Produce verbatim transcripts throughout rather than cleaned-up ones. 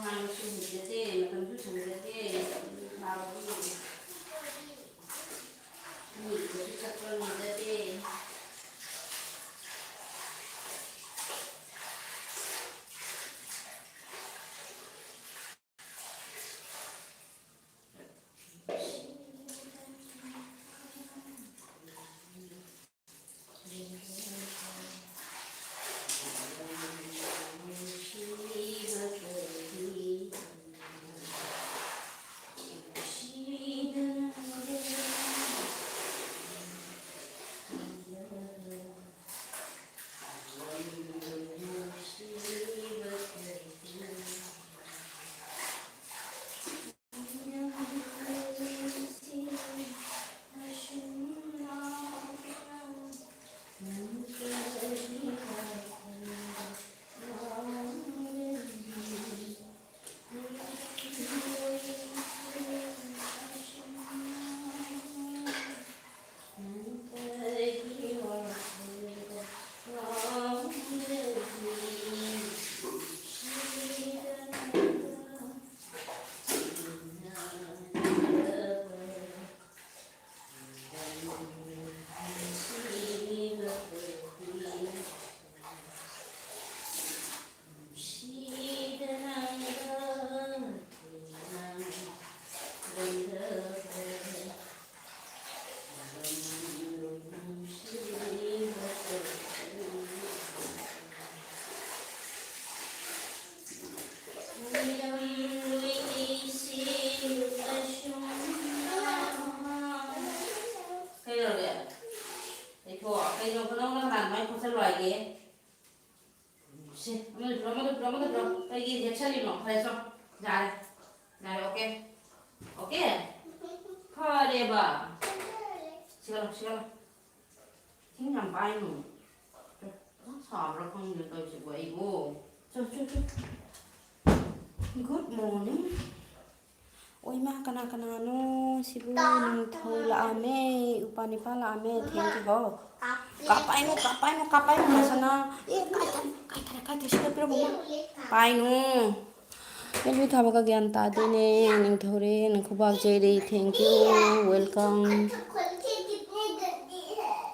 ꯉꯥꯡꯕꯁꯨ ꯍꯩꯖꯗꯦ, ꯃꯇꯝꯁꯨ ꯁꯪꯖꯗꯦ, ꯅꯥꯕꯒꯤ ꯃꯤꯒꯤꯗꯁꯨ ꯆꯠꯄ ꯉꯝꯖꯗꯦ꯫ ꯀꯩꯗꯧꯔꯒꯦ? ꯂꯩꯊꯣꯛꯑꯣ꯫ ꯀꯩꯅꯣ ꯅꯪꯅ ꯀꯅꯥ ꯑꯗꯨꯃꯥꯏꯅ ꯈꯣꯠꯆꯜꯂꯣ ꯍꯥꯏꯒꯦ? ꯁꯦ, ꯑꯃꯗ ꯄꯤꯔꯣ, ꯑꯃꯗ ꯄꯤꯔꯣ, ꯑꯃꯗ ꯄꯤꯔꯣ꯫ ꯀꯩꯒꯤ ꯌꯦꯛꯁꯜꯂꯤꯅꯣ? ꯐꯔꯦ, ꯆꯣ꯫ ꯌꯥꯔꯦ꯫ ꯌꯥꯔꯦ, ꯑꯣꯀꯦ꯫ ꯑꯣꯀꯦ? ꯐꯔꯦꯕ꯫ ꯁꯤꯒꯠꯂꯣ, ꯁꯤꯒꯠꯂꯣ꯫ ꯏꯁꯤꯡ ꯌꯥꯝ ꯄꯥꯏꯅꯨ꯫ ꯁꯥꯕ꯭ꯔꯥ ꯈꯪꯗꯦ ꯇꯧꯔꯤꯁꯤꯕꯨ ꯑꯩꯕꯨ꯫ ꯆꯣ, ꯆꯣ, ꯆꯣ꯫ Good morning꯫ ꯑꯣ ꯏꯃꯥ, ꯀꯅꯥ ꯀꯅꯥꯅꯣ ꯁꯤꯕꯨ? ꯅꯤꯡꯊꯧ ꯂꯥꯛꯑꯝꯃꯦ, ꯎꯄꯥ ꯅꯤꯄꯥ ꯂꯥꯛꯑꯝꯃꯦ, thank you ꯍꯣ꯫ ꯀꯥꯞꯄꯥꯏꯅꯨ, ꯀꯥꯞꯄꯥꯏꯅꯨ, ꯀꯥꯞꯄꯥꯏꯅꯨ, ꯃꯁꯅꯥ꯫ ꯑꯦ, ꯀꯥꯏ ꯊꯝ-, ꯀꯥꯏ ꯊꯝ-, ꯀꯥꯏ ꯊꯝ-, ꯁꯤꯗ ꯄꯤꯔꯝꯃꯣ, ꯏꯃꯥ꯫ ꯄꯥꯏꯅꯨ꯫ ꯑꯦꯜꯕꯤ ꯊꯥꯕꯒ ꯒ꯭ꯌꯥꯟ ꯇꯥꯗꯦꯅꯦ꯫ ꯅꯤꯡꯊꯧꯔꯦ, ꯅꯪ ꯈꯨꯕꯥꯛ ꯆꯩꯔꯦ, thank you, welcome꯫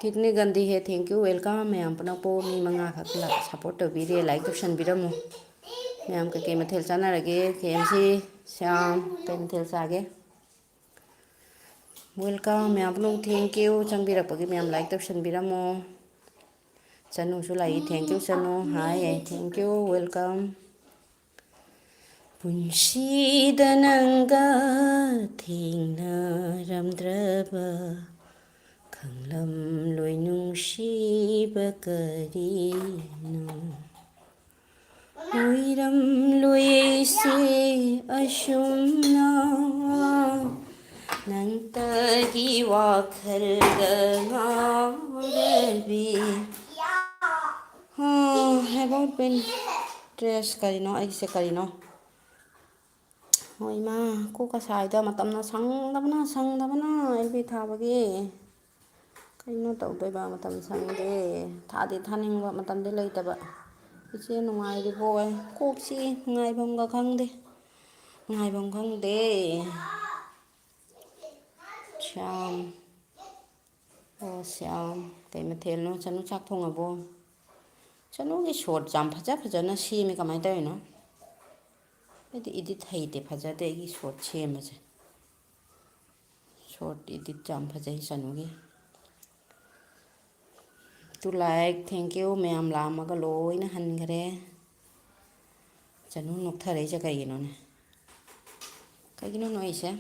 ꯀꯤꯠꯅꯤ ꯒꯟꯗꯤ ꯍꯦ, thank you, welcome꯫ ꯃꯌꯥꯝ ꯄꯨꯝꯅꯃꯛꯄꯨ ꯃꯤ ꯃꯉꯥꯈꯛ ꯂ-, support ꯇꯧꯕꯤꯔꯦ, like ꯇꯧꯁꯟꯕꯤꯔꯝꯃꯨ꯫ ꯃꯌꯥꯝ ꯀꯩꯀꯩ ꯃꯊꯦꯜ ꯆꯥꯟꯅꯔꯒꯦ? ꯀꯦ ꯑꯦꯝ ꯁꯤ ꯁ꯭ꯌꯥꯝ, ꯀꯩ ꯃꯊꯦꯜ ꯆꯥꯒꯦ? Welcome ꯃꯌꯥꯝ ꯄꯨꯝꯅꯃꯛ, thank you ꯆꯪꯕꯤꯔꯛꯄꯒꯤ꯫ ꯃꯌꯥꯝ like ꯇꯧꯁꯟꯕꯤꯔꯝꯃꯣ꯫ ꯆꯅꯨꯁꯨ ꯂꯥꯛꯏ, thank you Chanu. Hi, thank you, welcome꯫ ꯄꯨꯟꯁꯤꯗ ꯅꯪꯒ ꯊꯦꯡꯅꯔꯝꯗ꯭ꯔꯕ ꯈꯪꯂꯝꯂꯣꯏ ꯅꯨꯡꯁꯤꯕ ꯀꯔꯤꯅꯣ꯫ ꯑꯣꯏꯔꯝꯂꯣꯏꯁꯦ ꯑꯁꯨꯝꯅ ꯅꯪꯇꯒꯤ ꯋꯥꯈꯜꯗ ꯉꯥꯎꯔꯕꯤ꯫ ꯍꯥ, about Pinterest ꯀꯔꯤꯅꯣ? ꯑꯩꯒꯤꯁꯦ ꯀꯔꯤꯅꯣ? ꯍꯣꯏ ꯏꯃꯥ, ꯀꯣꯛꯀ ꯁꯥꯏꯗ꯫ ꯃꯇꯝꯅ ꯁꯪꯗꯕꯅ, ꯁꯪꯗꯕꯅ ꯑꯦꯜꯕꯤ ꯊꯥꯕꯒꯤ꯫ ꯀꯩꯅꯣ ꯇꯧꯗꯣꯏꯕ, ꯃꯇꯝ ꯁꯪꯗꯦ꯫ ꯊꯥꯗꯤ ꯊꯥꯅꯤꯡꯕ, ꯃꯇꯝꯗꯤ ꯂꯩꯇꯕ꯫ ꯏꯆꯦ ꯅꯨꯡꯉꯥꯏꯔꯤꯕꯣ? ꯀꯣꯛꯁꯤ ꯅꯨꯡꯉꯥꯏꯐꯝꯒ ꯈꯪꯗꯦ, ꯅꯨꯡꯉꯥꯏꯐꯝ ꯈꯪꯗꯦ꯫ ꯁ꯭ꯌꯥꯝ, ꯑꯣ ꯁ꯭ꯌꯥꯝ, ꯀꯩ ꯃꯊꯦꯜꯅꯣ? ꯆꯅꯨ ꯆꯥꯛ ꯊꯣꯡꯉꯕꯣ? ꯆꯅꯨꯒꯤ shorts ꯌꯥꯝ ꯐꯖ ꯐꯖꯅ ꯁꯦꯝꯃꯦ, ꯀꯃꯥꯏꯅ ꯇꯧꯔꯤꯅꯣ? ꯑꯩꯗꯤ edit ꯍꯩꯇꯦ, ꯐꯖꯗꯦ ꯑꯩꯒꯤ short ꯁꯦꯝꯕꯁꯦ꯫ Short edit ꯌꯥꯝ ꯐꯖꯩ ꯆꯅꯨꯒꯤ꯫ Two like, thank you꯫ ꯃꯌꯥꯝ ꯂꯥꯛꯑꯝꯃꯒ ꯂꯣꯏꯅ ꯍꯟꯈ꯭ꯔꯦ꯫ ꯆꯅꯨ ꯅꯣꯛꯊꯔꯛꯏꯁꯦ ꯀꯩꯒꯤꯅꯣꯅꯦ? ꯀꯩꯒꯤꯅꯣ ꯅꯣꯛꯏꯁꯦ?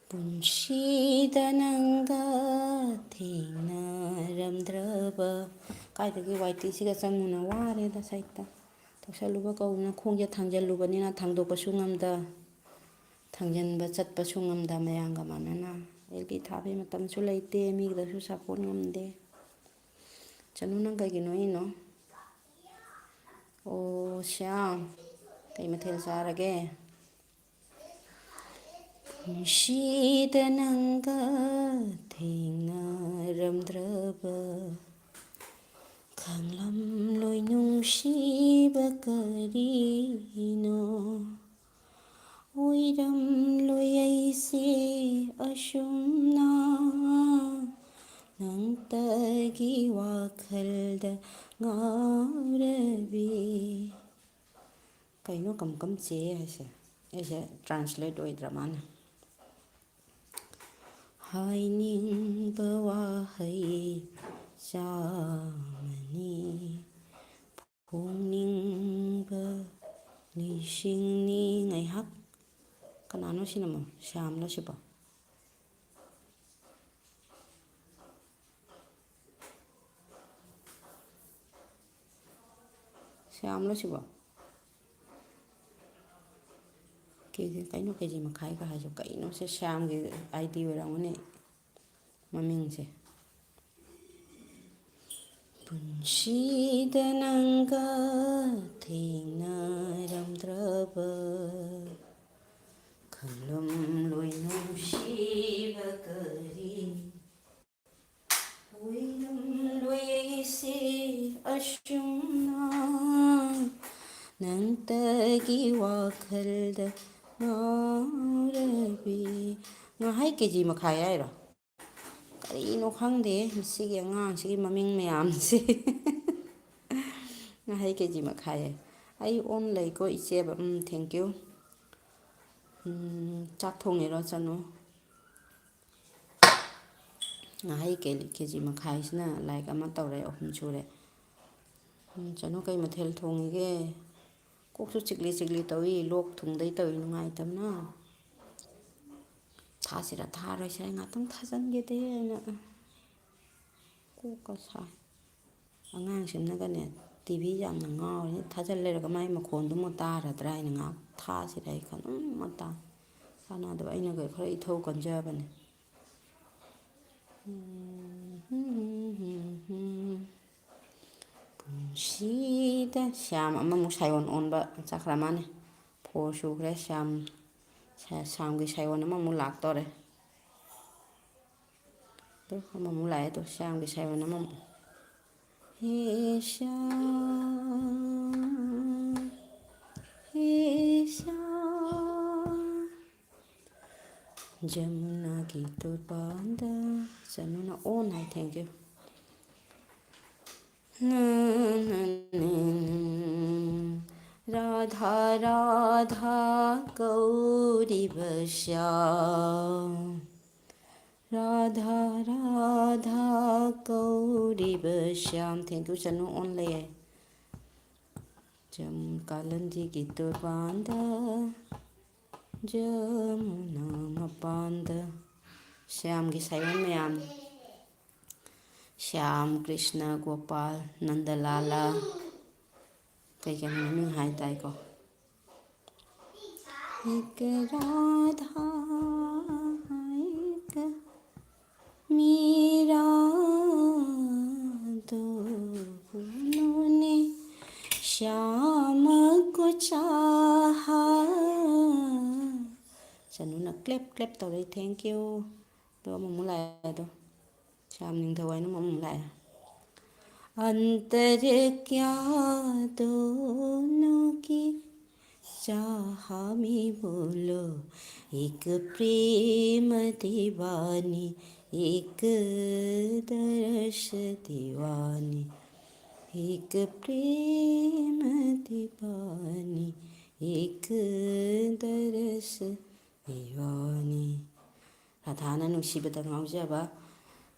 ꯄꯨꯟꯁꯤꯗ ꯅꯪꯒ ꯊꯦꯡꯅꯔꯝꯗ꯭ꯔꯕ꯫ ꯀꯥꯏꯗꯒꯤ ꯋꯥꯏ ꯇꯤꯁꯤꯒ ꯆꯪꯉꯨꯅ ꯋꯥꯔꯦꯗ ꯁꯥꯏꯠꯇ꯫ ꯊꯣꯛꯆꯜꯂꯨꯕ ꯀꯧꯗꯅ ꯈꯣꯡꯁꯦ ꯊꯥꯡꯖꯜꯂꯨꯕꯅꯤꯅ ꯊꯥꯡꯗꯣꯛꯄꯁꯨ ꯉꯝꯗ, ꯊꯥꯡꯖꯟꯕ ꯆꯠꯄꯁꯨ ꯉꯝꯗ ꯃꯌꯥꯝꯒ ꯃꯥꯟꯅꯅ꯫ ꯑꯦꯜꯕꯤ ꯊꯥꯕꯩ ꯃꯇꯝꯁꯨ ꯂꯩꯇꯦ, ꯃꯤꯒꯤꯗꯁꯨ support ꯉꯝꯗꯦ꯫ ꯆꯅꯨ, ꯅꯪ ꯀꯩꯒꯤ ꯅꯣꯛꯏꯅꯣ? ꯑꯣ ꯁ꯭ꯌꯥꯝ, ꯀꯩ ꯃꯊꯦꯜ ꯆꯥꯔꯒꯦ? ꯄꯨꯟꯁꯤꯗ ꯅꯪꯒ ꯊꯦꯡꯅꯔꯝꯗ꯭ꯔꯕ ꯈꯪꯂꯝꯂꯣꯏ ꯅꯨꯡꯁꯤꯕ ꯀꯔꯤꯅꯣ, ꯑꯣꯏꯔꯝꯂꯣꯏ ꯑꯩꯁꯦ ꯑꯁꯨꯝꯅ ꯅꯪꯇꯒꯤ ꯋꯥꯈꯜꯗ ꯉꯥꯎꯔꯕꯤ꯫ ꯀꯩꯅꯣ ꯀꯝ ꯀꯝ ꯆꯦ ꯍꯥꯏꯁꯦ? ꯑꯩꯁꯦ translate ꯑꯣꯏꯗ꯭ꯔ ꯃꯥꯅꯦ꯫ ꯍꯥꯏꯅꯤꯡꯕ ꯋꯥꯍꯩ ꯆꯥꯃꯅꯤ, ꯐꯣꯡꯅꯤꯡꯕ ꯂꯤꯁꯤꯡꯅꯤ꯫ ꯉꯥꯏꯍꯥꯛ, ꯀꯅꯥꯅꯣ ꯁꯤꯅꯃꯣ? ꯁ꯭ꯌꯥꯝꯂꯣ ꯁꯤꯕꯣ? ꯁ꯭ꯌꯥꯝꯂꯣ ꯁꯤꯕꯣ? ꯀꯦ ꯖꯤ, ꯀꯩꯅꯣ ꯀꯦ ꯖꯤ ꯃꯈꯥꯏꯒ ꯍꯥꯏꯁꯨ ꯀꯩꯅꯣ? ꯁꯦ ꯁ꯭ꯌꯥꯝꯒꯤ ID ꯑꯣꯏꯔꯝꯒꯅꯤ ꯃꯃꯤꯡꯁꯦ꯫ ꯄꯨꯟꯁꯤꯗ ꯅꯪꯒ ꯊꯦꯡꯅꯔꯝꯗ꯭ꯔꯕ, ꯈꯪꯂꯝꯂꯣꯏ ꯅꯨꯡꯁꯤꯕ ꯀꯔꯤ, ꯑꯣꯏꯔꯝꯂꯣꯏ ꯑꯩꯁꯦ ꯑꯁꯨꯝꯅ ꯅꯪꯇꯒꯤ ꯋꯥꯈꯜꯗ ꯉꯥꯎꯔꯕꯤ꯫ ꯉꯥꯍꯩ ꯀꯦ ꯖꯤ ꯃꯈꯥꯏ ꯍꯥꯏꯔꯣ? ꯀꯔꯤꯅꯣ ꯈꯪꯗꯦ ꯃꯁꯤꯒꯤ ꯑꯉꯥꯡꯁꯤꯒꯤ ꯃꯃꯤꯡ ꯃꯌꯥꯝꯁꯦ꯫ ꯉꯥꯍꯩ ꯀꯦ ꯖꯤ ꯃꯈꯥꯏ ꯍꯥꯏ꯫ ꯑꯩ on ꯂꯩꯀꯣ ꯏꯆꯦꯕ꯫ ꯎꯝ, thank you꯫ ꯎꯝ, ꯆꯥꯛ ꯊꯣꯡꯉꯤꯔꯣ ꯆꯅꯨ? ꯉꯥꯍꯩ ꯀꯦ-, ꯀꯦ ꯖꯤ ꯃꯈꯥꯏꯁꯤꯅ ꯂꯥꯏꯛ ꯑꯃ ꯇꯧꯔꯦ, ꯑꯍꯨꯝ ꯁꯨꯔꯦ꯫ ꯎꯝ, ꯆꯅꯨ ꯀꯩ ꯃꯊꯦꯜ ꯊꯣꯡꯉꯤꯒꯦ? ꯀꯣꯛꯁꯨ ꯆꯤꯛꯂꯤ ꯆꯤꯛꯂꯤ ꯇꯧꯏ, ꯂꯣꯛ ꯊꯨꯡꯗꯩ ꯇꯧꯏ, ꯅꯨꯡꯉꯥꯏꯇꯕꯅ꯫ ꯊꯥꯁꯤꯔꯥ ꯊꯥꯔꯣꯏꯁꯤꯔꯥ ꯉꯥꯛꯇꯪ ꯊꯥꯖꯟꯒꯦꯗꯦ ꯑꯩꯅ꯫ ꯀꯣꯛꯀ ꯁꯥꯏ꯫ ꯑꯉꯥꯡꯁꯤꯡꯅꯒꯅꯦ ꯇꯤ ꯚꯤ ꯌꯥꯝꯅ ꯉꯥꯎꯔꯦ꯫ ꯊꯥꯖꯤꯜ ꯂꯩꯔꯒ ꯃꯥꯏ ꯃꯈꯣꯟꯗꯨꯃ ꯇꯥꯔꯗ꯭ꯔꯥ ꯍꯥꯏꯅ ꯉꯥꯏꯍꯥꯛ ꯊꯥꯁꯤꯔ ꯑꯩ ꯈꯟ-, ꯑꯗꯨꯝ ꯃꯇꯥ ꯆꯥꯟꯅꯗꯕ꯫ ꯑꯩꯅꯒ ꯈꯔ ꯏꯊꯧ ꯀꯟꯖꯕꯅꯦ꯫ ꯄꯨꯟꯁꯤꯗ ꯁ꯭ꯌꯥꯝ ꯑꯃꯃꯨꯛ ꯁꯥꯏꯑꯣꯟ ꯑꯣꯟꯕ ꯆꯠꯈ꯭ꯔ ꯃꯥꯅꯦ꯫ Four ꯁꯨꯈ꯭ꯔꯦ ꯁ꯭ꯌꯥꯝ, ꯁ꯭ꯌꯥꯝꯒꯤ ꯁꯥꯏꯑꯣꯟ ꯑꯃꯃꯨꯛ ꯂꯥꯛꯇꯣꯔꯦ꯫ ꯑꯗꯣ ꯑꯃꯃꯨꯛ ꯂꯥꯛꯑꯦ꯫ ꯑꯗꯣ ꯁ꯭ꯌꯥꯝꯒꯤ ꯁꯥꯏꯑꯣꯟ ꯑꯃꯃꯨꯛ꯫ हे श्याम, हे श्याम। जमुना की तोर पांदा, चनूना ओन है, thank you। Radha Radha Gauri Shyam. Radha Radha Gauri Shyam. Thank you, Chanu own ले। जम कालंजी की तोर पांदा, जमुना मपांदा। श्याम की साइवन में आम। श्याम कृष्ण गोपाल नंदलाला। ꯀꯩ ꯀꯩꯅꯣ ꯃꯃꯤꯡ ꯍꯥꯏ ꯇꯥꯏꯀꯣ꯫ एक राधा एक मीरा दो ने श्याम को चाहा। ꯆꯅꯨꯅ clap clap ꯇꯧꯔꯛꯏ, thank you꯫ ꯑꯗꯣ ꯑꯃꯃꯨꯛ ꯂꯥꯛꯑꯦ ꯑꯗꯣ꯫ ꯁ꯭ꯌꯥꯝ ꯅꯤꯡꯊꯧ ꯍꯥꯏꯅ ꯑꯃꯃꯨꯛ ꯂꯥꯛꯑꯦ꯫ अंतर क्या दोनों की चाह में बोलो, एक प्रेम दीवानी, एक दर्श दीवानी, एक प्रेम दीवानी, एक दर्श ꯏꯕꯥꯅꯤ꯫ ꯔꯥꯙꯥꯅ ꯅꯨꯡꯁꯤꯕꯗ ꯉꯥꯎꯖꯕ,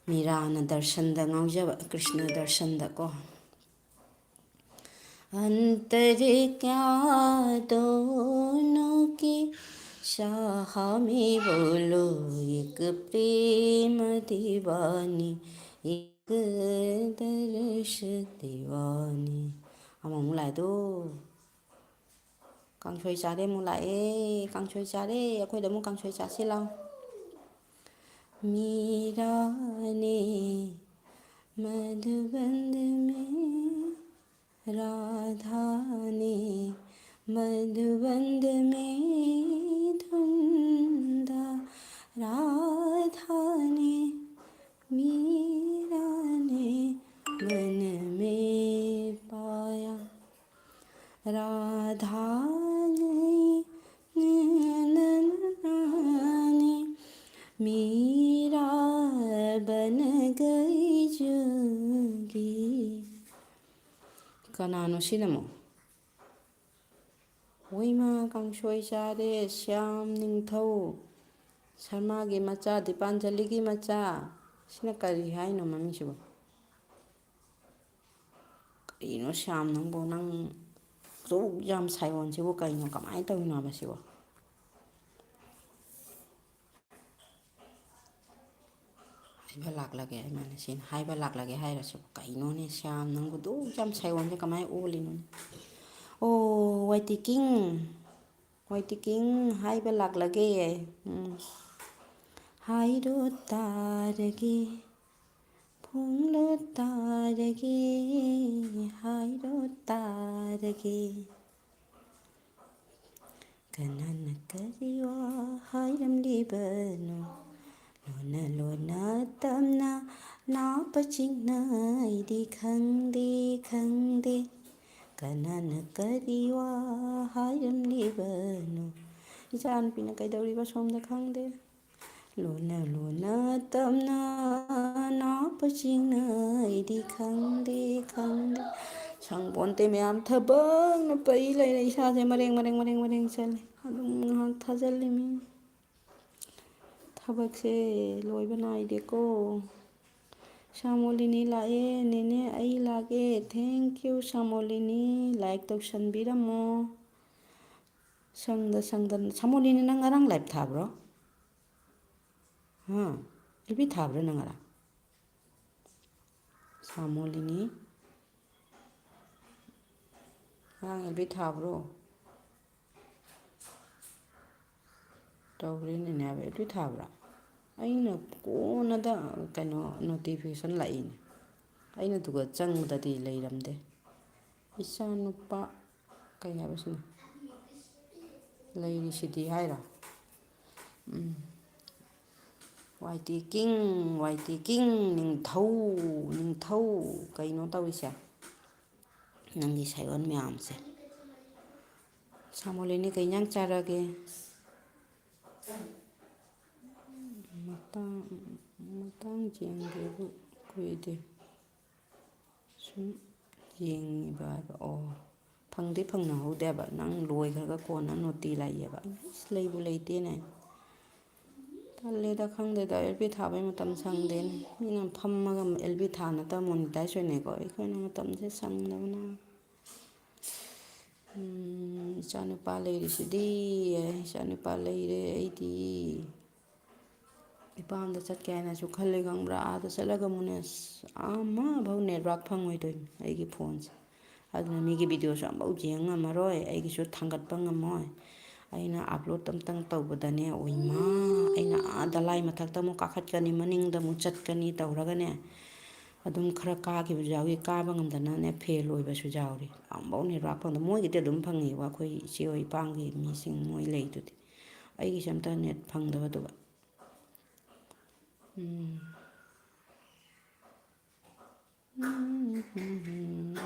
ꯃꯤꯔꯥꯅ ꯗꯔꯁꯟꯗ ꯉꯥꯎꯖꯕ, ꯀ꯭ꯔꯤꯁꯅ ꯗꯔꯁꯟꯗ ꯀꯣ꯫ अंतर क्या दोनों की चाह में बोलो, एक प्रेम दीवानी, एक दर्श दीवानी꯫ ꯑꯃꯃꯨꯛ ꯂꯥꯛꯑꯦ ꯑꯗꯣ꯫ ꯀꯥꯡꯁꯣꯏ ꯆꯥꯔꯦ ꯑꯃꯨꯛ ꯂꯥꯛꯑꯦ꯫ ꯀꯥꯡꯁꯣꯏ ꯆꯥꯔꯦ꯫ ꯑꯩꯈꯣꯏꯗ ꯑꯃꯨꯛ ꯀꯥꯡꯁꯣꯏ ꯆꯥꯁꯤ ꯂꯥꯎ꯫ मीरा ने मधुबन में, राधा ने मधुबन में धुंधा, राधा ने, मीरा ने मन राधा नहीं नैनन रानी, मीरा बन गई जोगी꯫ ꯀꯅꯥꯅꯣ ꯁꯤꯅ ꯑꯃꯨꯛ? ꯍꯣꯏꯃꯥ, ꯀꯥꯡꯁꯣꯏ ꯆꯥꯔꯦ꯫ ꯁ꯭ꯌꯥꯝ ꯅꯤꯡꯊꯧ ꯁꯔꯃꯥꯒꯤ ꯃꯆꯥ, ꯗꯤꯄꯥꯟꯖꯂꯤꯒꯤ ꯃꯆꯥ꯫ ꯁꯤꯅ ꯀꯔꯤ ꯍꯥꯏꯅꯣ ꯃꯃꯤꯡꯁꯤꯕꯣ? ꯀꯔꯤꯅꯣ ꯁ꯭ꯌꯥꯝ ꯅꯪꯕꯨ? ꯅꯪ ꯑꯁꯨꯛ ꯌꯥꯝ ꯁꯥꯏꯑꯣꯟꯁꯤꯕꯨ ꯀꯩꯅꯣ? ꯀꯃꯥꯏꯅ ꯇꯧꯔꯤꯅꯣ ꯍꯥꯏꯕ ꯁꯤꯕꯣ? ꯍꯥꯏꯕ ꯂꯥꯛꯂꯒꯦ, ꯑꯩ ꯃꯥꯅ ꯁꯤꯅ ꯍꯥꯏꯕ ꯂꯥꯛꯂꯒꯦ ꯍꯥꯏꯔꯁꯨ ꯀꯩꯅꯣꯅꯦ ꯁ꯭ꯌꯥꯝ ꯅꯪꯕꯨ ꯑꯗꯨꯛ ꯌꯥꯝ ꯁꯥꯏꯑꯣꯟꯁꯦ ꯀꯃꯥꯏꯅ ꯑꯣꯜꯂꯤꯅꯣꯅꯦ? ꯑꯣ, ꯋꯥꯏꯇꯤ ꯀꯤꯡ, ꯋꯥꯏꯇꯤ ꯀꯤꯡ ꯍꯥꯏꯕ ꯂꯥꯛꯂꯒꯦ꯫ ꯎꯝ꯫ ꯍꯥꯏꯔꯣ ꯇꯥꯔꯒꯦ, ꯐꯣꯡꯂꯣ ꯇꯥꯔꯒꯦ, ꯍꯥꯏꯔꯣ ꯇꯥꯔꯒꯦ꯫ ꯀꯅꯥꯅ ꯀꯔꯤ ꯋꯥ ꯍꯥꯏꯔꯝꯂꯤꯕꯅꯣ? ꯂꯣꯟꯅ ꯂꯣꯟꯅ ꯇꯞꯅ ꯅꯥꯞꯄ ꯆꯤꯡꯅ ꯑꯩꯗꯤ ꯈꯪꯗꯦ, ꯈꯪꯗꯦ꯫ ꯀꯅꯥꯅ ꯀꯔꯤ ꯋꯥ ꯍꯥꯏꯔꯝꯂꯤꯕꯅꯣ? ꯏꯆꯥꯅꯨꯄꯤꯅ ꯀꯩꯗꯧꯔꯤꯕ ꯁꯣꯝꯗ ꯈꯪꯗꯦ꯫ ꯂꯣꯟꯅ ꯂꯣꯟꯅ ꯇꯞꯅ ꯅꯥꯞꯄ ꯆꯤꯡꯅ ꯑꯩꯗꯤ ꯈꯪꯗꯦ, ꯈꯪꯗꯦ꯫ ꯁꯪꯄꯣꯟꯇꯦ ꯃꯌꯥꯝ ꯊꯕꯛꯅ ꯄꯩ ꯂꯩꯔꯦ꯫ ꯏꯁꯥꯁꯦ ꯃꯔꯦꯡ ꯃꯔꯦꯡ ꯃꯔꯦꯡ ꯃꯔꯦꯡ ꯆꯠꯂꯦ꯫ ꯑꯗꯨꯝ ꯉꯥꯏꯍꯥꯛ ꯊꯥꯖꯤꯜꯂꯤꯃꯤ꯫ ꯊꯕꯛꯁꯦ ꯂꯣꯏꯕ ꯅꯥꯏꯗꯦꯀꯣ꯫ ꯁꯥꯃꯣꯂꯤꯅꯤ ꯂꯥꯛꯑꯦ꯫ ꯅꯦꯅꯦ ꯑꯩ ꯂꯥꯛꯑꯦ꯫ Thank you ꯁꯥꯃꯣꯂꯤꯅꯤ꯫ Like ꯇꯧꯁꯟꯕꯤꯔꯝꯃꯣ꯫ ꯁꯪꯗ ꯁꯪꯗ꯫ ꯁꯥꯃꯣꯂꯤꯅꯤ ꯅꯪ ꯉꯔꯥꯡ live ꯊꯥꯕ꯭ꯔꯣ? ꯍꯥ? ꯑꯦꯜ ꯕꯤ ꯊꯥꯕ꯭ꯔꯥ ꯅꯪ ꯉꯔꯥꯡ? ꯁꯥꯃꯣꯂꯤꯅꯤ꯫ ꯉꯔꯥꯡ ꯑꯦꯜ ꯕꯤ ꯊꯥꯕ꯭ꯔꯣ? ꯇꯧꯔꯦꯅꯦ ꯅꯦꯕ꯫ ꯑꯦꯜ ꯕꯤ ꯊꯥꯕ꯭ꯔꯥ? ꯑꯩꯅ ꯀꯣꯟꯅꯗ ꯀꯩꯅꯣ notification ꯂꯥꯛꯏꯅꯦ꯫ ꯑꯩꯅ ꯑꯗꯨꯒ ꯆꯪꯕꯗꯗꯤ ꯂꯩꯔꯝꯗꯦ꯫ ꯏꯆꯥꯅꯨꯄꯥ ꯀꯩ ꯍꯥꯏꯕꯁꯤꯅ? ꯂꯩꯔꯤꯁꯤꯗꯤ ꯍꯥꯏꯔꯣ? ꯎꯝ꯫ ꯋꯥꯏ ꯇꯤ ꯀꯤꯡ, ꯋꯥꯏ ꯇꯤ ꯀꯤꯡ, ꯅꯤꯡꯊꯧ, ꯅꯤꯡꯊꯧ꯫ ꯀꯩꯅꯣ ꯇꯧꯔꯤꯁꯦ? ꯅꯪꯒꯤ ꯁꯥꯏꯑꯣꯟ ꯃꯌꯥꯝꯁꯦ꯫ ꯁꯥꯃꯣꯂꯤꯅꯤ, ꯀꯩ ꯏꯟꯖꯥꯡ ꯆꯥꯔꯒꯦ? ꯃꯇꯥꯡ, ꯃꯇꯥꯡ ꯌꯦꯡꯒꯦꯕꯨ ꯀꯨꯏꯗꯦ꯫ ꯁꯨꯝ ꯌꯦꯡꯉꯤꯕ ꯍꯥꯏꯕ꯫ ꯑꯣ, ꯐꯪꯗꯤ ꯐꯪꯅꯍꯧꯗꯦꯕ꯫ ꯅꯪ ꯂꯣꯏꯈ꯭ꯔꯒ ꯀꯣꯟꯅ ꯅꯣꯇꯤ ꯂꯥꯛꯏꯑꯕ꯫ ꯑꯩꯅ, "ꯑꯁ, ꯂꯩꯕꯨ ꯂꯩꯇꯦꯅꯦ꯫ ꯇꯜꯂꯦꯗ, ꯈꯪꯗꯦꯗ, ꯑꯦꯜ ꯕꯤ ꯊꯥꯕꯩ ꯃꯇꯝ ꯁꯪꯗꯦꯅꯦ꯫ ꯃꯤꯅ ꯐꯝꯃꯒ ꯑꯦꯜ ꯕꯤ ꯊꯥ ꯅꯠꯇ ꯃꯣꯅꯤꯇꯥꯏꯁ ꯑꯣꯏꯅꯩꯀꯣ, ꯑꯩꯈꯣꯏꯅ ꯃꯇꯝꯁꯦ ꯁꯪꯗꯕꯅ"꯫ ꯎꯝ, "ꯏꯆꯥꯅꯨꯄꯥ ꯂꯩꯔꯤꯁꯤꯗꯤ", ꯏꯆꯥꯅꯨꯄꯥ ꯂꯩꯔꯦ ꯑꯩꯗꯤ꯫ ꯏꯄꯥꯝꯗ ꯆꯠꯀꯦ ꯍꯥꯏꯅꯁꯨ ꯈꯜꯂꯤ, ꯈꯪꯕ꯭ꯔꯥ? ꯑꯥꯗ ꯆꯠꯂꯒ ꯑꯃꯨꯛꯅꯦ, ꯑꯁ, ꯑꯃꯐꯥꯎ ꯅꯦꯠꯋꯥꯛ ꯐꯪꯉꯣꯏꯗꯣꯏꯅꯤ ꯑꯩꯒꯤ ꯐꯣꯟꯁꯦ꯫ ꯑꯗꯨꯅ ꯃꯤꯒꯤ ꯚꯤꯗꯤꯑꯣꯁꯨ ꯑꯃꯐꯥꯎ ꯌꯦꯡ ꯉꯝꯃꯔꯣꯏ, ꯑꯩꯒꯤꯁꯨ ꯊꯥꯡꯒꯠꯄ ꯉꯝꯃꯣꯏ꯫ ꯑꯩꯅ ꯑꯞꯂꯣꯗ ꯑꯝꯇꯪ ꯇꯧꯕꯗꯅꯦ, ꯑꯣꯏꯃꯥ, ꯑꯩꯅ ꯑꯥ ꯗꯂꯥꯏ ꯃꯊꯛꯇ ꯑꯃꯨꯛ ꯀꯥꯈꯠꯀꯅꯤ, ꯃꯅꯤꯡꯗ ꯑꯃꯨꯛ ꯆꯠꯀꯅꯤ ꯇꯧꯔꯒꯅꯦ, ꯑꯗꯨꯝ ꯈꯔ ꯀꯥꯈꯤꯕꯁꯨ ꯌꯥꯎꯏ, ꯀꯥꯕ ꯉꯝꯗꯅꯅꯦ ꯐꯦꯜ ꯑꯣꯏꯕꯁꯨ ꯌꯥꯎꯔꯤ꯫ ꯑꯃꯐꯥꯎ ꯅꯦꯠꯋꯥꯛ ꯐꯪꯗ, ꯃꯣꯏꯒꯤꯗꯤ ꯑꯗꯨꯝ ꯐꯪꯉꯤꯕ, ꯑꯩꯈꯣꯏ ꯏꯆꯦ ꯍꯣꯏ ꯏꯄꯥꯝꯒꯤ ꯃꯤꯁꯤꯡ ꯃꯣꯏ ꯂꯩꯗꯨꯗꯤ꯫ ꯑꯩꯒꯤꯁꯦ ꯑꯝꯇ ꯅꯦꯠ ꯐꯪꯗꯕꯗꯨꯒ꯫ ꯎꯝ꯫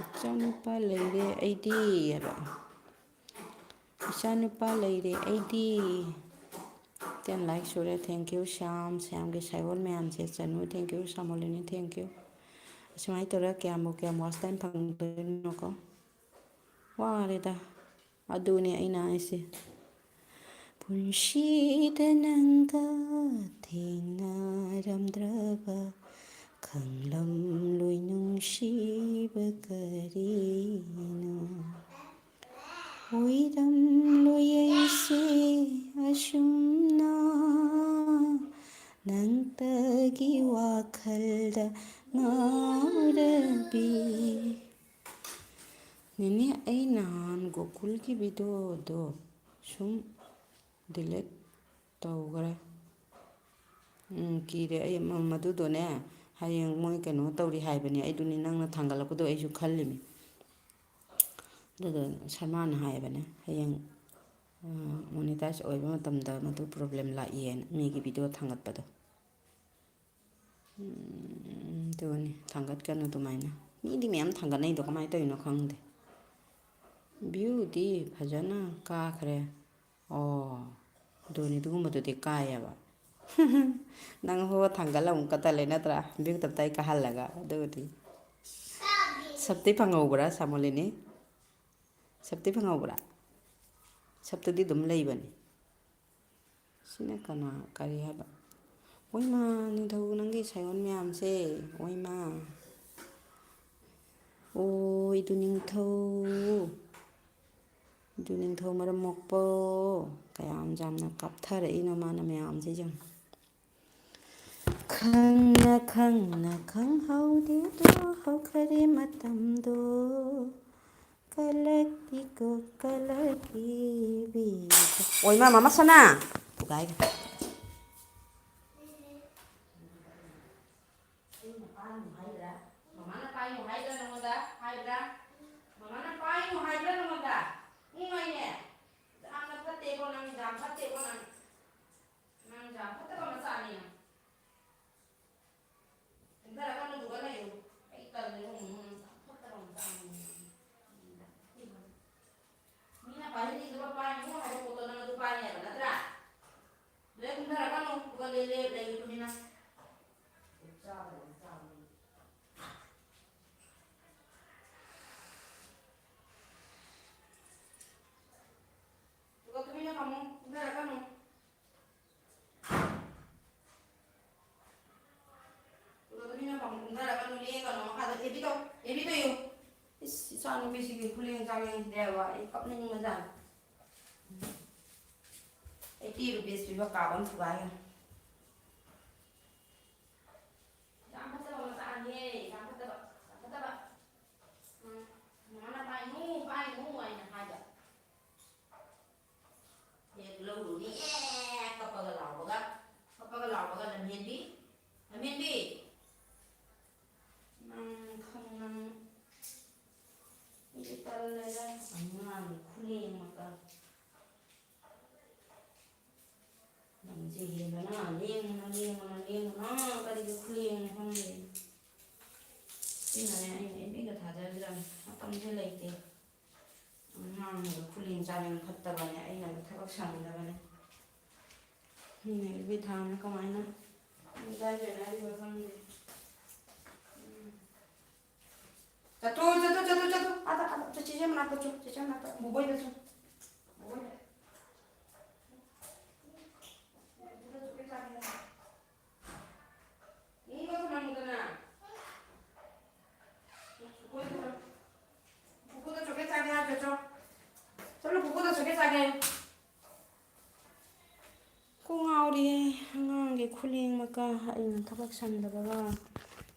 "ꯏꯆꯥꯅꯨꯄꯥ ꯂꯩꯔꯦ ꯑꯩꯗꯤ" ꯍꯥꯏꯕ꯫ "ꯏꯆꯥꯅꯨꯄꯥ ꯂꯩꯔꯦ ꯑꯩꯗꯤ"꯫ Ten like ꯁꯨꯔꯦ꯫ Thank you ꯁ꯭ꯌꯥꯝ, ꯁ꯭ꯌꯥꯝꯒꯤ ꯁꯥꯏꯑꯣꯟ ꯃꯌꯥꯝꯁꯦ꯫ ꯆꯅꯨ, thank you꯫ ꯁꯥꯃꯣꯂꯤꯅꯤ, thank you꯫ ꯑꯁꯨꯃꯥꯏꯅ ꯇꯧꯔꯒ ꯀꯌꯥꯝꯕꯨ ꯀꯌꯥꯝ watch time ꯐꯪꯗꯣꯏꯅꯣꯀꯣ? ꯋꯥꯔꯦꯗ꯫ ꯑꯗꯨꯅꯦ ꯑꯩꯅ ꯍꯥꯏꯁꯦ꯫ ꯄꯨꯟꯁꯤꯗ ꯅꯪꯒ ꯊꯦꯡꯅꯔꯝꯗ꯭ꯔꯕ, ꯈꯪꯂꯝꯂꯣꯏ ꯅꯨꯡꯁꯤꯕ ꯀꯔꯤꯅꯣ꯫ ꯑꯣꯏꯔꯝꯂꯣꯏ ꯑꯩꯁꯦ ꯑꯁꯨꯝꯅ ꯅꯪꯇꯒꯤ ꯋꯥꯈꯜꯗ ꯉꯥꯎꯔꯕꯤ꯫ ꯅꯦꯅꯦ, ꯑꯩ ꯅꯍꯥꯟ ꯒꯣꯀꯨꯜꯒꯤ ꯚꯤꯗꯤꯑꯣꯗꯣ ꯁꯨꯝ ꯗꯤꯂꯤꯠ ꯇꯧꯈ꯭ꯔꯦ꯫ ꯎꯝ, ꯀꯤꯔꯦ ꯑꯩ꯫ ꯃ-, ꯃꯗꯨꯗꯣꯅꯦ, ꯍꯌꯦꯡ ꯃꯣꯏ ꯀꯩꯅꯣ ꯇꯧꯔꯤ ꯍꯥꯏꯕꯅꯦ꯫ ꯑꯩꯗꯨꯅꯤ ꯅꯪꯅ ꯊꯥꯡꯒꯠꯂꯛꯄꯗꯣ ꯑꯩꯁꯨ ꯈꯜꯂꯤꯃꯤ꯫ ꯑꯗꯨꯗꯣ ꯁꯔꯃꯥꯅ ꯍꯥꯏꯕꯅꯦ, ꯍꯌꯦꯡ, ꯑ, ꯃꯣꯅꯤꯇꯥꯏꯖ ꯑꯣꯏꯕ ꯃꯇꯝꯗ ꯃꯗꯨ ꯄ꯭ꯔꯣꯕ꯭ꯂꯦꯝ ꯂꯥꯛꯏꯅ, ꯃꯤꯒꯤ ꯚꯤꯗꯤꯑꯣ ꯊꯥꯡꯒꯠꯄꯗꯣ꯫ ꯎꯝ, ꯑꯗꯨꯅꯤ, ꯊꯥꯡꯒꯠꯀꯅꯨ ꯑꯗꯨꯃꯥꯏꯅ꯫ ꯃꯤꯗꯤ ꯃꯌꯥꯝ ꯊꯥꯡꯒꯠꯅꯩꯗꯣ ꯀꯃꯥꯏꯅ ꯇꯧꯔꯤꯅꯣ ꯈꯪꯗꯦ꯫ Viewꯗꯤ ꯐꯖꯅ ꯀꯥꯈ꯭ꯔꯦ꯫ ꯑꯣ, ꯑꯗꯨꯅꯤ, ꯑꯗꯨꯒꯨꯝꯕꯗꯨꯗꯤ ꯀꯥꯏꯌꯦꯕ꯫ ꯅꯪ ꯍꯣ ꯊꯥꯡꯒꯠꯂ ꯑꯃꯨꯛ ꯀꯠꯇꯂꯦ ꯅꯠꯇ꯭ꯔꯥ? View ꯇꯞꯇꯥꯏ ꯀꯥꯍꯜꯂꯒ ꯑꯗꯨꯕꯨꯗꯤ꯫ ꯁꯞꯇꯤ ꯐꯪꯍꯧꯕ꯭ꯔꯥ, ꯁꯥꯃꯣꯂꯤꯅꯤ? ꯁꯞꯇꯤ ꯐꯪꯍꯧꯕ꯭ꯔꯥ? ꯁꯞꯇꯨꯗꯤ ꯑꯗꯨꯝ ꯂꯩꯕꯅꯤ꯫ ꯁꯤꯅ ꯀꯅꯥ, ꯀꯔꯤ ꯍꯥꯏꯕ? ꯑꯣꯏꯃꯥ, ꯅꯤꯡꯊꯧ, ꯅꯪꯒꯤ ꯁꯥꯌꯣꯟ ꯃꯌꯥꯝꯁꯦ, ꯑꯣꯏꯃꯥ꯫ ꯑꯣ, ꯏꯗꯨ ꯅꯤꯡꯊꯧ, ꯏꯗꯨ ꯅꯤꯡꯊꯧ ꯃꯔꯝ ꯃꯣꯛꯄ, ꯀꯌꯥꯝ ꯌꯥꯝꯅ ꯀꯥꯞꯊꯔꯛꯏꯅꯣ ꯃꯥꯅ ꯃꯌꯥꯝꯁꯦ ꯌꯦꯡꯉꯨ꯫ ꯈꯪꯅ ꯈꯪꯅ ꯈꯪꯍꯧꯗꯦꯗꯣ ꯍꯧꯈꯔꯦ ꯃꯇꯝꯗꯣ, ꯀꯂꯛꯀꯤꯀꯣ ꯀꯂꯛꯀꯤ ꯕꯤꯗ꯫ ꯑꯣꯏꯃꯥ, ꯃꯃꯥ ꯁꯅꯥ! ꯊꯨꯒꯥꯏꯒꯦ꯫ ꯑꯩꯅ ꯄꯥꯏꯅꯨ ꯍꯥꯏꯗ꯭ꯔꯥ? ꯃꯃꯥꯅ ꯄꯥꯏꯅꯨ ꯍꯥꯏꯗ꯭ꯔꯥ ꯅꯉꯣꯟꯗ? ꯍꯥꯏꯕ꯭ꯔꯥ? ꯃꯃꯥꯅ ꯄꯥꯏꯅꯨ ꯍꯥꯏꯕ꯭ꯔꯥ ꯅꯉꯣꯟꯗ? ꯎꯝ ꯍꯥꯏꯅꯦ? ꯌꯥꯝꯅ ꯐꯠꯇꯦꯀꯣ ꯅꯪ, ꯌꯥꯝ ꯐꯠꯇꯦꯀꯣ ꯅꯪ꯫ ꯅꯪ ꯌꯥꯝ ꯐꯠꯇꯕ ꯃꯆꯥꯅꯤ ꯅꯪ꯫ ꯀꯨꯝꯊꯔꯛꯀꯅꯨ, ꯑꯗꯨꯒ ꯂꯩꯌꯨ꯫ ꯑꯩ ꯇꯜꯂꯦ, ꯎꯝ, ꯎꯝ, ꯌꯥꯝ ꯐꯠꯇꯕ ꯃꯆꯥꯅꯤ꯫ ꯃꯤꯅ ꯄꯥꯏꯍꯟꯅꯤꯡꯗꯕ ꯄꯥꯏꯅꯨ ꯍꯥꯏꯕ ꯄꯣꯠꯇꯣ ꯅꯪ ꯑꯗꯨ ꯄꯥꯏꯅꯦꯕ, ꯅꯠꯇ꯭ꯔꯥ? ꯂꯣꯏ ꯀꯨꯝꯊꯔꯛꯀꯅꯨ, ꯑꯗꯨꯒ ꯂꯦ-, ꯂꯦ-, ꯂꯩꯌꯨ ꯇꯨꯃꯤꯟꯅ꯫ ꯆꯥꯕ ꯌꯥꯝ ꯆꯥꯕꯅꯤ꯫ ꯑꯗꯨꯒ ꯇꯨꯃꯤꯟꯅ ꯐꯝꯃꯨ, ꯀꯨꯝꯊꯔꯛꯀꯅꯨ꯫ ꯑꯗꯨꯒ ꯇꯨꯃꯤꯟꯅ ꯐꯝꯃꯨ, ꯀꯨꯝꯊꯔꯛꯀꯅꯨ, ꯂꯦꯡꯒꯅꯨ, ꯃꯈꯥꯗ꯫ ꯑꯦꯕꯤ ꯇꯧ, ꯑꯦꯕꯤ ꯇꯧꯌꯨ꯫ ꯏꯁ, ꯏꯆꯥꯅꯨꯄꯤꯁꯤꯒꯤ ꯈꯨꯂꯦꯡ ꯆꯥꯂꯦꯡꯁꯤꯗꯤꯕ, ꯑꯩ ꯀꯞꯅꯤꯡꯕꯖꯥꯠꯅꯤ꯫ Eighty rupees ꯄꯤꯕ ꯀꯥꯞ ꯑꯃ ꯊꯨꯒꯥꯏꯈ꯭ꯔꯦ꯫ ꯌꯥꯝ ꯐꯠꯇꯕ ꯃꯆꯥꯅꯤꯍꯦ, ꯌꯥꯝ ꯐꯠꯇꯕ, ꯌꯥꯝ ꯐꯠꯇꯕ꯫ ꯎꯝ, ꯃꯃꯥꯅ ꯄꯥꯏꯅꯨ, ꯄꯥꯏꯅꯨ ꯍꯥꯏꯅ ꯍꯥꯏꯕ꯫ ꯍꯦꯛ ꯂꯧꯔꯨꯅꯤ, ꯑꯦ, ꯀꯞꯄꯒ ꯂꯥꯎꯕꯒ, ꯀꯞꯄꯒ ꯂꯥꯎꯕꯒ, ꯂꯝꯍꯦꯟꯕꯤ, ꯂꯝꯍꯦꯟꯕꯤ꯫ ꯅꯪ ꯈꯪ-, ꯅꯪ, ꯑꯩꯗꯤ ꯇꯜꯂꯦꯗ, ꯑꯉꯥꯡꯒꯤ ꯈꯨꯂꯦꯡ ꯃꯇꯧ꯫ ꯂꯝꯁꯦ ꯍꯦꯟꯕꯅ, ꯂꯦꯡꯕꯅ, ꯂꯦꯡꯕꯅ, ꯂꯦꯡꯕꯅ, ꯀꯔꯤꯒꯤ ꯈꯨꯂꯦꯡꯅꯣ ꯈꯪꯗꯦ꯫ ꯁꯤꯅꯅꯦ, ꯑꯩꯅ ꯑꯦꯝꯕꯤꯒ ꯊꯥꯖꯗ꯭ꯔꯕꯅꯤ, ꯃꯇꯝꯁꯦ ꯂꯩꯇꯦ꯫ ꯑꯉꯥꯡꯅꯒ ꯈꯨꯂꯦꯡ ꯆꯥꯂꯦꯡ ꯐꯠꯇꯕꯅꯦ, ꯑꯩꯅꯒ ꯊꯕꯛ ꯁꯪꯗꯕꯅꯦ꯫ ꯃꯤꯅ ꯏꯕꯤ ꯊꯥꯅ ꯀꯃꯥꯏꯅ ꯏꯀꯥꯏꯖꯅꯔꯤꯕ ꯈꯪꯗꯦ꯫ ꯎꯝ꯫ ꯆꯠꯇꯣ, ꯆꯠꯇꯣ, ꯆꯠꯇꯣ, ꯆꯠꯇꯣ꯫ ꯑꯥꯗ, ꯑꯥꯗ, ꯆꯠ-, ꯆꯦꯆꯦ ꯃꯅꯥꯛꯇ ꯆꯣ, ꯆꯦꯆꯦ ꯃꯅꯥꯛꯇ, ꯕꯣꯕꯣꯏꯗ ꯆꯣ꯫ ꯕꯣꯕꯣꯏꯗ꯫ ꯏꯪꯕ ꯊꯝꯃꯝꯃꯨꯗꯅ꯫ ꯕꯣꯕꯣꯏꯗ ꯆꯣ꯫ ꯕꯣꯕꯣꯏꯗ ꯆꯣꯀ꯭ꯂꯦꯠ ꯆꯥꯒꯦ ꯍꯥꯏꯔꯒ ꯆꯣ꯫ ꯆꯠꯂꯣ, ꯕꯣꯕꯣꯏꯗ ꯆꯣꯀ꯭ꯂꯦꯠ ꯆꯥꯒꯦ ꯍꯥꯏꯌꯨ꯫ ꯀꯣꯛ ꯉꯥꯎꯔꯦ꯫ ꯑꯉꯥꯡꯒꯤ ꯈꯨꯂꯦꯡ ꯃꯀꯥ, ꯑꯩꯅ ꯊꯕꯛ ꯁꯪꯗꯕꯒ꯫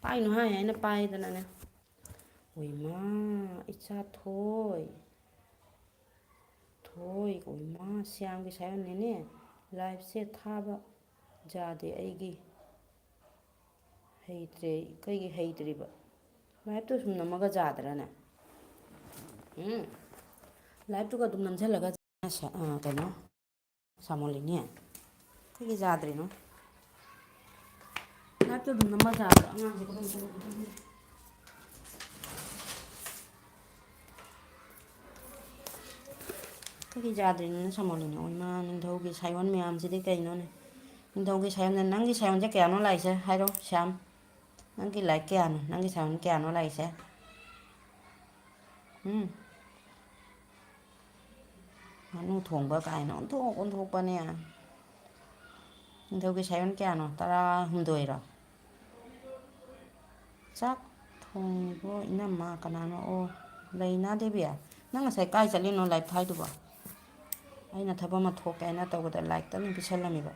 ꯄꯥꯏꯅꯨ ꯍꯥꯏ ꯍꯥꯏꯅ ꯄꯥꯏꯗꯅꯅꯦ꯫ ꯍꯣꯏꯃꯥ, ꯏꯆꯥ ꯊꯣꯏ꯫ ꯊꯣꯏ, ꯍꯣꯏꯃꯥ, ꯁ꯭ꯌꯥꯝꯒꯤ ꯁꯥꯏꯌꯣꯟꯅꯦꯅꯦ꯫ Liveꯁꯦ ꯊꯥꯕ ꯌꯥꯗꯦ ꯑꯩꯒꯤ꯫ ꯍꯩꯇ꯭ꯔꯦ꯫ ꯀꯩꯒꯤ ꯍꯩꯇ꯭ꯔꯤꯕ? Liveꯇꯨ ꯁꯨꯝ ꯅꯝꯃꯒ ꯌꯥꯗ꯭ꯔꯥꯅꯦ? ꯎꯝ? Liveꯇꯨꯒ ꯑꯗꯨꯝ ꯅꯝꯁꯤꯜꯂꯒ ꯁ-, ꯑ, ꯀꯩꯅꯣ, ꯁꯥꯃꯣꯜꯂꯤꯅꯦ꯫ ꯀꯩꯒꯤ ꯌꯥꯗ꯭ꯔꯤꯅꯣ? Liveꯇꯨ ꯑꯗꯨꯝ ꯅꯝꯃ ꯌꯥꯗ꯭ꯔꯣ? ꯑꯉꯥꯡꯁꯦ ꯀꯃꯥꯏꯅ ꯇꯧꯕꯅꯣ ꯈꯪꯗꯦ꯫ ꯀꯩꯒꯤ ꯌꯥꯗ꯭ꯔꯤꯅꯣꯅꯦ ꯁꯥꯃꯣꯜꯂꯤꯅꯦ? ꯑꯣꯏꯃꯥ, ꯅꯤꯡꯊꯧꯒꯤ ꯁꯥꯏꯌꯣꯟ ꯃꯌꯥꯝꯁꯤꯗꯤ ꯀꯩꯅꯣꯅꯦ? ꯅꯤꯡꯊꯧꯒꯤ ꯁꯥꯏꯌꯣꯟꯅꯦ꯫ ꯅꯪꯒꯤ ꯁꯥꯏꯌꯣꯟꯁꯦ ꯀꯌꯥꯅꯣ ꯂꯥꯛꯏꯁꯦ? ꯍꯥꯏꯔꯣ, ꯁ꯭ꯌꯥꯝ꯫ ꯅꯪꯒꯤ like ꯀꯌꯥꯅꯣ? ꯅꯪꯒꯤ ꯁꯥꯏꯌꯣꯟ ꯀꯌꯥꯅꯣ ꯂꯥꯛꯏꯁꯦ? ꯎꯝ? ꯉꯥꯅꯨ ꯊꯣꯡꯕ ꯀꯥꯏꯅ ꯑꯣꯟꯊꯣꯛ ꯑꯣꯟꯊꯣꯛꯄꯅꯦ꯫ ꯅꯤꯡꯊꯧꯒꯤ ꯁꯥꯏꯌꯣꯟ ꯀꯌꯥꯅꯣ? ꯇꯔꯥꯍꯨꯝꯗꯣꯏꯔꯣ? ꯆꯥꯛ ꯊꯣꯡꯉꯤꯕꯣ ꯏꯅꯝꯃ? ꯀꯅꯥꯅꯣ? ꯑꯣ, ꯂꯩꯅꯥ ꯗꯦꯕꯤ? ꯅꯪ ꯉꯁꯥꯏ ꯀꯥꯏ ꯆꯠꯂꯤꯅꯣ live ꯊꯥꯏꯗꯨꯕꯣ? ꯑꯩꯅ ꯊꯕꯛ ꯑꯃ ꯊꯣꯛꯀꯦ ꯍꯥꯏꯅ ꯇꯧꯕꯗ like ꯇꯪ ꯄꯤꯁꯜꯂꯝꯃꯤꯕ꯫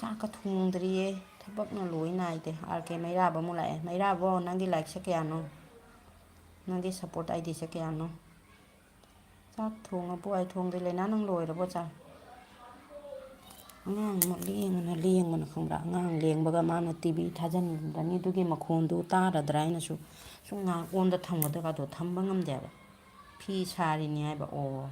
ꯆꯥꯛꯀ ꯊꯣꯡꯗ꯭ꯔꯤꯌꯦ, ꯊꯕꯛꯅ ꯂꯣꯏ ꯅꯥꯏꯗꯦ꯫ ꯑꯥꯔ ꯀꯦ ꯃꯩꯔꯥꯕ ꯑꯃꯨꯛ ꯂꯥꯛꯑꯦ꯫ ꯃꯩꯔꯥꯕꯣ, ꯅꯪꯒꯤ likeꯁꯦ ꯀꯌꯥꯅꯣ? ꯅꯪꯒꯤ support IDꯁꯦ ꯀꯌꯥꯅꯣ? ꯆꯥꯛ ꯊꯣꯡꯉꯕꯣ? ꯑꯩ ꯊꯣꯡꯗ꯭ꯔꯤ꯫ ꯂꯩꯅꯥ, ꯅꯪ ꯂꯣꯏꯔꯕꯣ ꯆꯥꯛ? ꯑꯉꯥꯡ ꯑꯃ ꯂꯦꯡꯉꯅ ꯂꯦꯡꯕꯅ ꯈꯪꯕ꯭ꯔꯥ? ꯑꯉꯥꯡ ꯂꯦꯡꯕꯒ ꯃꯥꯅ ꯇꯤ ꯚꯤ ꯊꯥꯖꯤꯟꯕꯅꯤ, ꯑꯗꯨꯒꯤ ꯃꯈꯣꯟꯗꯨ ꯇꯥꯔꯗ꯭ꯔꯥ ꯍꯥꯏꯅꯁꯨ ꯁꯨꯝ ꯉꯥꯏꯍꯥꯛ ꯑꯣꯟꯗ ꯊꯝꯒꯗ꯭ꯔꯥ ꯀꯥꯗꯣ ꯊꯝꯕ ꯉꯝꯗꯦ ꯍꯥꯏꯕ꯫ ꯐꯤ ꯁꯥꯔꯤꯅꯤ ꯍꯥꯏꯕ꯫ ꯑꯣ,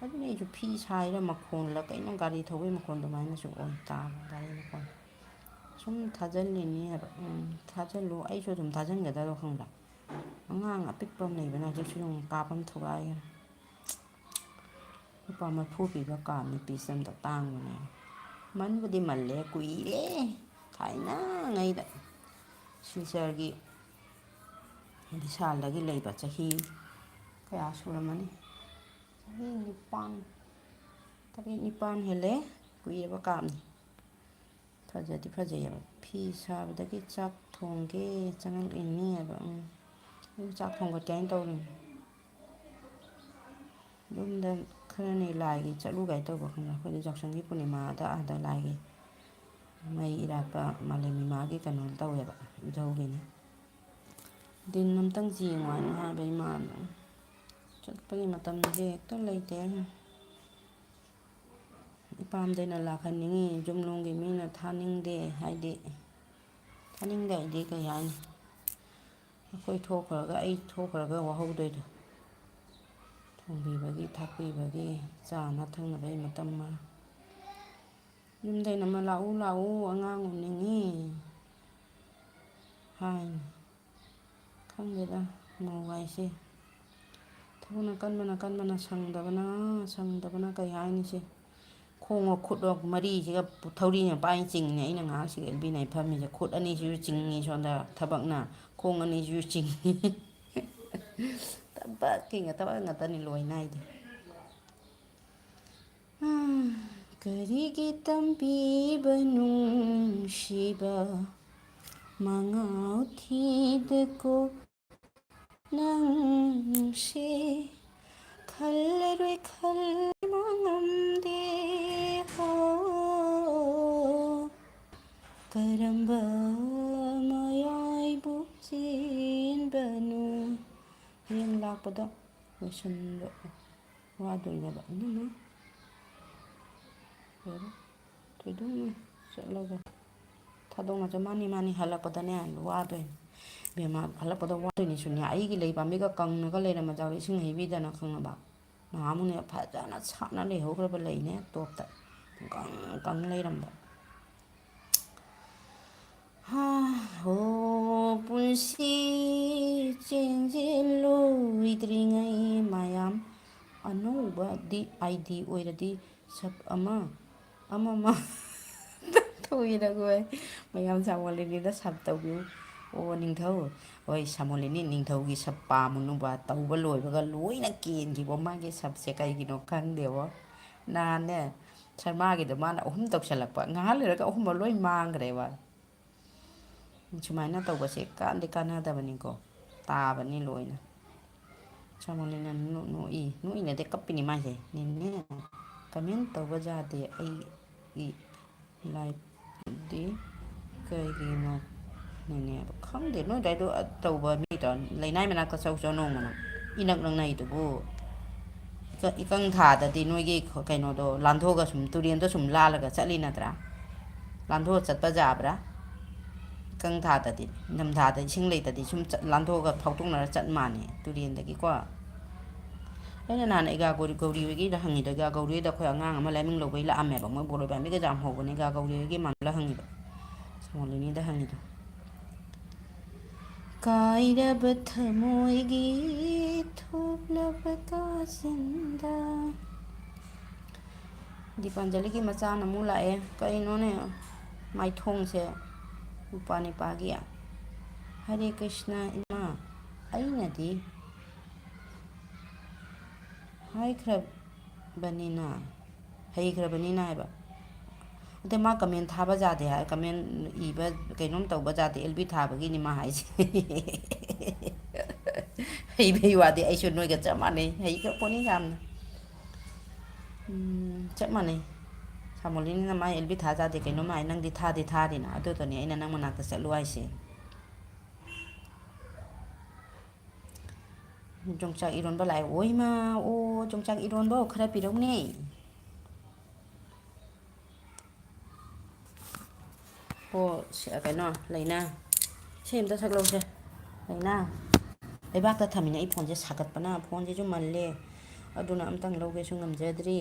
ꯑꯗꯨꯅꯦ ꯑꯩꯁꯨ ꯐꯤ ꯁꯥꯔꯤꯔꯥ ꯃꯈꯣꯟꯂ ꯀꯩꯅꯣ ꯒꯥꯔꯤ ꯊꯧꯕꯒꯤ ꯃꯈꯣꯟ ꯑꯗꯨꯃꯥꯏꯅꯁꯨ ꯑꯣꯏ ꯇꯥꯕ, ꯒꯥꯔꯤ ꯃꯈꯣꯟ꯫ ꯁꯨꯝ ꯊꯥꯖꯤꯜꯂꯤꯅꯤ ꯍꯥꯏꯕ꯫ ꯎꯝ, ꯊꯥꯖꯤꯜꯂꯨ꯫ ꯑꯩꯁꯨ ꯑꯗꯨꯝ ꯊꯥꯖꯤꯟꯒꯗꯕ ꯈꯪꯕ꯭ꯔꯥ? ꯑꯉꯥꯡ ꯑꯄꯤꯛꯄ ꯑꯃ ꯂꯩꯕꯅ ꯍꯧꯖꯤꯛꯁꯨ ꯑꯗꯨꯝ ꯀꯥꯞꯄ ꯑꯃ ꯊꯨꯒꯥꯏꯈ꯭ꯔꯦ꯫ ꯂꯨꯄꯥ ꯃꯔꯤꯐꯨ ꯄꯤꯕ ꯀꯥꯞꯅꯤ, ꯄꯤꯁ ꯑꯝꯗ ꯇꯥꯡꯕꯅꯦ꯫ ꯃꯟꯕꯨꯗꯤ ꯃꯜꯂꯦ, ꯀꯨꯏꯔꯦ꯫ ꯊꯥꯏꯅꯉꯩꯗ ꯁꯤꯜꯆꯔꯒꯤ ꯕꯤꯁꯥꯜꯗꯒꯤ ꯂꯩꯕ ꯆꯍꯤ ꯀꯌꯥ ꯁꯨꯔꯝꯃꯅꯤ? ꯆꯍꯤ ꯅꯤꯄꯥꯟ, ꯇꯔꯦꯠ ꯅꯤꯄꯥꯟ ꯍꯦꯜꯂꯦ꯫ ꯀꯨꯏꯔꯕ ꯀꯥꯞꯅꯤ꯫ ꯐꯖꯗꯤ ꯐꯖꯩꯌꯦꯕ꯫ ꯐꯤ ꯁꯥꯕꯗꯒꯤ ꯆꯥꯛ ꯊꯣꯡꯒꯦ ꯆꯪꯉꯛꯏꯅꯤ ꯍꯥꯏꯕ꯫ ꯎꯝ꯫ ꯑꯩꯁꯨ ꯆꯥꯛ ꯊꯣꯡꯒꯠꯀꯦ ꯍꯥꯏꯅ ꯇꯧꯔꯤꯅꯤ꯫ ꯌꯨꯝꯗ ꯈꯔꯅꯤ ꯂꯥꯏꯒꯤ ꯆꯠꯂꯨꯒꯥꯏ ꯇꯧꯕ ꯈꯪꯕ꯭ꯔꯥ? ꯑꯩꯈꯣꯏꯗꯤ ꯌꯥꯎꯁꯪꯒꯤ ꯄꯨꯔꯅꯤꯃꯥꯗ ꯑꯥꯗ ꯂꯥꯏꯒꯤ ꯃꯩ ꯏꯔꯥꯠꯄ ꯃꯥꯂꯦꯝ ꯏꯃꯥꯒꯤ ꯀꯩꯅꯣ ꯇꯧꯋꯦꯕ, ꯏꯙꯧꯒꯤꯅꯤ꯫ ꯗꯤꯟ ꯑꯝꯇꯪ ꯌꯦꯡꯉꯣ ꯍꯥꯏꯅ ꯍꯥꯏꯕ ꯏꯃꯥꯅ꯫ ꯆꯠꯄꯒꯤ ꯃꯇꯝꯁꯦ ꯍꯦꯛꯇ ꯂꯩꯇꯦ꯫ ꯏꯄꯥꯝꯗꯩꯅ ꯂꯥꯛꯍꯟꯅꯤꯡꯉꯤ, ꯌꯨꯝꯂꯣꯝꯒꯤ ꯃꯤꯅ ꯊꯥꯅꯤꯡꯗꯦ ꯍꯥꯏꯗꯤ, ꯊꯥꯅꯤꯡꯗꯦ ꯍꯥꯏꯗꯤ ꯀꯩ ꯍꯥꯏꯅꯤ? ꯑꯩꯈꯣꯏ ꯊꯣꯛꯈ꯭ꯔꯒ, ꯑꯩ ꯊꯣꯛꯈ꯭ꯔꯒ ꯋꯥꯍꯧꯗꯣꯏꯗꯣ꯫ ꯊꯣꯡꯕꯤꯕꯒꯤ, ꯊꯥꯛꯄꯤꯕꯒꯤ, ꯆꯥꯅ ꯊꯛꯅꯕꯒꯤ ꯃꯇꯝ ꯑꯃ꯫ ꯌꯨꯝꯗꯩꯅ ꯑꯃ, "ꯂꯥꯛꯎ, ꯂꯥꯛꯎ, ꯑꯉꯥꯡ ꯎꯅꯤꯡꯉꯤ" ꯍꯥꯏꯅꯤ꯫ ꯈꯪꯗꯦꯗ, ꯃꯧ ꯍꯥꯏꯁꯦ꯫ ꯊꯕꯛꯅ ꯀꯟꯕꯅ, ꯀꯟꯕꯅ, ꯁꯪꯗꯕꯅ, ꯁꯪꯗꯕꯅ ꯀꯩ ꯍꯥꯏꯅꯤ ꯁꯤ? ꯈꯣꯡꯒ ꯈꯨꯠꯀ ꯃꯔꯤꯁꯤꯒ ꯊꯧꯔꯤꯅ ꯄꯥꯏ ꯆꯤꯡꯉꯤꯅꯦ ꯑꯩꯅ ꯉꯥꯏꯍꯥꯛꯁꯤꯒ ꯑꯦꯜꯕꯤꯅꯥꯏ ꯐꯝꯃꯤꯁꯦ꯫ ꯈꯨꯠ ꯑꯅꯤꯁꯤꯁꯨ ꯆꯤꯡꯉꯤ ꯁꯣꯝꯗ, ꯊꯕꯛꯅ ꯈꯣꯡ ꯑꯅꯤꯁꯤꯁꯨ ꯆꯤꯡꯉꯤ꯫ ꯊꯕꯛꯀꯤ ꯊꯕꯛ ꯉꯥꯛꯇꯅꯤ, ꯂꯣꯏ ꯅꯥꯏꯗꯦ꯫ ꯀꯔꯤꯒꯤ ꯇꯝꯕꯤꯕ ꯅꯨꯡꯁꯤꯕ ꯃꯉꯥꯎ ꯊꯤꯗꯀꯣ ꯅꯪꯁꯦ? ꯈꯜꯂꯔꯣꯏ ꯈꯟꯕ ꯉꯝꯗꯦ꯫ ꯍꯣ, ꯀꯔꯝꯕ ꯃꯌꯥꯏꯕꯨ ꯆꯦꯟꯕꯅꯣ? ꯍꯌꯦꯡ ꯂꯥꯛꯄꯗ ꯂꯣꯏꯁꯤꯟꯕ ꯋꯥꯗꯣꯏꯅꯦꯕ꯫ ꯏꯃꯥ꯫ ꯂꯣꯏꯔꯦ꯫ ꯊꯣꯏꯗꯣꯛꯅ ꯆꯠꯂꯒ ꯊꯥꯗꯣꯛꯅꯁꯦ꯫ ꯃꯥꯅꯤ, ꯃꯥꯅꯤ, ꯍꯜꯂꯛꯄꯗꯅꯦ ꯋꯥꯗꯣꯏꯅꯤ꯫ ꯕꯦꯝꯃ, ꯍꯜꯂꯛꯄꯗ ꯋꯥꯗꯣꯏꯅꯤꯁꯨꯅꯦ꯫ ꯑꯩꯒꯤ ꯂꯩ ꯄꯥꯝꯕꯤꯒ ꯀꯪꯉꯒ ꯂꯩꯔꯝꯕ ꯖꯥꯠꯂꯣ, ꯏꯁꯤꯡ ꯍꯩꯕꯤꯗꯅ, ꯈꯪꯉꯕ? ꯅꯍꯥꯟꯃꯨꯛꯅꯦ ꯐꯖꯅ ꯁꯥꯠꯅ ꯂꯩꯍꯧꯈ꯭ꯔꯕ ꯂꯩꯅꯦ, ꯇꯣꯞꯇ ꯀꯪ ꯀꯪ ꯂꯩꯔꯝꯕ꯫ ꯍꯥ, ꯍꯣ, ꯄꯨꯟꯁꯤ ꯆꯦꯟꯖꯤꯜꯂꯣꯏꯗ꯭ꯔꯤꯉꯩ ꯃꯌꯥꯝ ꯑꯅꯧꯕꯗꯤ ꯑꯥꯏ ꯗꯤ ꯑꯣꯏꯔꯗꯤ ꯁꯕ ꯑꯃ, ꯑꯃꯃ ꯊꯣꯏꯔꯒꯣꯏ꯫ ꯃꯌꯥꯝ ꯁꯥꯃꯣꯂꯤꯅꯤꯗ ꯁꯕ ꯇꯧꯕꯤꯌꯨ꯫ ꯑꯣ, ꯅꯤꯡꯊꯧ꯫ ꯍꯣꯏ, ꯁꯥꯃꯣꯂꯤꯅꯤ ꯅꯤꯡꯊꯧꯒꯤ ꯁꯕ ꯄꯥꯝꯃꯨꯅꯨꯕ꯫ ꯇꯧꯕ ꯂꯣꯏꯕꯒ ꯂꯣꯏꯅ ꯀꯦꯟꯈꯤꯕ ꯃꯥꯒꯤ ꯁꯕꯁꯦ ꯀꯩꯒꯤꯅꯣ ꯈꯪꯗꯦꯕꯣ꯫ ꯅꯍꯥꯟꯅꯦ, ꯁꯔꯃꯥꯒꯤꯗꯣ ꯃꯥꯅ ꯑꯍꯨꯝ ꯇꯧꯁꯜꯂꯛꯄ꯫ ꯉꯥꯏꯍꯥꯛ ꯂꯩꯔꯒ ꯑꯍꯨꯝꯃꯛ ꯂꯣꯏ ꯃꯥꯡꯈ꯭ꯔꯦꯕ꯫ ꯁꯨꯃꯥꯏꯅ ꯇꯧꯕꯁꯦ ꯀꯥꯟꯗꯤ ꯀꯥꯟꯅꯗꯕꯅꯤꯀꯣ꯫ ꯇꯥꯕꯅꯤ ꯂꯣꯏꯅ꯫ ꯁꯥꯃꯣꯂꯤꯅ ꯅꯣꯛ-, ꯅꯣꯛꯏ꯫ ꯅꯣꯛꯏꯅꯗꯤ ꯀꯞꯄꯤꯅꯤ ꯃꯥꯏꯁꯦ꯫ "ꯅꯦꯅꯦ, ꯀꯃꯦꯟ ꯇꯧꯕ ꯌꯥꯗꯦ ꯑꯩꯒꯤ ꯂꯥꯏꯐꯗꯤ ꯀꯩꯒꯤꯅꯣ ꯅꯦꯅꯦ?" ꯈꯪꯗꯦ, ꯅꯣꯏ ꯑꯗꯨꯋꯥꯏꯗꯣ ꯇꯧꯕ ꯃꯤꯗꯣ ꯂꯩꯅꯥꯏ ꯃꯅꯥꯛꯇ ꯆꯧ ꯆꯧ ꯅꯣꯡꯃꯅ꯫ ꯏꯅꯛ ꯅꯛꯅꯩꯗꯨꯕꯨ꯫ ꯏꯀ-, ꯏꯀꯪ ꯊꯥꯗꯗꯤ ꯅꯣꯏꯒꯤ ꯀꯩꯅꯣꯗꯣ ꯂꯥꯟꯊꯣꯛꯑꯒ ꯁꯨꯝ ꯇꯨꯔꯦꯟꯗꯣ ꯁꯨꯝ ꯂꯥꯜꯂꯒ ꯆꯠꯂꯤ ꯅꯠꯇ꯭ꯔꯥ? ꯂꯥꯟꯊꯣꯛꯑ ꯆꯠꯄ ꯌꯥꯕ꯭ꯔꯥ? ꯏꯀꯪ ꯊꯥꯗꯗꯤ, ꯅꯤꯡꯊꯝꯊꯥꯗ ꯏꯁꯤꯡ ꯂꯩꯇꯗꯤ ꯁꯨꯝ ꯆꯠ-, ꯂꯥꯟꯊꯣꯛꯑꯒ ꯐꯥꯎꯗꯣꯛꯅꯔ ꯆꯠ ꯃꯥꯟꯅꯦ ꯇꯨꯔꯦꯟꯗꯒꯤꯀꯣ꯫ ꯑꯩꯅ ꯅꯍꯥꯟ ꯑꯩꯒꯥ ꯒꯧꯔꯤ, ꯒꯧꯔꯤ ꯍꯣꯏꯒꯤꯗ ꯍꯪꯉꯤꯗꯣ, ꯑꯩꯒꯥ ꯒꯧꯔꯤꯗ ꯑꯩꯈꯣꯏ ꯑꯉꯥꯡ ꯑꯃ ꯂꯥꯏꯃꯤꯡ ꯂꯧꯕꯩ ꯂꯥꯛꯑꯝꯃꯦꯕ꯫ ꯃꯣꯏ ꯕꯣꯔꯣꯏ ꯄꯥꯝꯕꯤꯒꯁꯦ ꯌꯥꯝ ꯍꯧꯕꯅꯦ, ꯑꯩꯒꯥ ꯒꯧꯔꯤ ꯍꯣꯏꯒꯤ ꯃꯥꯟꯅ ꯍꯪꯉꯤꯗꯣ꯫ ꯁꯣꯃꯣꯂꯤꯅꯤꯗ ꯍꯪꯉꯤꯗꯣ꯫ ꯀꯥꯏꯔꯕ ꯊꯃꯣꯏꯒꯤ ꯊꯣꯛꯂꯕ ꯀꯥꯁꯤꯟꯗ꯫ ꯗꯤꯄꯥꯟꯖꯂꯤꯒꯤ ꯃꯆꯥꯅ ꯑꯃꯨꯛ ꯂꯥꯛꯑꯦ꯫ ꯀꯩꯅꯣꯅꯦ ꯃꯥꯏꯊꯣꯡꯁꯦ ꯎꯄꯥ ꯅꯤꯄꯥꯒꯤ? ꯍꯔꯦ ꯀ꯭ꯔꯤꯁꯅ ꯏꯃꯥ, ꯑꯩꯅꯗꯤ ꯍꯥꯏꯈ꯭ꯔꯕꯅꯤꯅ, ꯍꯩꯈ꯭ꯔꯕꯅꯤꯅ ꯍꯥꯏꯕ꯫ ꯑꯗ ꯃꯥ ꯀꯃꯦꯟ ꯊꯥꯕ ꯌꯥꯗꯦ ꯍꯥꯏ, ꯀꯃꯦꯟ ꯏꯕ ꯀꯩꯅꯣꯝ ꯇꯧꯕ ꯌꯥꯗꯦ, ꯑꯦꯜ ꯕꯤ ꯊꯥꯕꯒꯤꯅꯤ ꯃꯥ ꯍꯥꯏꯁꯦ꯫ ꯍꯩꯕꯩ ꯋꯥꯗꯤ ꯑꯩꯁꯨ ꯅꯣꯏꯒ ꯆꯞ ꯃꯥꯟꯅꯩ, ꯍꯩꯈ꯭ꯔ ꯄꯣꯠꯅꯤ ꯌꯥꯝꯅ꯫ ꯎꯝ, ꯆꯞ ꯃꯥꯟꯅꯩ꯫ ꯁꯥꯃꯣꯂꯤꯅꯤꯅ ꯃꯥ ꯑꯦꯜ ꯕꯤ ꯊꯥ ꯌꯥꯗꯦ, ꯀꯩꯅꯣꯝ ꯍꯥꯏ, ꯅꯪꯗꯤ ꯊꯥꯗꯤ ꯊꯥꯔꯤꯅ, ꯑꯗꯨꯗꯨꯅꯦ ꯑꯩꯅ ꯅꯪ ꯃꯅꯥꯛꯇ ꯆꯠꯂꯨ ꯍꯥꯏꯁꯦ꯫ ꯌꯣꯡꯆꯥꯛ ꯏꯔꯣꯟꯕ ꯂꯥꯛꯑꯦ꯫ ꯑꯣꯏꯃꯥ, ꯑꯣ, ꯌꯣꯡꯆꯥꯛ ꯏꯔꯣꯟꯕ ꯈꯔ ꯄꯤꯔꯧꯅꯦ꯫ ꯑꯣ, ꯁꯤ, ꯀꯩꯅꯣ, ꯂꯩꯅꯥ꯫ ꯏꯁꯩ ꯑꯝꯇ ꯁꯛꯂꯧꯁꯦ꯫ ꯂꯩꯅꯥ꯫ ꯂꯩꯕꯥꯛꯇ ꯊꯝꯃꯤꯅꯦ ꯑꯩ ꯐꯣꯟꯁꯦ ꯁꯥꯒꯠꯄꯅ꯫ ꯐꯣꯟꯁꯤꯁꯨ ꯃꯜꯂꯦ꯫ ꯑꯗꯨꯅ ꯑꯝꯇꯪ ꯂꯧꯒꯦꯁꯨ ꯉꯝꯖꯗ꯭ꯔꯤ꯫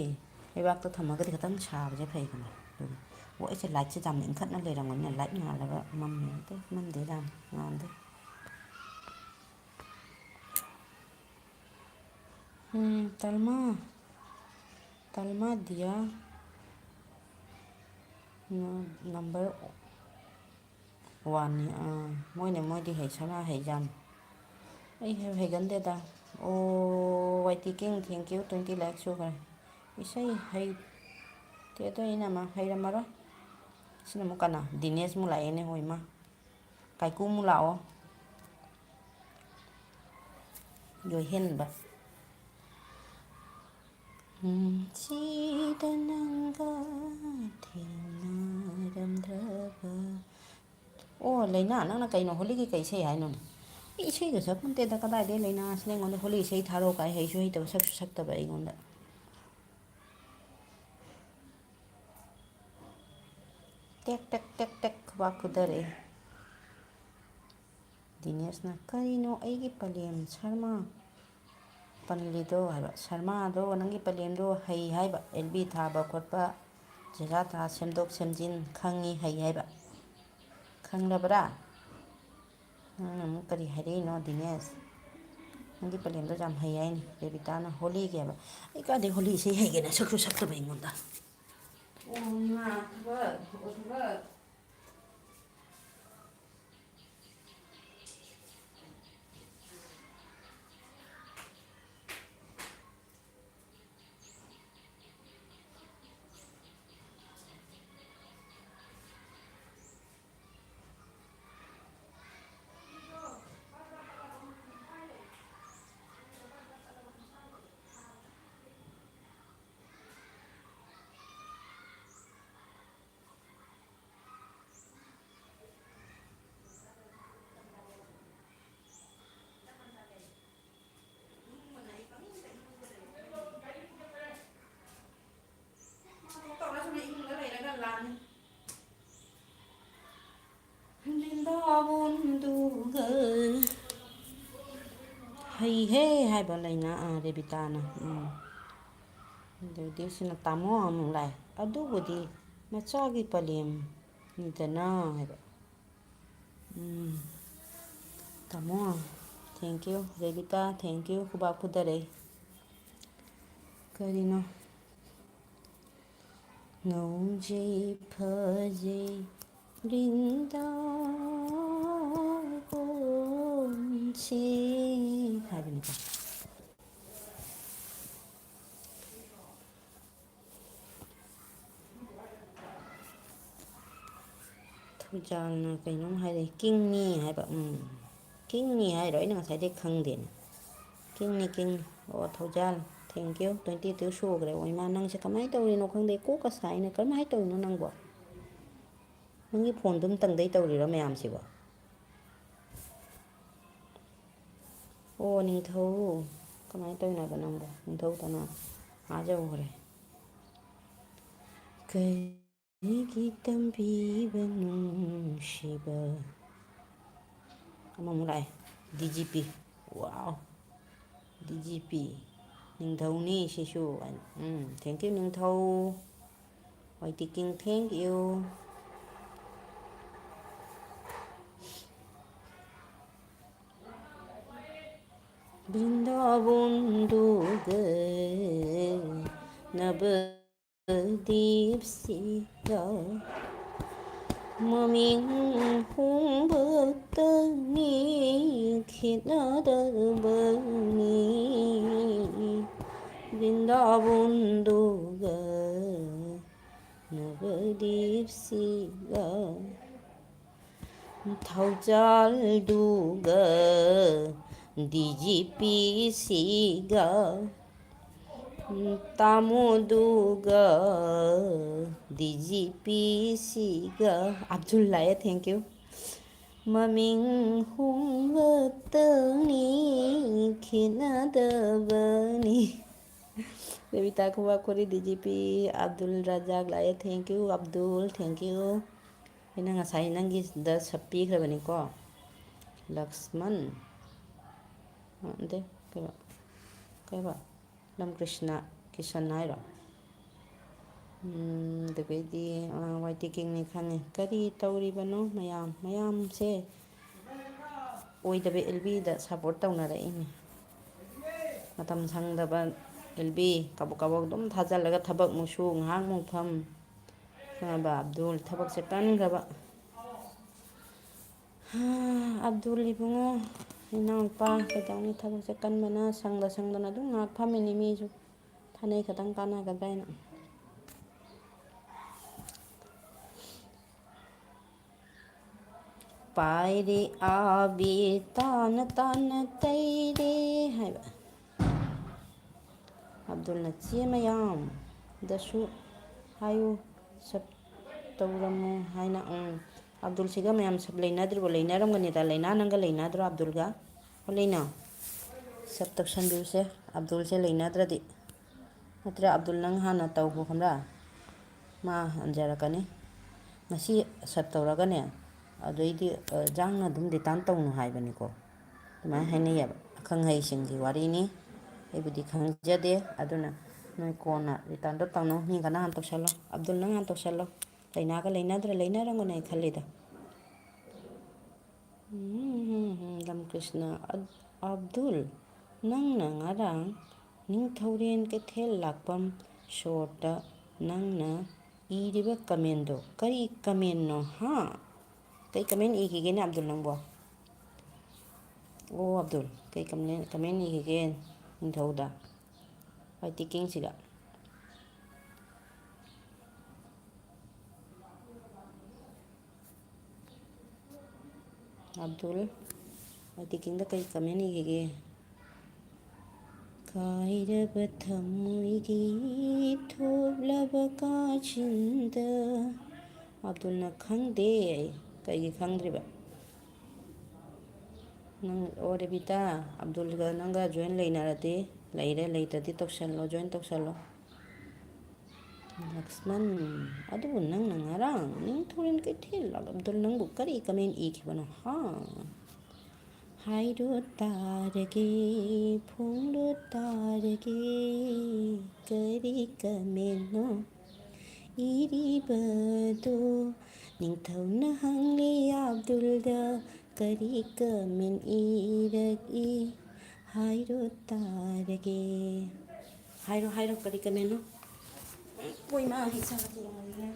ꯂꯩꯕꯥꯛꯇ ꯊꯝꯃꯒꯗꯤ ꯈꯤꯇꯪ ꯁꯥꯕꯁꯦ ꯐꯩꯗꯅ꯫ ꯑꯗꯨꯒꯤ꯫ ꯑꯣ, ꯑꯩꯁꯦ ꯂꯥꯏꯠꯁꯦ ꯌꯥꯝꯅ ꯏꯟꯈꯠꯅ ꯂꯩꯔꯝꯒꯅꯤꯅ ꯂꯥꯏꯠ ꯉꯥꯜꯂꯒ ꯃꯝꯃꯦ꯫ ꯑꯇꯩ ꯃꯝꯗꯦ ꯌꯥꯝ ꯉꯥꯟꯗꯦ꯫ ꯎꯝ, ꯇꯜꯃꯥ, ꯇꯜꯃꯥ ꯗꯤꯌꯥ, ꯅ-, number one ꯅꯤ꯫ ꯑꯥ, ꯃꯣꯏꯅ, ꯃꯣꯏꯗꯤ ꯍꯩ, ꯁꯅꯥ ꯍꯩꯖꯥꯠꯅꯤ꯫ ꯑꯩ ꯍꯩ-, ꯍꯩꯒꯟꯗꯦꯗ꯫ ꯑꯣ, ꯋꯥꯏ ꯇꯤ ꯀꯤꯡ, thank you, twenty likes ꯁꯨꯈ꯭ꯔꯦ꯫ ꯏꯁꯩ ꯍꯩꯇꯦꯗ ꯑꯩꯅ ꯑꯃ, ꯍꯩꯔꯝꯃꯔꯣꯏ꯫ ꯁꯤꯅ ꯑꯃꯨꯛ ꯀꯅꯥ? ꯗꯤꯅꯦꯁ ꯑꯃꯨꯛ ꯂꯥꯛꯑꯦꯅꯦ, ꯍꯣꯏ ꯃꯥ꯫ ꯀꯥꯏꯀꯨ ꯑꯃꯨꯛ ꯂꯥꯛꯑꯣ꯫ ꯌꯣꯏꯍꯦꯟꯕ꯫ ꯎꯝ, ꯁꯤꯗ ꯅꯪꯒ ꯊꯦꯡꯅꯔꯝꯗ꯭ꯔꯕ꯫ ꯑꯣ, ꯂꯩꯅꯥ, ꯅꯪꯅ ꯀꯩꯅꯣ ꯍꯣꯂꯤꯒꯤ ꯀꯩ ꯏꯁꯩ ꯍꯥꯏꯅꯣꯅꯦ? ꯑꯩ ꯏꯁꯩꯒ ꯁꯛꯄ ꯅꯠꯇꯦꯗ, ꯀꯗꯥꯏꯗꯩ ꯂꯩꯅꯥꯁꯤꯅ ꯑꯩꯉꯣꯟꯗ ꯍꯣꯂꯤ ꯏꯁꯩ ꯊꯥꯔꯛꯑꯣ ꯀꯥꯏ, ꯍꯩꯁꯨ ꯍꯩꯇꯕ, ꯁꯛꯁꯨ ꯁꯛꯇꯕ ꯑꯩꯉꯣꯟꯗ꯫ ꯇꯦꯛ, ꯇꯦꯛ, ꯇꯦꯛ, ꯇꯦꯛ, ꯈꯨꯕꯥꯛ ꯐꯨꯗꯔꯛꯑꯦ꯫ ꯗꯤꯅꯦꯁꯅ, "ꯀꯔꯤꯅꯣ ꯑꯩꯒꯤ ꯄꯂꯦꯝ ꯁꯔꯃ ꯄꯜꯂꯤꯗꯣ?" ꯍꯥꯏꯕ꯫ "ꯁꯔꯃꯗꯣ, ꯅꯪꯒꯤ ꯄꯂꯦꯝꯗꯣ ꯍꯩ ꯍꯥꯏꯕ, ꯑꯦꯜ ꯕꯤ ꯊꯥꯕ ꯈꯣꯠꯄ, ꯖꯒꯥ ꯊꯥ ꯁꯦꯝꯗꯣꯛ ꯁꯦꯝꯖꯤꯟ ꯈꯪꯉꯤ, ꯍꯩ ꯍꯥꯏꯕ꯫ ꯈꯪꯂꯕ꯭ꯔꯥ? ꯅꯪꯅ ꯑꯃꯨꯛ ꯀꯔꯤ ꯍꯥꯏꯔꯛꯏꯅꯣ, ꯗꯤꯅꯦꯁ? ꯅꯪꯒꯤ ꯄꯂꯦꯝꯗꯣ ꯌꯥꯝ ꯍꯩ ꯍꯥꯏꯅꯤ ꯔꯦꯕꯤꯇꯥꯅ ꯍꯣꯂꯤꯒꯤ" ꯍꯥꯏꯕ꯫ ꯑꯩ ꯀꯥꯏꯗꯩ ꯍꯣꯂꯤ ꯏꯁꯩ ꯍꯩꯒꯦꯅ, ꯁꯛꯁꯨ ꯁꯛꯇꯕ ꯑꯩꯉꯣꯟꯗ꯫ ꯑꯣ, ꯏꯃꯥ, ꯊꯕꯛ, ꯑꯣ, ꯊꯕꯛ꯫ ꯕ꯭ꯔꯤꯟꯗꯥꯕꯣꯟꯗꯨꯒ ꯍꯩꯍꯦ ꯍꯥꯏꯕ ꯂꯩꯅꯥ, ꯑꯥ, ꯔꯦꯕꯤꯇꯥꯅ꯫ ꯎꯝ꯫ ꯑꯗꯨꯗꯤ ꯁꯤꯅ ꯇꯥꯃꯣ ꯑꯃꯨꯛ ꯂꯥꯛꯑꯦ꯫ "ꯑꯗꯨꯕꯨꯗꯤ ꯃꯆꯥꯒꯤ ꯄꯂꯦꯝꯅꯤꯗꯅ" ꯍꯥꯏꯕ꯫ ꯎꯝ꯫ ꯇꯥꯃꯣ, thank you꯫ ꯔꯦꯕꯤꯇꯥ, thank you꯫ ꯈꯨꯕꯥꯛ ꯐꯨꯗꯔꯦ꯫ ꯀꯔꯤꯅꯣ? ꯉꯧꯖꯩ ꯐꯖꯩ ꯕ꯭ꯔꯤꯟꯗꯥꯕꯣꯟꯁꯦ ꯍꯥꯏꯕꯅꯤꯀꯣ꯫ ꯊꯧꯖꯥꯜꯅ ꯀꯩꯅꯣꯝ ꯍꯥꯏꯔꯛꯑꯦ, ꯀꯤꯡꯅꯤ ꯍꯥꯏꯕ꯫ ꯎꯝ, ꯀꯤꯡꯅꯤ ꯍꯥꯏꯔꯣ? ꯑꯩꯅ ꯉꯁꯥꯏꯗꯩ ꯈꯪꯗꯦꯅꯦ꯫ ꯀꯤꯡꯅꯤ, ꯀꯤꯡꯅꯤ꯫ ꯑꯣ, ꯊꯧꯖꯥꯜ, thank you꯫ Twenty two ꯁꯨꯈ꯭ꯔꯦ꯫ ꯑꯣ, ꯏꯃꯥ, ꯅꯪꯁꯦ ꯀꯃꯥꯏꯅ ꯇꯧꯔꯤꯅꯣ ꯈꯪꯗꯦ, ꯀꯣꯛꯀ ꯁꯥꯏꯅꯦ꯫ ꯀꯔꯝꯍꯥꯏꯅ ꯇꯧꯔꯤꯅꯣ ꯅꯪꯕꯣ? ꯅꯪꯒꯤ ꯐꯣꯟꯗꯨꯝꯇꯪꯗꯩ ꯇꯧꯔꯤꯔꯣ ꯃꯌꯥꯝꯁꯤꯕꯣ? ꯑꯣ, ꯅꯤꯡꯊꯧ꯫ ꯀꯃꯥꯏꯅ ꯇꯧꯔꯤꯅꯣꯕ ꯅꯪꯕꯣ? ꯅꯤꯡꯊꯧ ꯇꯅ ꯑꯥ ꯌꯧꯈ꯭ꯔꯦ꯫ ꯀꯩꯒꯤ ꯇꯝꯕꯤꯕ ꯅꯨꯡꯁꯤꯕ? ꯑꯃꯃꯨꯛ ꯂꯥꯛꯑꯦ꯫ D G P꯫ Wow꯫ D G P꯫ ꯅꯤꯡꯊꯧꯅꯤ ꯁꯤꯁꯨ꯫ ꯎꯝ, thank you, ꯅꯤꯡꯊꯧ꯫ Whitey King, thank you꯫ ꯕ꯭ꯔꯤꯟꯗꯥꯕꯣꯟꯗꯨꯒ ꯅꯕꯗꯤꯞꯁꯤꯒ ꯃꯃꯤꯡ ꯍꯣꯡꯕꯇꯅꯤ, ꯈꯦꯠꯅꯗꯕꯅꯤ꯫ ꯕ꯭ꯔꯤꯟꯗꯥꯕꯣꯟꯗꯨꯒ ꯅꯕꯗꯤꯞꯁꯤꯒ ꯊꯧꯖꯥꯜꯗꯨꯒ D G P ꯁꯤꯒ, ꯇꯥꯃꯣꯗꯨꯒ D G P ꯁꯤꯒ꯫ ꯑꯕꯗꯨꯜ ꯂꯥꯛꯑꯦ, thank you꯫ ꯃꯃꯤꯡ ꯍꯣꯡꯕꯇꯅꯤ, ꯈꯦꯠꯅꯗꯕꯅꯤ꯫ ꯔꯦꯕꯤꯇꯥ ꯈꯨꯕꯥꯛꯈꯣꯔꯤ, D G P꯫ ꯑꯕꯗꯨꯜ ꯔꯖꯥꯛ ꯂꯥꯛꯑꯦ, thank you Abdul, thank you꯫ ꯑꯩꯅ ꯉꯁꯥꯏ ꯅꯪꯒꯤꯗ ꯁꯞ ꯄꯤꯈ꯭ꯔꯕꯅꯤꯀꯣ꯫ ꯂꯛꯁꯃꯟ, ꯑ, ꯅꯠꯇꯦ, ꯀꯩꯕ, ꯀꯩꯕ, ꯂꯝꯀ꯭ꯔꯤꯁꯅ, ꯀꯤꯁꯟ ꯍꯥꯏꯔꯣ? ꯎꯝ, ꯑꯗꯨꯒꯩꯗꯤ, ꯑ, Whitey Kingꯅꯤ ꯈꯪꯉꯤ꯫ ꯀꯔꯤ ꯇꯧꯔꯤꯕꯅꯣ ꯃꯌꯥꯝ? ꯃꯌꯥꯝꯁꯦ ꯑꯣꯏꯗꯕ ꯑꯦꯜ ꯕꯤꯗ ꯁꯞꯄꯣꯔꯠ ꯇꯧꯅꯔꯛꯏꯅꯦ꯫ ꯃꯇꯝ ꯁꯪꯗꯕ ꯂꯦꯜꯕꯤ, ꯀꯕꯛ ꯀꯕꯛ ꯑꯗꯨꯝ ꯊꯥꯖꯤꯜꯂꯒ ꯊꯕꯛ ꯃꯨꯛ ꯁꯨ, ꯉꯥꯏꯍꯥꯛ ꯃꯨꯛ ꯐꯝ꯫ ꯈꯪꯉꯕ? ꯑꯕꯗꯨꯜ ꯊꯕꯛꯁꯦ ꯀꯟꯈ꯭ꯔꯕ꯫ ꯍꯥ, ꯑꯕꯗꯨꯜ ꯏꯕꯨꯡꯉꯣ, ꯏꯅꯥꯎꯄꯥ, ꯀꯩꯗꯧꯅꯤ, ꯊꯕꯛꯁꯦ ꯀꯟꯕꯅ ꯁꯪꯗ ꯁꯪꯗꯅ ꯑꯗꯨꯝ ꯉꯥꯏꯍꯥꯛ ꯐꯝꯃꯤꯅꯤ꯫ ꯃꯤꯁꯨ ꯊꯥꯅꯩ ꯈꯇꯪ ꯀꯥꯟꯅꯒꯗ꯭ꯔꯥ ꯍꯥꯏꯅ꯫ ꯄꯥꯏꯔꯦ ꯑꯥꯕꯤꯔ ꯇꯥꯅ ꯇꯥꯅ ꯇꯩꯔꯦ ꯍꯥꯏꯕ꯫ ꯑꯕꯗꯨꯜꯅ ꯆꯦ ꯃꯌꯥꯝꯗꯁꯨ ꯍꯥꯏꯌꯨ, ꯁꯞ ꯇꯧꯔꯝꯃꯨ ꯍꯥꯏꯅ꯫ ꯎꯝ, ꯑꯕꯗꯨꯜꯁꯤꯒ ꯃꯌꯥꯝ ꯁꯞ ꯂꯩꯅꯗ꯭ꯔꯤꯕꯣ? ꯂꯩꯅꯔꯝꯒꯅꯤꯗ꯫ ꯂꯩꯅꯥ ꯅꯪꯒ ꯂꯩꯅꯗ꯭ꯔꯣ ꯑꯕꯗꯨꯜꯒ? ꯍꯣ, ꯂꯩꯅꯥ? ꯁꯞ ꯇꯧꯁꯟꯕꯤꯌꯨꯁꯦ ꯑꯕꯗꯨꯜꯁꯦ ꯂꯩꯅꯗ꯭ꯔꯗꯤ꯫ ꯅꯠꯇ꯭ꯔ ꯑꯕꯗꯨꯜ ꯅꯪ ꯍꯥꯟꯅ ꯇꯧꯈꯣ ꯈꯪꯕ꯭ꯔꯥ? ꯃꯥ ꯍꯟꯖꯔꯛꯀꯅꯤ꯫ ꯉꯁꯤ ꯁꯞ ꯇꯧꯔꯒꯅꯦ, ꯑꯗꯩꯗꯤ, ꯑ, ꯖꯥꯡꯅ ꯑꯗꯨꯝ ꯔꯤꯇꯔꯟ ꯇꯧꯅꯨ ꯍꯥꯏꯕꯅꯤꯀꯣ꯫ ꯑꯗꯨꯃꯥꯏꯅ ꯍꯥꯏꯅꯩꯌꯦꯕ꯫ ꯑꯈꯪ ꯑꯍꯩꯁꯤꯡꯒꯤ ꯋꯥꯔꯤꯅꯤ꯫ ꯑꯩꯕꯨꯗꯤ ꯈꯪꯖꯗꯦ꯫ ꯑꯗꯨꯅ ꯅꯣꯏ ꯀꯣꯟꯅ ꯔꯤꯇꯔꯟꯗꯣ ꯇꯧꯅꯧ꯫ ꯃꯤ ꯀꯅꯥ ꯍꯥꯟꯅ ꯇꯧꯁꯜꯂꯣ? ꯑꯕꯗꯨꯜ ꯅꯪ ꯍꯥꯟꯅ ꯇꯧꯁꯜꯂꯣ꯫ ꯂꯩꯅꯥꯒ ꯂꯩꯅꯗ꯭ꯔꯥ? ꯂꯩꯅꯔꯝꯒꯅꯤ ꯑꯩ ꯈꯜꯂꯤꯗ꯫ ꯎꯝ, ꯔꯥꯃꯀ꯭ꯔꯤꯁꯅ, ꯑ-, ꯑꯕꯗꯨꯜ, ꯅꯪꯅ ꯉꯔꯥꯡ ꯅꯤꯡꯊꯧꯔꯦꯟ ꯀꯩꯊꯦꯜ ꯂꯥꯛꯄꯝ ꯁꯣꯔꯠꯇ ꯅꯪꯅ ꯏꯔꯤꯕ ꯀꯃꯦꯟꯗꯣ ꯀꯔꯤ ꯀꯃꯦꯟꯅꯣ, ꯍꯥ? ꯀꯩ ꯀꯃꯦꯟ ꯏꯈꯤꯒꯦꯅꯦ ꯑꯕꯗꯨꯜ ꯅꯪꯕꯣ? ꯑꯣ ꯑꯕꯗꯨꯜ, ꯀꯩ ꯀꯃꯦꯟ, ꯀꯃꯦꯟ ꯏꯈꯤꯒꯦ ꯅꯤꯡꯊꯧꯗ? ꯍꯣꯏ, ꯇꯤꯀꯤꯡꯁꯤꯗ꯫ ꯑꯕꯗꯨꯜ, ꯃꯣꯏ ꯇꯤꯀꯤꯡꯗ ꯀꯔꯤ ꯀꯃꯦꯟ ꯏꯈꯤꯒꯦ? ꯀꯥꯏꯔꯕ ꯊꯃꯣꯏꯒꯤ ꯊꯣꯞꯂꯕ ꯀꯥꯆꯤꯟꯗ꯫ ꯑꯕꯗꯨꯜꯅ ꯈꯪꯗꯦ꯫ ꯀꯩꯒꯤ ꯈꯪꯗ꯭ꯔꯤꯕ? ꯅꯪ, ꯑꯣ ꯔꯦꯕꯤꯇꯥ, ꯑꯕꯗꯨꯜꯒ ꯅꯪꯒ ꯖꯣꯏꯟ ꯂꯩꯅꯔꯗꯤ ꯂꯩꯔꯦ, ꯂꯩꯇ꯭ꯔꯗꯤ ꯇꯧꯁꯜꯂꯣ, ꯖꯣꯏꯟ ꯇꯧꯁꯜꯂꯣ꯫ ꯂꯛꯁꯃꯟ, ꯑꯗꯨꯕꯨ ꯅꯪꯅ ꯉꯔꯥꯡ ꯅꯤꯡꯊꯧꯔꯦꯟ ꯀꯩꯊꯦꯜ ꯂꯥꯛꯂꯝꯗ ꯅꯪꯕꯨ ꯀꯔꯤ ꯀꯃꯦꯟ ꯏꯈꯤꯕꯅꯣ, ꯍꯥ? ꯍꯥꯏꯔꯣ ꯇꯥꯔꯒꯦ, ꯐꯣꯡꯂꯣ ꯇꯥꯔꯒꯦ, ꯀꯔꯤ ꯀꯃꯦꯟꯅꯣ ꯏꯔꯤꯕꯗꯣ? ꯅꯤꯡꯊꯧꯅ ꯍꯪꯂꯤ ꯑꯕꯗꯨꯜꯗ, ꯀꯔꯤ ꯀꯃꯦꯟ ꯏꯔꯛꯏ? ꯍꯥꯏꯔꯣ ꯇꯥꯔꯒꯦ꯫ ꯍꯥꯏꯔꯣ, ꯍꯥꯏꯔꯣ, ꯀꯔꯤ ꯀꯃꯦꯟꯅꯣ? ꯄꯣꯏꯃꯥ, ꯍꯤꯆꯥ ꯀꯇꯤ ꯌꯥꯝ ꯂꯩꯔꯦ꯫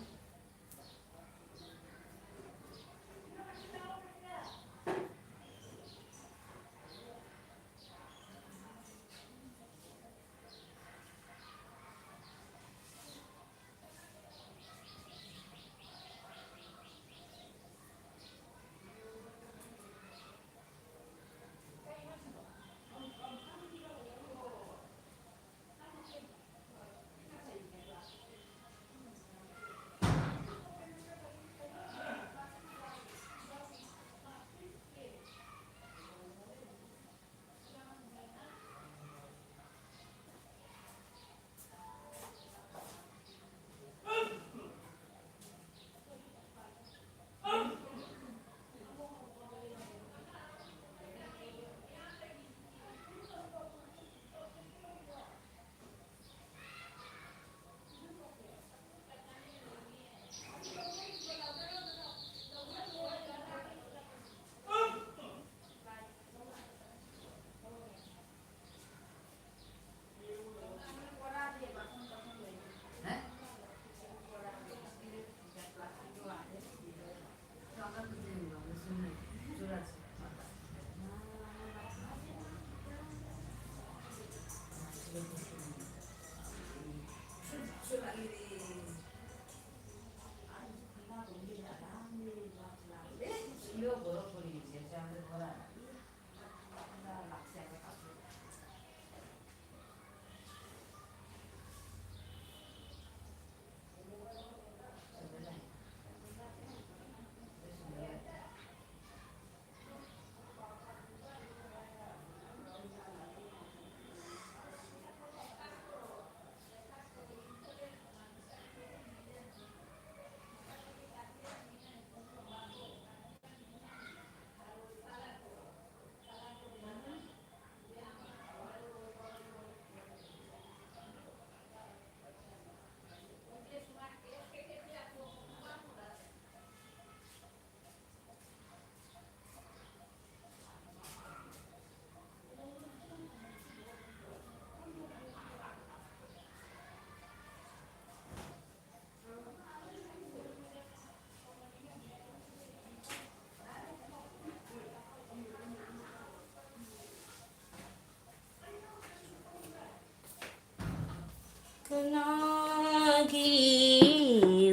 ꯅꯥꯒꯤ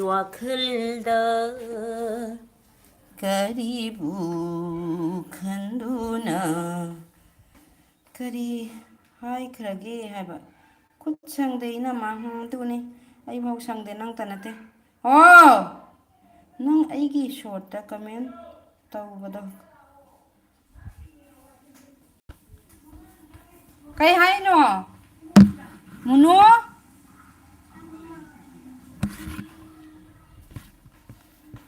ꯋꯥꯈꯜꯗ ꯀꯔꯤꯕꯨ ꯈꯟꯗꯨꯅ ꯀꯔꯤ ꯍꯥꯏꯈ꯭ꯔꯒꯦ ꯍꯥꯏꯕ꯫ ꯈꯨꯠ ꯁꯪꯗꯦ ꯏꯅꯝꯃ꯫ ꯎꯝ, ꯑꯗꯨꯅꯤ꯫ ꯑꯩꯐꯥꯎ ꯁꯪꯗꯦ, ꯅꯪꯇ ꯅꯠꯇꯦ꯫ ꯑꯣ! ꯅꯪ ꯑꯩꯒꯤ ꯁꯣꯔꯠꯇ ꯀꯃꯦꯟ ꯇꯧꯕꯗꯣ꯫ ꯀꯩ ꯍꯥꯏꯅꯣ? ꯃꯨꯅꯨ?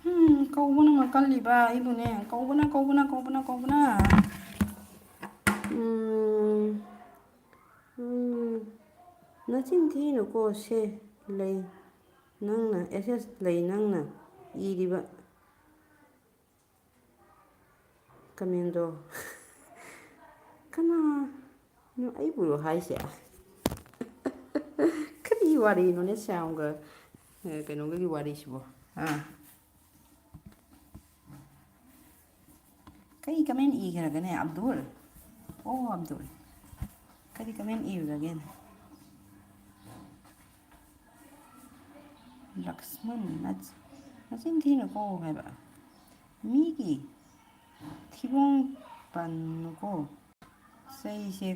ꯎꯝ, ꯀꯧꯕꯅ ꯉꯛꯀꯜꯂꯤꯕ ꯑꯩꯕꯨꯅꯦ꯫ ꯀꯧꯕꯅ, ꯀꯧꯕꯅ, ꯀꯧꯕꯅ, ꯀꯧꯕꯅ꯫ ꯎꯝ, ꯎꯝ, ꯅꯆꯤꯟ ꯊꯤꯅꯨꯀꯣ ꯁꯦ ꯂꯩ ꯅꯪꯅ, ꯑꯦꯁ ꯑꯦꯁ ꯂꯩ ꯅꯪꯅ ꯏꯔꯤꯕ꯫ ꯀꯃꯦꯟꯗꯣ꯫ ꯀꯅꯥꯅꯣ ꯑꯩꯕꯨꯔꯣ ꯍꯥꯏꯁꯦ? ꯀꯔꯤ ꯋꯥꯔꯤꯅꯣꯅꯦ ꯁ꯭ꯌꯥꯝꯒ, ꯑ, ꯀꯩꯅꯣꯒꯒꯤ ꯋꯥꯔꯤꯁꯤꯕꯣ? ꯑꯥ꯫ ꯀꯔꯤ ꯀꯃꯦꯟ ꯏꯈ꯭ꯔꯒꯦꯅꯦ, ꯑꯕꯗꯨꯜ? ꯑꯣ, ꯑꯕꯗꯨꯜ꯫ ꯀꯔꯤ ꯀꯃꯦꯟ ꯏꯔꯨꯔꯒꯦꯅꯦ? ꯂꯛꯁꯃꯟ, ꯅꯆ-, ꯅꯆꯤꯟ ꯊꯤꯅꯨꯀꯣ ꯍꯥꯏꯕ꯫ ꯃꯤꯒꯤ ꯊꯤꯕꯣꯡ ꯄꯟꯅꯨꯀꯣ꯫ ꯆꯩꯁꯦ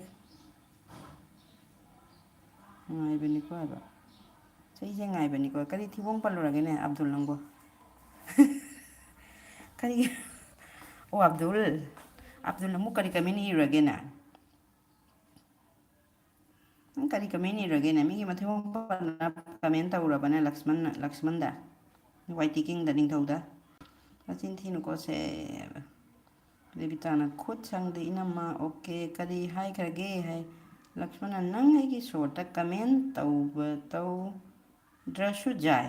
ꯉꯥꯏꯕꯅꯤꯀꯣ ꯍꯥꯏꯕ꯫ ꯆꯩꯁꯦ ꯉꯥꯏꯕꯅꯤꯀꯣ꯫ ꯀꯔꯤ ꯊꯤꯕꯣꯡ ꯄꯜꯂꯨꯔꯒꯦꯅꯦ, ꯑꯕꯗꯨꯜ ꯅꯪꯕꯣ? ꯀꯔꯤ? ꯑꯣ, ꯑꯕꯗꯨꯜ꯫ ꯑꯕꯗꯨꯜ, ꯑꯃꯨꯛ ꯀꯔꯤ ꯀꯃꯦꯟ ꯏꯔꯨꯔꯒꯦꯅꯦ? ꯅꯪ ꯀꯔꯤ ꯀꯃꯦꯟ ꯏꯔꯒꯦꯅꯦ? ꯃꯤꯒꯤ ꯃꯊꯤꯕꯣꯡ ꯄꯟꯅ ꯀꯃꯦꯟ ꯇꯧꯔꯕꯅꯦ ꯂꯛꯁꯃꯟꯅ, ꯂꯛꯁꯃꯟꯗ, ꯋꯥꯏ ꯇꯤ ꯀꯤꯡꯗ, ꯅꯤꯡꯊꯧꯗ꯫ ꯃꯆꯤꯟ ꯊꯤꯅꯨꯀꯣ ꯁꯦ꯫ ꯔꯦꯕꯤꯇꯥꯅ, "ꯈꯨꯠ ꯁꯪꯗꯦ ꯏꯅꯝꯃ, ꯑꯣꯀꯦ, ꯀꯔꯤ ꯍꯥꯏꯈ꯭ꯔꯒꯦ?" ꯍꯥꯏ꯫ ꯂꯛꯁꯃꯟꯅ, "ꯅꯪ ꯑꯩꯒꯤ ꯁꯣꯔꯠꯇ ꯀꯃꯦꯟ ꯇꯧꯕ ꯇꯧꯗ꯭ꯔꯁꯨ ꯌꯥꯏ꯫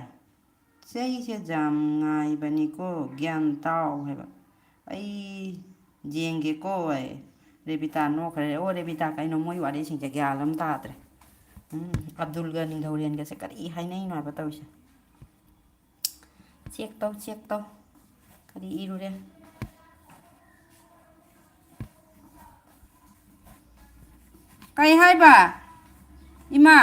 ꯆꯩꯁꯦ ꯌꯥꯝ ꯉꯥꯏꯕꯅꯤꯀꯣ, ꯒ꯭ꯌꯥꯟ ꯇꯥꯎ" ꯍꯥꯏꯕ꯫ "ꯑꯩ ꯌꯦꯡꯒꯦꯀꯣ" ꯍꯥꯏ꯫ ꯔꯦꯕꯤꯇꯥ ꯅꯣꯛꯈ꯭ꯔꯦ꯫ ꯑꯣ, ꯔꯦꯕꯤꯇꯥ, ꯀꯩꯅꯣ ꯃꯣꯏ ꯋꯥꯔꯤꯁꯤꯡꯁꯦ ꯒ꯭ꯌꯥꯟ ꯑꯃ ꯇꯥꯗ꯭ꯔꯦ꯫ ꯎꯝ, ꯑꯕꯗꯨꯜꯒ ꯅꯤꯡꯊꯧꯔꯦꯟꯒꯁꯦ ꯀꯔꯤ ꯍꯥꯏꯅꯩꯅꯣ ꯍꯥꯏꯕ ꯇꯧꯔꯤꯁꯦ? ꯆꯦꯛ ꯇꯧ, ꯆꯦꯛ ꯇꯧ꯫ ꯀꯔꯤ ꯏꯔꯨꯔꯦ? ꯀꯩ ꯍꯥꯏꯕ? ꯏꯃꯥ?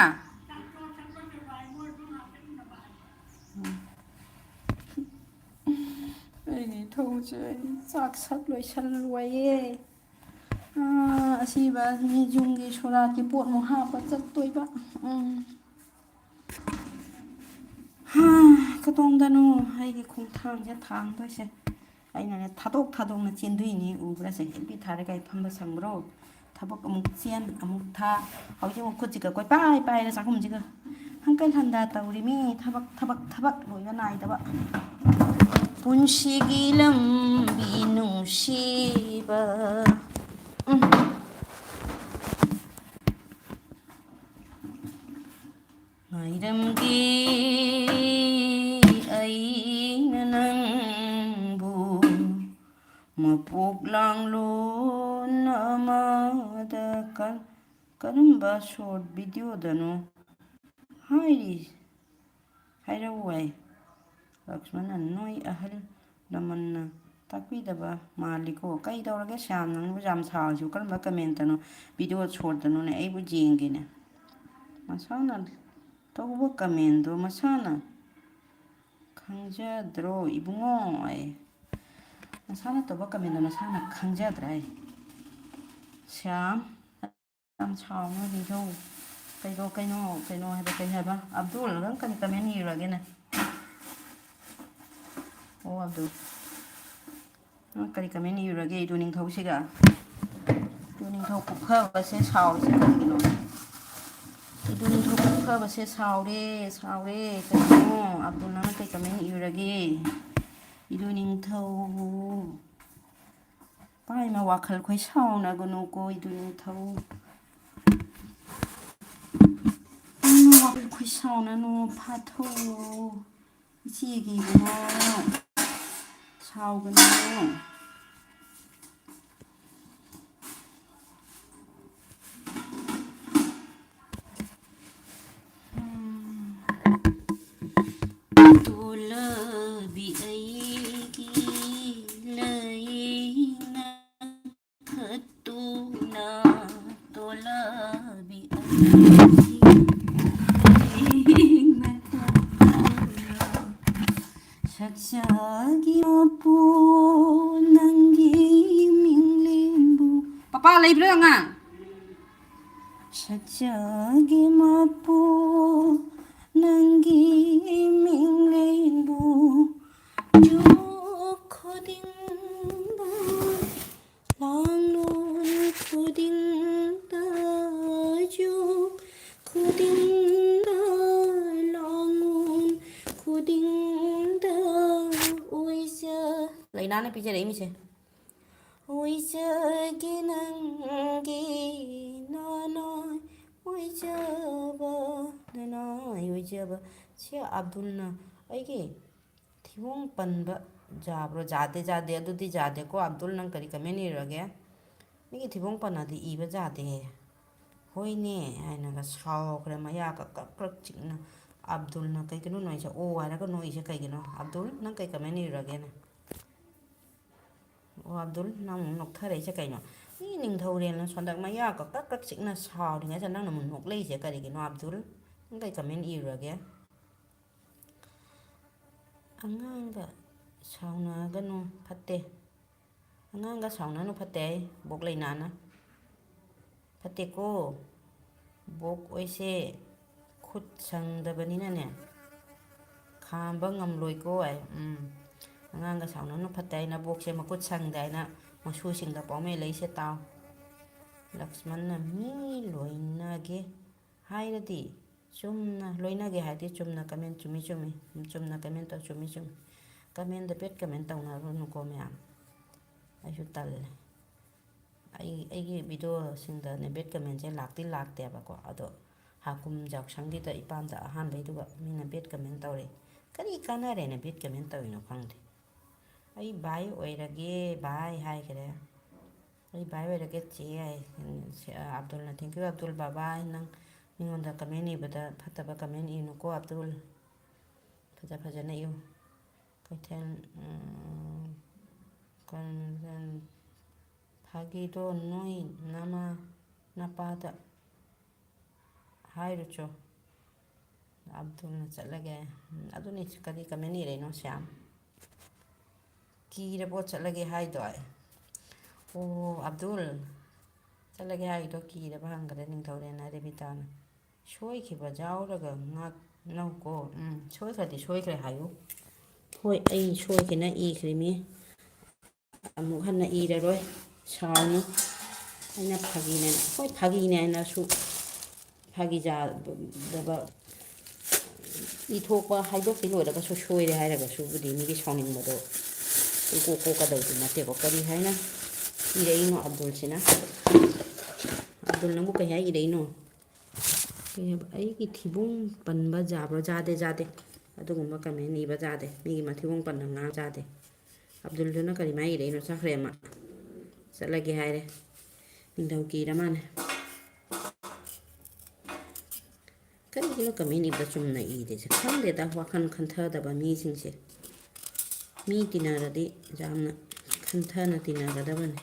ꯆꯥꯛ ꯁꯛ ꯂꯣꯏꯁꯜꯂꯣꯌꯦ꯫ ꯑꯥ, ꯑꯁꯤꯕ ꯃꯤ ꯌꯨꯝꯒꯤ ꯁꯣꯔꯥꯠꯀꯤ ꯄꯣꯠꯃꯨꯛ ꯍꯥꯞꯄ ꯆꯠꯇꯣꯏꯕ꯫ ꯎꯝ꯫ ꯍꯥ, ꯀꯗꯣꯝꯗꯅꯣ ꯑꯩꯒꯤ ꯈꯣꯡꯊꯥꯡꯁꯦ ꯊꯥꯡꯗꯣꯏꯁꯦ? ꯑꯩꯅꯅꯦ ꯊꯥꯗꯣꯛ ꯊꯥꯗꯣꯛꯅ ꯆꯦꯟꯗꯣꯏꯅꯤ, ꯎꯕ꯭ꯔꯥ ꯁꯦ? ꯍꯦꯛꯄꯤ ꯊꯥꯔꯦ ꯀꯥꯏ ꯐꯝꯕ ꯁꯪꯕ꯭ꯔꯣ? ꯊꯕꯛ ꯑꯃꯨꯛ ꯆꯦꯟ, ꯑꯃꯨꯛ ꯊꯥ, ꯍꯧꯖꯤꯛ ꯑꯃꯨꯛ ꯈꯨꯠꯁꯤꯒ ꯀꯣꯏꯄꯥꯏ ꯄꯥꯏꯔꯦ ꯆꯥꯛꯈꯨꯝꯁꯤꯒ꯫ ꯍꯪꯀꯠ ꯍꯟꯗ ꯇꯧꯔꯤꯃꯤ, ꯊꯕꯛ, ꯊꯕꯛ, ꯊꯕꯛ ꯂꯣꯏꯕ ꯅꯥꯏꯗꯕ꯫ ꯄꯨꯟꯁꯤꯒꯤ ꯂꯝꯕꯤ ꯅꯨꯡꯁꯤꯕ꯫ ꯎꯝ꯫ ꯉꯥꯏꯔꯝꯒꯦ ꯑꯩꯅ ꯅꯪꯕꯨ ꯃꯄꯣꯛ ꯂꯥꯡꯂꯣꯟ ꯑꯃꯗ꯫ ꯀ-, ꯀꯔꯝꯕ short videoꯗꯅꯣ ꯍꯥꯏꯔꯤ? ꯍꯥꯏꯔꯛꯎ ꯍꯥꯏ꯫ ꯂꯛꯁꯃꯅ, ꯅꯣꯏ ꯑꯍꯜ ꯂꯃꯟꯅ ꯇꯥꯛꯄꯤꯗꯕ ꯃꯥꯜꯂꯤꯀꯣ꯫ ꯀꯩꯗꯧꯔꯒꯦ ꯁ꯭ꯌꯥꯝ, ꯅꯪꯕꯨ ꯌꯥꯝ ꯁꯥꯎꯔꯤꯁꯤꯕꯨ? ꯀꯔꯝꯕ commentꯇꯅꯣ? Video shortꯇꯅꯣꯅꯦ? ꯑꯩꯕꯨ ꯌꯦꯡꯒꯦꯅꯦ꯫ ꯃꯁꯥꯅ ꯇꯧꯕ commentꯗꯣ ꯃꯁꯥꯅ ꯈꯪꯖꯗ꯭ꯔꯣ ꯏꯕꯨꯡꯉꯣ? ꯑꯩ ꯃꯁꯥꯅ ꯇꯧꯕ commentꯗꯣ ꯃꯁꯥꯅ ꯈꯪꯖꯗ꯭ꯔꯥ ꯑꯩ? ꯁ꯭ꯌꯥꯝ, ꯌꯥꯝ ꯁꯥꯎꯅꯨ ꯅꯤꯡꯊꯧ꯫ ꯀꯩꯗꯣ, ꯀꯩꯅꯣ, ꯀꯩꯅꯣ ꯍꯥꯏꯕ, ꯀꯩ ꯍꯥꯏꯕ? ꯑꯕꯗꯨꯜ ꯅꯪ ꯀꯔꯤ comment ꯏꯔꯒꯦꯅꯦ? ꯑꯣ, ꯑꯕꯗꯨꯜ꯫ ꯅꯪ ꯀꯔꯤ comment ꯏꯔꯒꯦ ꯏꯗꯨ ꯅꯤꯡꯊꯧꯁꯤꯒ? ꯏꯗꯨ ꯅꯤꯡꯊꯧ ꯀꯨꯞꯐꯕꯁꯦ ꯁꯥꯎꯔꯤꯁꯦ ꯀꯔꯤꯒꯤꯅꯣ? ꯏꯗꯨ ꯅꯤꯡꯊꯧ ꯀꯨꯞꯐꯕꯁꯦ ꯁꯥꯎꯔꯦ, ꯁꯥꯎꯔꯦ꯫ ꯀꯩꯅꯣ? ꯑꯕꯗꯨꯜ ꯅꯪꯅ ꯀꯩ comment ꯏꯔꯒꯦ? ꯏꯗꯨ ꯅꯤꯡꯊꯧ꯫ ꯄꯥꯏꯃ ꯋꯥꯈꯜ ꯈꯣꯏ ꯁꯥꯎꯅꯒꯅꯨꯀꯣ ꯏꯗꯨ ꯅꯤꯡꯊꯧ꯫ ꯄꯥꯏꯃ ꯋꯥꯈꯜ ꯈꯣꯏ ꯁꯥꯎꯅꯅꯨ, ꯐꯥꯊꯧ꯫ ꯏꯆꯦꯒꯤ ꯏꯕꯨꯡꯉꯣ ꯁꯥꯎꯒꯅꯨ꯫ ꯇꯣꯂꯕꯤ ꯑꯩꯒꯤ ꯂꯩꯅ ꯈꯠꯇꯨꯅ, ꯇꯣꯂꯕꯤ ꯑꯩꯒꯤ ꯂꯩꯅ ꯈꯠꯇꯨꯅ, ꯁꯛꯆꯥꯒꯤ ꯃꯄꯨ ꯄꯥ ꯂꯩꯕ꯭ꯔꯥ ꯑꯉꯥꯡ? ꯁꯛꯆꯒꯤ ꯃꯄꯨ ꯅꯪꯒꯤ ꯃꯤꯡꯂꯦꯟꯕꯨ ꯌꯨꯝ ꯈꯨꯗꯤꯡꯗ ꯂꯥꯡꯂꯣꯟ ꯈꯨꯗꯤꯡꯗ ꯌꯨꯝ ꯈꯨꯗꯤꯡꯗ ꯂꯥꯡꯂꯣꯟ ꯈꯨꯗꯤꯡꯗ ꯑꯣꯏꯖ ꯂꯩꯅꯥꯅ ꯄꯤꯖꯔꯛꯏ ꯃꯤꯁꯦ꯫ ꯑꯣꯏꯖꯒꯦ ꯅꯪꯒꯤ ꯅꯅꯥꯏ ꯑꯣꯏꯖꯕ, ꯅꯅꯥꯏ ꯑꯣꯏꯖꯕ꯫ ꯁꯤ ꯑꯕꯗꯨꯜꯅ ꯑꯩꯒꯤ ꯊꯤꯕꯣꯡ ꯄꯟꯕ ꯌꯥꯕ꯭ꯔꯣ? ꯌꯥꯗꯦ, ꯌꯥꯗꯦ, ꯑꯗꯨꯗꯤ ꯌꯥꯗꯦꯀꯣ꯫ ꯑꯕꯗꯨꯜ, ꯅꯪ ꯀꯔꯤ comment ꯏꯔꯒꯦ? ꯃꯤꯒꯤ ꯊꯤꯕꯣꯡ ꯄꯟꯅꯗꯤ ꯏꯕ ꯌꯥꯗꯦ꯫ ꯍꯣꯏꯅꯦ ꯍꯥꯏꯅꯒ ꯁꯥꯎꯈ꯭ꯔꯦ, ꯃꯌꯥꯒ ꯀꯛ ꯀ꯭ꯔꯛ ꯆꯤꯛꯅ꯫ ꯑꯕꯗꯨꯜꯅ, "ꯀꯩꯒꯤꯅꯣ ꯅꯣꯏꯁꯦ? ꯑꯣ ꯍꯥꯏꯔꯒ ꯅꯣꯛꯏꯁꯦ ꯀꯩꯒꯤꯅꯣ? ꯑꯕꯗꯨꯜ, ꯅꯪ ꯀꯩ comment ꯏꯔꯒꯦꯅꯦ?" ꯑꯣ, ꯑꯕꯗꯨꯜ, ꯅꯪ ꯑꯃꯨꯛ ꯅꯣꯛꯊꯔꯛꯏꯁꯦ ꯀꯩꯅꯣ? ꯃꯤ ꯅꯤꯡꯊꯧꯔꯦꯜꯅ ꯁꯣꯟꯗꯛ ꯃꯌꯥ ꯀꯛ ꯀꯛ ꯀꯛ ꯆꯤꯛꯅ ꯁꯥꯎꯔꯤꯉꯩꯗ ꯅꯪꯅ ꯑꯃꯨꯛ ꯅꯣꯛꯂꯛꯏꯁꯦ ꯀꯔꯤꯒꯤꯅꯣ, ꯑꯕꯗꯨꯜ? ꯅꯪ ꯀꯩ comment ꯏꯔꯨꯔꯒꯦ? ꯑꯉꯥꯡꯒ ꯁꯥꯎꯅꯒꯅꯨ, ꯐꯠꯇꯦ꯫ ꯑꯉꯥꯡꯒ ꯁꯥꯎꯅꯅꯨ, ꯐꯠꯇꯦ ꯍꯥꯏ ꯕꯣꯛ ꯂꯩꯅꯥꯅ꯫ ꯐꯠꯇꯦꯀꯣ꯫ ꯕꯣꯛ ꯑꯣꯏꯁꯦ ꯈꯨꯠ ꯁꯪꯗꯕꯅꯤꯅꯅꯦ, ꯈꯥꯝꯕ ꯉꯝꯂꯣꯏꯀꯣ ꯍꯥꯏ꯫ ꯎꯝ꯫ ꯑꯉꯥꯡꯒ ꯁꯥꯎꯅꯅꯨ, ꯐꯠꯇꯦ ꯍꯥꯏ꯫ ꯅꯕꯣꯛꯁꯦ ꯃꯈꯨꯠ ꯁꯪꯗꯦ ꯍꯥꯏꯅ ꯃꯁꯨꯁꯤꯡꯗ ꯄꯥꯎꯃꯦ ꯂꯩꯁꯦ ꯇꯥꯎ꯫ ꯂꯛꯁꯃꯟꯅ ꯃꯤ ꯂꯣꯏꯅꯒꯦ ꯍꯥꯏꯔꯗꯤ ꯆꯨꯝꯅ ꯂꯣꯏꯅꯒꯦ ꯍꯥꯏꯔꯗꯤ ꯆꯨꯝꯅ comment, ꯆꯨꯝꯃꯤ, ꯆꯨꯝꯃꯤ, ꯆꯨꯝꯅ comment ꯇꯧ, ꯆꯨꯝꯃꯤ, ꯆꯨꯝꯃꯤ꯫ Commentꯗ bad comment ꯇꯧꯅꯔꯨꯅꯨꯀꯣ ꯃꯌꯥꯝ꯫ ꯑꯩꯁꯨ ꯇꯜꯂꯦ꯫ ꯑꯩ, ꯑꯩꯒꯤ videoꯁꯤꯡꯗꯅꯦ bad commentꯁꯦ ꯂꯥꯛꯇꯤ ꯂꯥꯛꯇꯦꯕꯀꯣ, ꯑꯗꯣ ꯍꯥꯀꯨꯝ ꯌꯥꯎꯁꯪꯒꯤꯗ ꯏꯄꯥꯝꯗ ꯑꯍꯥꯟꯕꯩꯗꯨꯒ ꯃꯤꯅ bad comment ꯇꯧꯔꯦ꯫ ꯀꯔꯤ ꯀꯥꯟꯅꯔꯦꯅ bad comment ꯇꯧꯔꯤꯅꯣ ꯈꯪꯗꯦ꯫ "ꯑꯩ ꯚꯥꯏ ꯑꯣꯏꯔꯒꯦ, ꯚꯥꯏ" ꯍꯥꯏꯈ꯭ꯔꯦ꯫ "ꯑꯩ ꯚꯥꯏ ꯑꯣꯏꯔꯒꯦ ꯆꯦ" ꯍꯥꯏ꯫ ꯑꯕꯗꯨꯜꯅ, "Thank you ꯑꯕꯗꯨꯜ ꯕꯥꯕꯥ, ꯅꯪ ꯃꯤꯉꯣꯟꯗ comment ꯏꯕꯗ ꯐꯠꯇꯕ comment ꯏꯅꯨꯀꯣ ꯑꯕꯗꯨꯜ, ꯐꯖ ꯐꯖꯅ ꯏꯌꯨ"꯫ ꯀꯩꯊꯦꯜ, ꯎꯝ, ꯀꯔꯝ-, ꯐꯥꯒꯤꯗꯣ ꯅꯣꯏ ꯅꯃꯥ ꯅꯄꯥꯗ ꯍꯥꯏꯔꯨꯆꯣ꯫ ꯑꯕꯗꯨꯜꯅ ꯆꯠꯂꯒꯦ꯫ ꯎꯝ, ꯑꯗꯨꯅꯤ ꯀꯔꯤ comment ꯏꯔꯛꯏꯅꯣ ꯁ꯭ꯌꯥꯝ? ꯀꯤꯔꯕꯣ ꯆꯠꯂꯒꯦ ꯍꯥꯏꯗꯣ ꯑꯩ? ꯑꯣ, ꯑꯕꯗꯨꯜ, ꯆꯠꯂꯒꯦ ꯍꯥꯏꯗꯣ ꯀꯤꯔꯕ ꯍꯪꯒꯗ꯭ꯔꯥ ꯅꯤꯡꯊꯧꯔꯦꯜꯅ ꯔꯦꯕꯤꯇꯥꯅ꯫ ꯁꯣꯏꯈꯤꯕ ꯌꯥꯎꯔꯒ ꯉꯥꯛꯅꯧꯀꯣ꯫ ꯎꯝ, ꯁꯣꯏꯈ꯭ꯔꯗꯤ ꯁꯣꯏꯈ꯭ꯔꯦ ꯍꯥꯏꯌꯨ꯫ ꯍꯣꯏ, ꯑꯩ ꯁꯣꯏꯈꯤꯅ ꯏꯈ꯭ꯔꯤꯃꯤ꯫ ꯑꯃꯨꯛ ꯍꯟꯅ ꯏꯔꯔꯣꯏ꯫ ꯁꯥꯎꯅꯨ꯫ ꯑꯩꯅ ꯐꯥꯒꯤꯅꯦꯅ, ꯍꯣꯏ, ꯐꯥꯒꯤꯅꯦ ꯍꯥꯏꯅꯁꯨ ꯐꯥꯒꯤ ꯖꯥꯗꯕ ꯏꯊꯣꯛꯄ ꯍꯥꯏꯗꯣꯛꯄꯤ ꯂꯣꯏꯔꯒꯁꯨ ꯁꯣꯏꯔꯦ ꯍꯥꯏꯔꯒꯁꯨꯕꯨꯗꯤ ꯃꯤꯒꯤ ꯁꯥꯎꯅꯤꯡꯕꯗꯣ ꯏꯀꯣꯛ ꯀꯣꯛꯀꯗꯧꯗꯤ ꯅꯠꯇꯦꯀꯣ꯫ ꯀꯔꯤ ꯍꯥꯏꯅ ꯏꯔꯛꯏꯅꯣ ꯑꯕꯗꯨꯜꯁꯤꯅ? ꯑꯕꯗꯨꯜ, ꯅꯪꯕꯨ ꯀꯩ ꯍꯥꯏ ꯏꯔꯛꯏꯅꯣ? ꯀꯩ ꯍꯥꯏꯕ? "ꯑꯩꯒꯤ ꯊꯤꯕꯣꯡ ꯄꯟꯕ ꯌꯥꯕ꯭ꯔꯣ?" ꯌꯥꯗꯦ, ꯌꯥꯗꯦ꯫ ꯑꯗꯨꯒꯨꯝꯕ ꯀꯃꯦꯟ ꯏꯕ ꯌꯥꯗꯦ꯫ ꯃꯤꯒꯤ ꯃꯊꯤꯕꯣꯡ ꯄꯟꯕ ꯉꯥꯡ ꯌꯥꯗꯦ꯫ ꯑꯕꯗꯨꯜꯗꯨꯅ ꯀꯔꯤ ꯃꯥꯏ ꯏꯔꯛꯏꯅꯣ? ꯆꯠꯈ꯭ꯔꯦ ꯑꯃ꯫ ꯆꯠꯂꯒꯦ ꯍꯥꯏꯔꯦ꯫ ꯅꯤꯡꯊꯧ ꯀꯤꯔ ꯃꯥꯜꯂꯦ꯫ ꯀꯔꯤꯒꯤꯅꯣ ꯀꯃꯦꯟ ꯏꯕꯗ ꯆꯨꯝꯅ ꯏꯗꯦꯁꯦ? ꯈꯪꯗꯦꯗ, ꯋꯥꯈꯜ ꯈꯟꯊꯗꯕ ꯃꯤꯁꯤꯡꯁꯦ꯫ ꯃꯤ ꯇꯤꯟꯅꯔꯗꯤ ꯌꯥꯝꯅ ꯈꯟꯊꯅ ꯇꯤꯟꯅꯒꯗꯕꯅꯤ꯫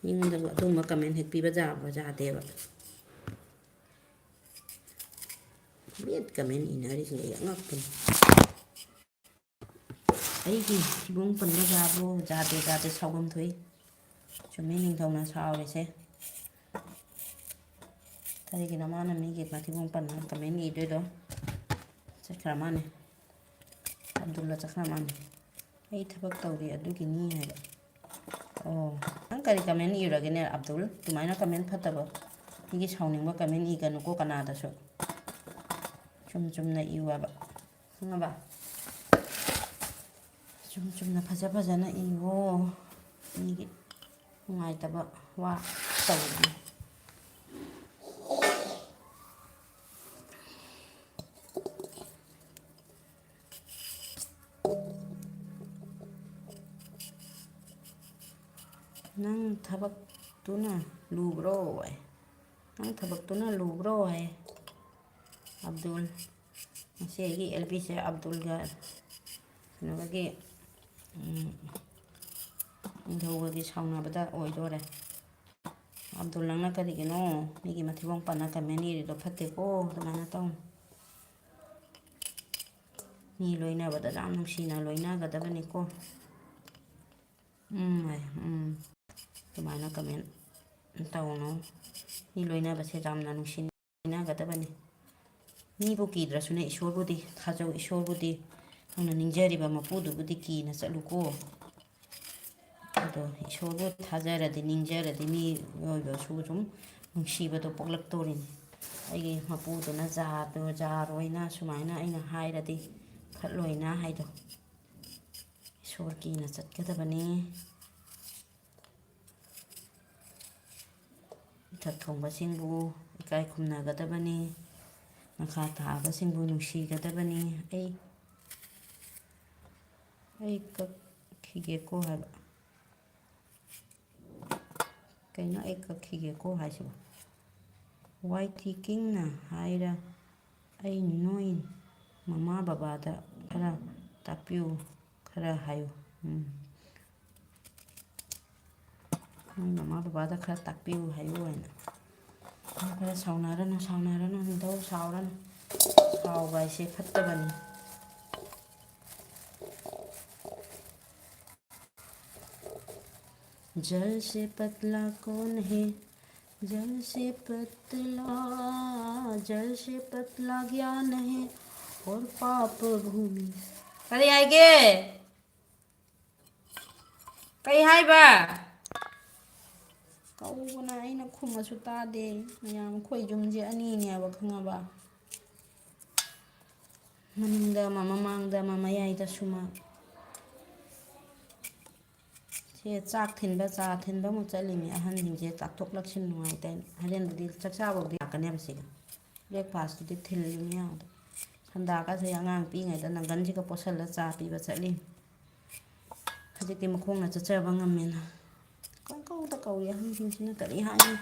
ꯃꯤꯉꯣꯟꯗꯕꯨ ꯑꯗꯨꯒꯨꯝꯕ ꯀꯃꯦꯟ ꯍꯦꯛ ꯄꯤꯕ ꯌꯥꯕ ꯌꯥꯗꯦꯕ꯫ ꯕꯦꯠ ꯀꯃꯦꯟ ꯏꯅꯔꯤꯁꯤꯡꯁꯦ ꯑꯩ ꯑꯉꯛꯄꯅꯤ꯫ "ꯑꯩꯒꯤ ꯊꯤꯕꯣꯡ ꯄꯟꯕ ꯌꯥꯕ꯭ꯔꯣ?" ꯌꯥꯗꯦ, ꯌꯥꯗꯦ, ꯁꯥꯎꯐꯝ ꯊꯣꯛꯏ꯫ ꯆꯨꯝꯃꯤ, ꯅꯤꯡꯊꯧꯅ ꯁꯥꯎꯔꯤꯁꯦ꯫ ꯀꯔꯤꯒꯤꯅꯣ ꯃꯥꯅ ꯃꯤꯒꯤ ꯃꯊꯤꯕꯣꯡ ꯄꯟꯅ ꯀꯃꯦꯟ ꯏꯗꯣꯏꯗꯣ? ꯆꯠꯈ꯭ꯔ ꯃꯥꯅꯦ꯫ ꯑꯕꯗꯨꯜꯂꯥ ꯆꯠꯈ꯭ꯔ ꯃꯥꯅꯦ꯫ "ꯑꯩ ꯊꯕꯛ ꯇꯧꯔꯤ ꯑꯗꯨꯒꯤꯅꯤ" ꯍꯥꯏꯕ꯫ ꯑꯣ, ꯅꯪ ꯀꯔꯤ ꯀꯃꯦꯟ ꯏꯔꯒꯦꯅꯦ ꯑꯕꯗꯨꯜ? ꯑꯗꯨꯃꯥꯏꯅ ꯀꯃꯦꯟ ꯐꯠꯇꯕ, ꯃꯤꯒꯤ ꯁꯥꯎꯅꯤꯡꯕ ꯀꯃꯦꯟ ꯏꯒꯅꯨꯀꯣ ꯀꯅꯥꯗꯁꯨ꯫ ꯆꯨꯝ ꯆꯨꯝꯅ ꯏꯌꯨ ꯍꯥꯏꯕ, ꯈꯪꯉꯕ? ꯆꯨꯝ ꯆꯨꯝꯅ ꯐꯖ ꯐꯖꯅ ꯏꯌꯨ꯫ ꯃꯤꯒꯤ ꯅꯨꯡꯉꯥꯏꯇꯕ ꯋꯥ ꯇꯧꯒꯅꯨ꯫ "ꯅꯪ ꯊꯕꯛꯇꯨꯅ ꯂꯨꯕ꯭ꯔꯣ?" ꯍꯥꯏ꯫ "ꯅꯪ ꯊꯕꯛꯇꯨꯅ ꯂꯨꯕ꯭ꯔꯣ?" ꯍꯥꯏ꯫ ꯑꯕꯗꯨꯜ, ꯉꯁꯤ ꯑꯩꯒꯤ ꯑꯦꯜ ꯄꯤꯁꯦ ꯑꯕꯗꯨꯜꯒ ꯀꯩꯅꯣꯒꯤ, ꯎꯝ, ꯅꯤꯡꯊꯧꯒꯒꯤ ꯁꯥꯎꯅꯕꯗ ꯑꯣꯏꯗꯣꯔꯦ꯫ ꯑꯕꯗꯨꯜ, ꯅꯪꯅ ꯀꯔꯤꯒꯤꯅꯣ ꯃꯤꯒꯤ ꯃꯊꯤꯕꯣꯡ ꯄꯟꯅ ꯀꯃꯦꯟ ꯏꯔꯤꯗꯣ? ꯐꯠꯇꯦꯀꯣ, ꯑꯗꯨꯃꯥꯏꯅ ꯇꯧꯅꯨ꯫ ꯃꯤ ꯂꯣꯏꯅꯕꯗ ꯌꯥꯝ ꯅꯨꯡꯁꯤꯅ ꯂꯣꯏꯅꯒꯗꯕꯅꯤꯀꯣ꯫ ꯎꯝ ꯍꯥꯏ, ꯎꯝ꯫ ꯑꯗꯨꯃꯥꯏꯅ ꯀꯃꯦꯟ ꯇꯧꯅꯨ꯫ ꯃꯤ ꯂꯣꯏꯅꯕꯁꯦ ꯌꯥꯝꯅ ꯅꯨꯡꯁꯤꯅꯒꯗꯕꯅꯤ꯫ ꯃꯤꯕꯨ ꯀꯤꯗ꯭ꯔꯁꯨꯅꯦ, ꯏꯁꯣꯔꯕꯨꯗꯤ ꯊꯥꯖꯧ, ꯏꯁꯣꯔꯕꯨꯗꯤ ꯅꯪꯅ ꯅꯤꯡꯖꯔꯤꯕ ꯃꯄꯨꯗꯨꯕꯨꯗꯤ ꯀꯤꯅ ꯆꯠꯂꯨꯀꯣ꯫ ꯑꯗꯣ ꯏꯁꯣꯔꯕꯨ ꯊꯥꯖꯔꯗꯤ, ꯅꯤꯡꯖꯔꯗꯤ ꯃꯤꯑꯣꯏꯕꯁꯨ ꯁꯨꯝ ꯅꯨꯡꯁꯤꯕꯗꯣ ꯄꯣꯛꯂꯛꯇꯣꯔꯤꯅꯤ꯫ ꯑꯩꯒꯤ ꯃꯄꯨꯗꯨꯅ ꯖꯥꯗꯣ, ꯖꯥꯔꯣꯏꯅ ꯁꯨꯃꯥꯏꯅ ꯑꯩꯅ ꯍꯥꯏꯔꯗꯤ ꯈꯠꯂꯣꯏꯅ ꯍꯥꯏꯗꯣ꯫ ꯏꯁꯣꯔ ꯀꯤꯅ ꯆꯠꯀꯗꯕꯅꯤ꯫ ꯏꯊꯛ ꯊꯣꯡꯕꯁꯤꯡꯕꯨ ꯏꯀꯥꯏ ꯈꯨꯝꯅꯒꯗꯕꯅꯤ꯫ ꯃꯈꯥ ꯊꯥꯕꯁꯤꯡꯕꯨ ꯅꯨꯡꯁꯤꯒꯗꯕꯅꯤ꯫ ꯑꯩ, ꯑꯩ ꯀꯛꯈꯤꯒꯦꯀꯣ ꯍꯥꯏꯕ꯫ ꯀꯩꯅꯣ ꯑꯩ ꯀꯛꯈꯤꯒꯦꯀꯣ ꯍꯥꯏꯁꯤꯕꯣ? ꯋꯥꯏ ꯇꯤ ꯀꯤꯡꯅ ꯍꯥꯏꯔ, "ꯑꯩ ꯅꯣꯏ ꯃꯃꯥ ꯕꯕꯥꯗ ꯈꯔ ꯇꯥꯛꯄꯤꯌꯨ, ꯈꯔ ꯍꯥꯏꯌꯨ꯫ ꯎꯝ꯫ ꯅꯣꯏ ꯃꯃꯥ ꯕꯕꯥꯗ ꯈꯔ ꯇꯥꯛꯄꯤꯌꯨ ꯍꯥꯏꯌꯨ" ꯍꯥꯏꯅ꯫ ꯈꯔ ꯁꯥꯎꯅꯔꯅꯨ, ꯁꯥꯎꯅꯔꯅꯨ, ꯅꯤꯡꯊꯧ ꯁꯥꯎꯔꯅꯨ꯫ ꯁꯥꯎꯕ ꯍꯥꯏꯁꯦ ꯐꯠꯇꯕꯅꯤ꯫ जल से पतला कौन है? जल से पतला, जल से पतला ज्ञान है और पाप भूमि। ꯀꯔꯤ ꯍꯥꯏꯒꯦ? ꯀꯩ ꯍꯥꯏꯕ? ꯀꯧꯕꯅ ꯑꯩꯅ ꯈꯨꯝꯃꯁꯨ ꯇꯥꯗꯦ꯫ ꯃꯌꯥꯝ ꯑꯩꯈꯣꯏ ꯌꯨꯝꯁꯦ ꯑꯅꯤꯅꯦꯕ, ꯈꯪꯉꯕ? ꯃꯅꯤꯡꯗ ꯑꯃ, ꯃꯃꯥꯡꯗ ꯑꯃ, ꯃꯌꯥꯏꯗꯁꯨ ꯑꯃ꯫ ꯁꯦ ꯆꯥꯛ ꯊꯤꯟꯕ, ꯆꯥ ꯊꯤꯟꯕ ꯑꯃꯨꯛ ꯆꯠꯂꯤꯅꯤ꯫ ꯑꯍꯟꯁꯤꯡꯁꯦ ꯆꯥꯛꯊꯣꯛ ꯂꯥꯛꯁꯤꯟ ꯅꯨꯡꯉꯥꯏꯇꯦ꯫ ꯍꯣꯔꯦꯟꯕꯨꯗꯤ ꯆꯥꯛ ꯆꯥꯕꯕꯨꯗꯤ ꯂꯥꯛꯀꯅꯦꯕ ꯁꯤꯒ꯫ Breakfastꯇꯨꯗꯤ ꯊꯤꯜꯂꯤꯅꯤ ꯌꯥꯎꯗ꯫ ꯁꯟꯗꯥꯀꯁꯦ ꯑꯉꯥꯡ ꯄꯤꯛꯏꯉꯩꯗ ꯅꯪꯒꯟꯁꯤꯒ ꯄꯣꯠꯁꯜꯂ ꯆꯥ ꯄꯤꯕ ꯆꯠꯂꯤꯅꯤ꯫ ꯍꯧꯖꯤꯛꯇꯤ ꯃꯈꯣꯡꯅ ꯆꯠꯆꯕ ꯉꯝꯃꯦꯅ꯫ ꯄꯪꯀꯧꯗ ꯀꯧꯏ ꯑꯍꯟꯁꯤꯡꯁꯤꯅ, ꯀꯔꯤ ꯍꯥꯏꯅꯤ?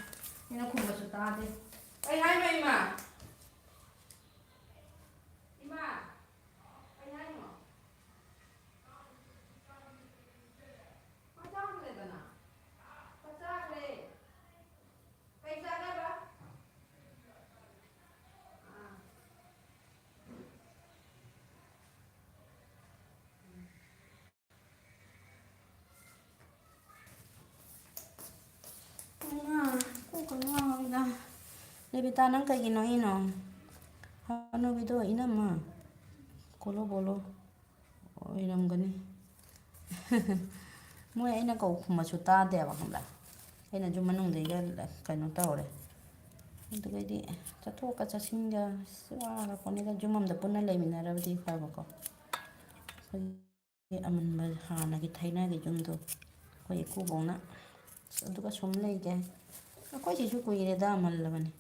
ꯑꯩꯅ ꯈꯨꯝꯕꯁꯨ ꯇꯥꯗꯦ꯫ ꯀꯩ ꯍꯥꯏꯅꯣ ꯏꯃꯥ? ꯏꯃꯥ, ꯀꯩ ꯍꯥꯏꯅꯣ? ꯃꯥ ꯆꯥꯈ꯭ꯔꯦꯗꯅ꯫ ꯃꯥ ꯆꯥꯈ꯭ꯔꯦ꯫ ꯀꯩ ꯆꯥꯒꯦꯕ? ꯑꯥ꯫ ꯎꯝ꯫ ꯉꯥ ꯕꯦꯇꯥ, ꯅꯪ ꯀꯩꯒꯤꯅꯣ ꯏꯅꯣ? ꯍꯅꯨꯕꯤꯗꯣ ꯏꯅꯝꯃ ꯀꯣꯂꯣ ꯕꯣꯂꯣ ꯑꯣꯏꯔꯝꯒꯅꯤ꯫ ꯃꯣꯏ ꯑꯩꯅ ꯀꯧ ꯈꯨꯝꯕꯁꯨ ꯇꯥꯗꯦꯕ, ꯈꯪꯕ꯭ꯔꯥ? ꯑꯩꯅꯁꯨ ꯃꯅꯨꯡꯗꯩꯒ ꯀꯩꯅꯣ ꯇꯧꯔꯦ꯫ ꯑꯗꯨꯒꯩꯗꯤ ꯆꯠꯊꯣꯛꯀ ꯆꯠꯁꯤꯟꯒ ꯑꯁ ꯋꯥꯔ ꯄꯣꯠꯅꯤꯗ꯫ ꯌꯨꯝ ꯑꯃꯗ ꯄꯨꯟꯅ ꯂꯩꯃꯤꯟꯅꯔꯕꯗꯤ ꯐꯕꯀꯣ꯫ ꯑꯩꯈꯣꯏꯒꯤ ꯑꯃꯟꯕ ꯍꯥꯟꯅꯒꯤ ꯊꯥꯏꯅꯒꯤ ꯌꯨꯝꯗꯣ ꯑꯩꯈꯣꯏ ꯏꯀꯨꯕꯣꯛꯅ꯫ ꯑꯁ ꯑꯗꯨꯒ ꯁꯨꯝ ꯂꯩꯒꯦ꯫ ꯑꯩꯈꯣꯏ ꯁꯤꯁꯨ ꯀꯨꯏꯔꯦꯗ ꯑꯃꯜꯂꯕꯅꯤ꯫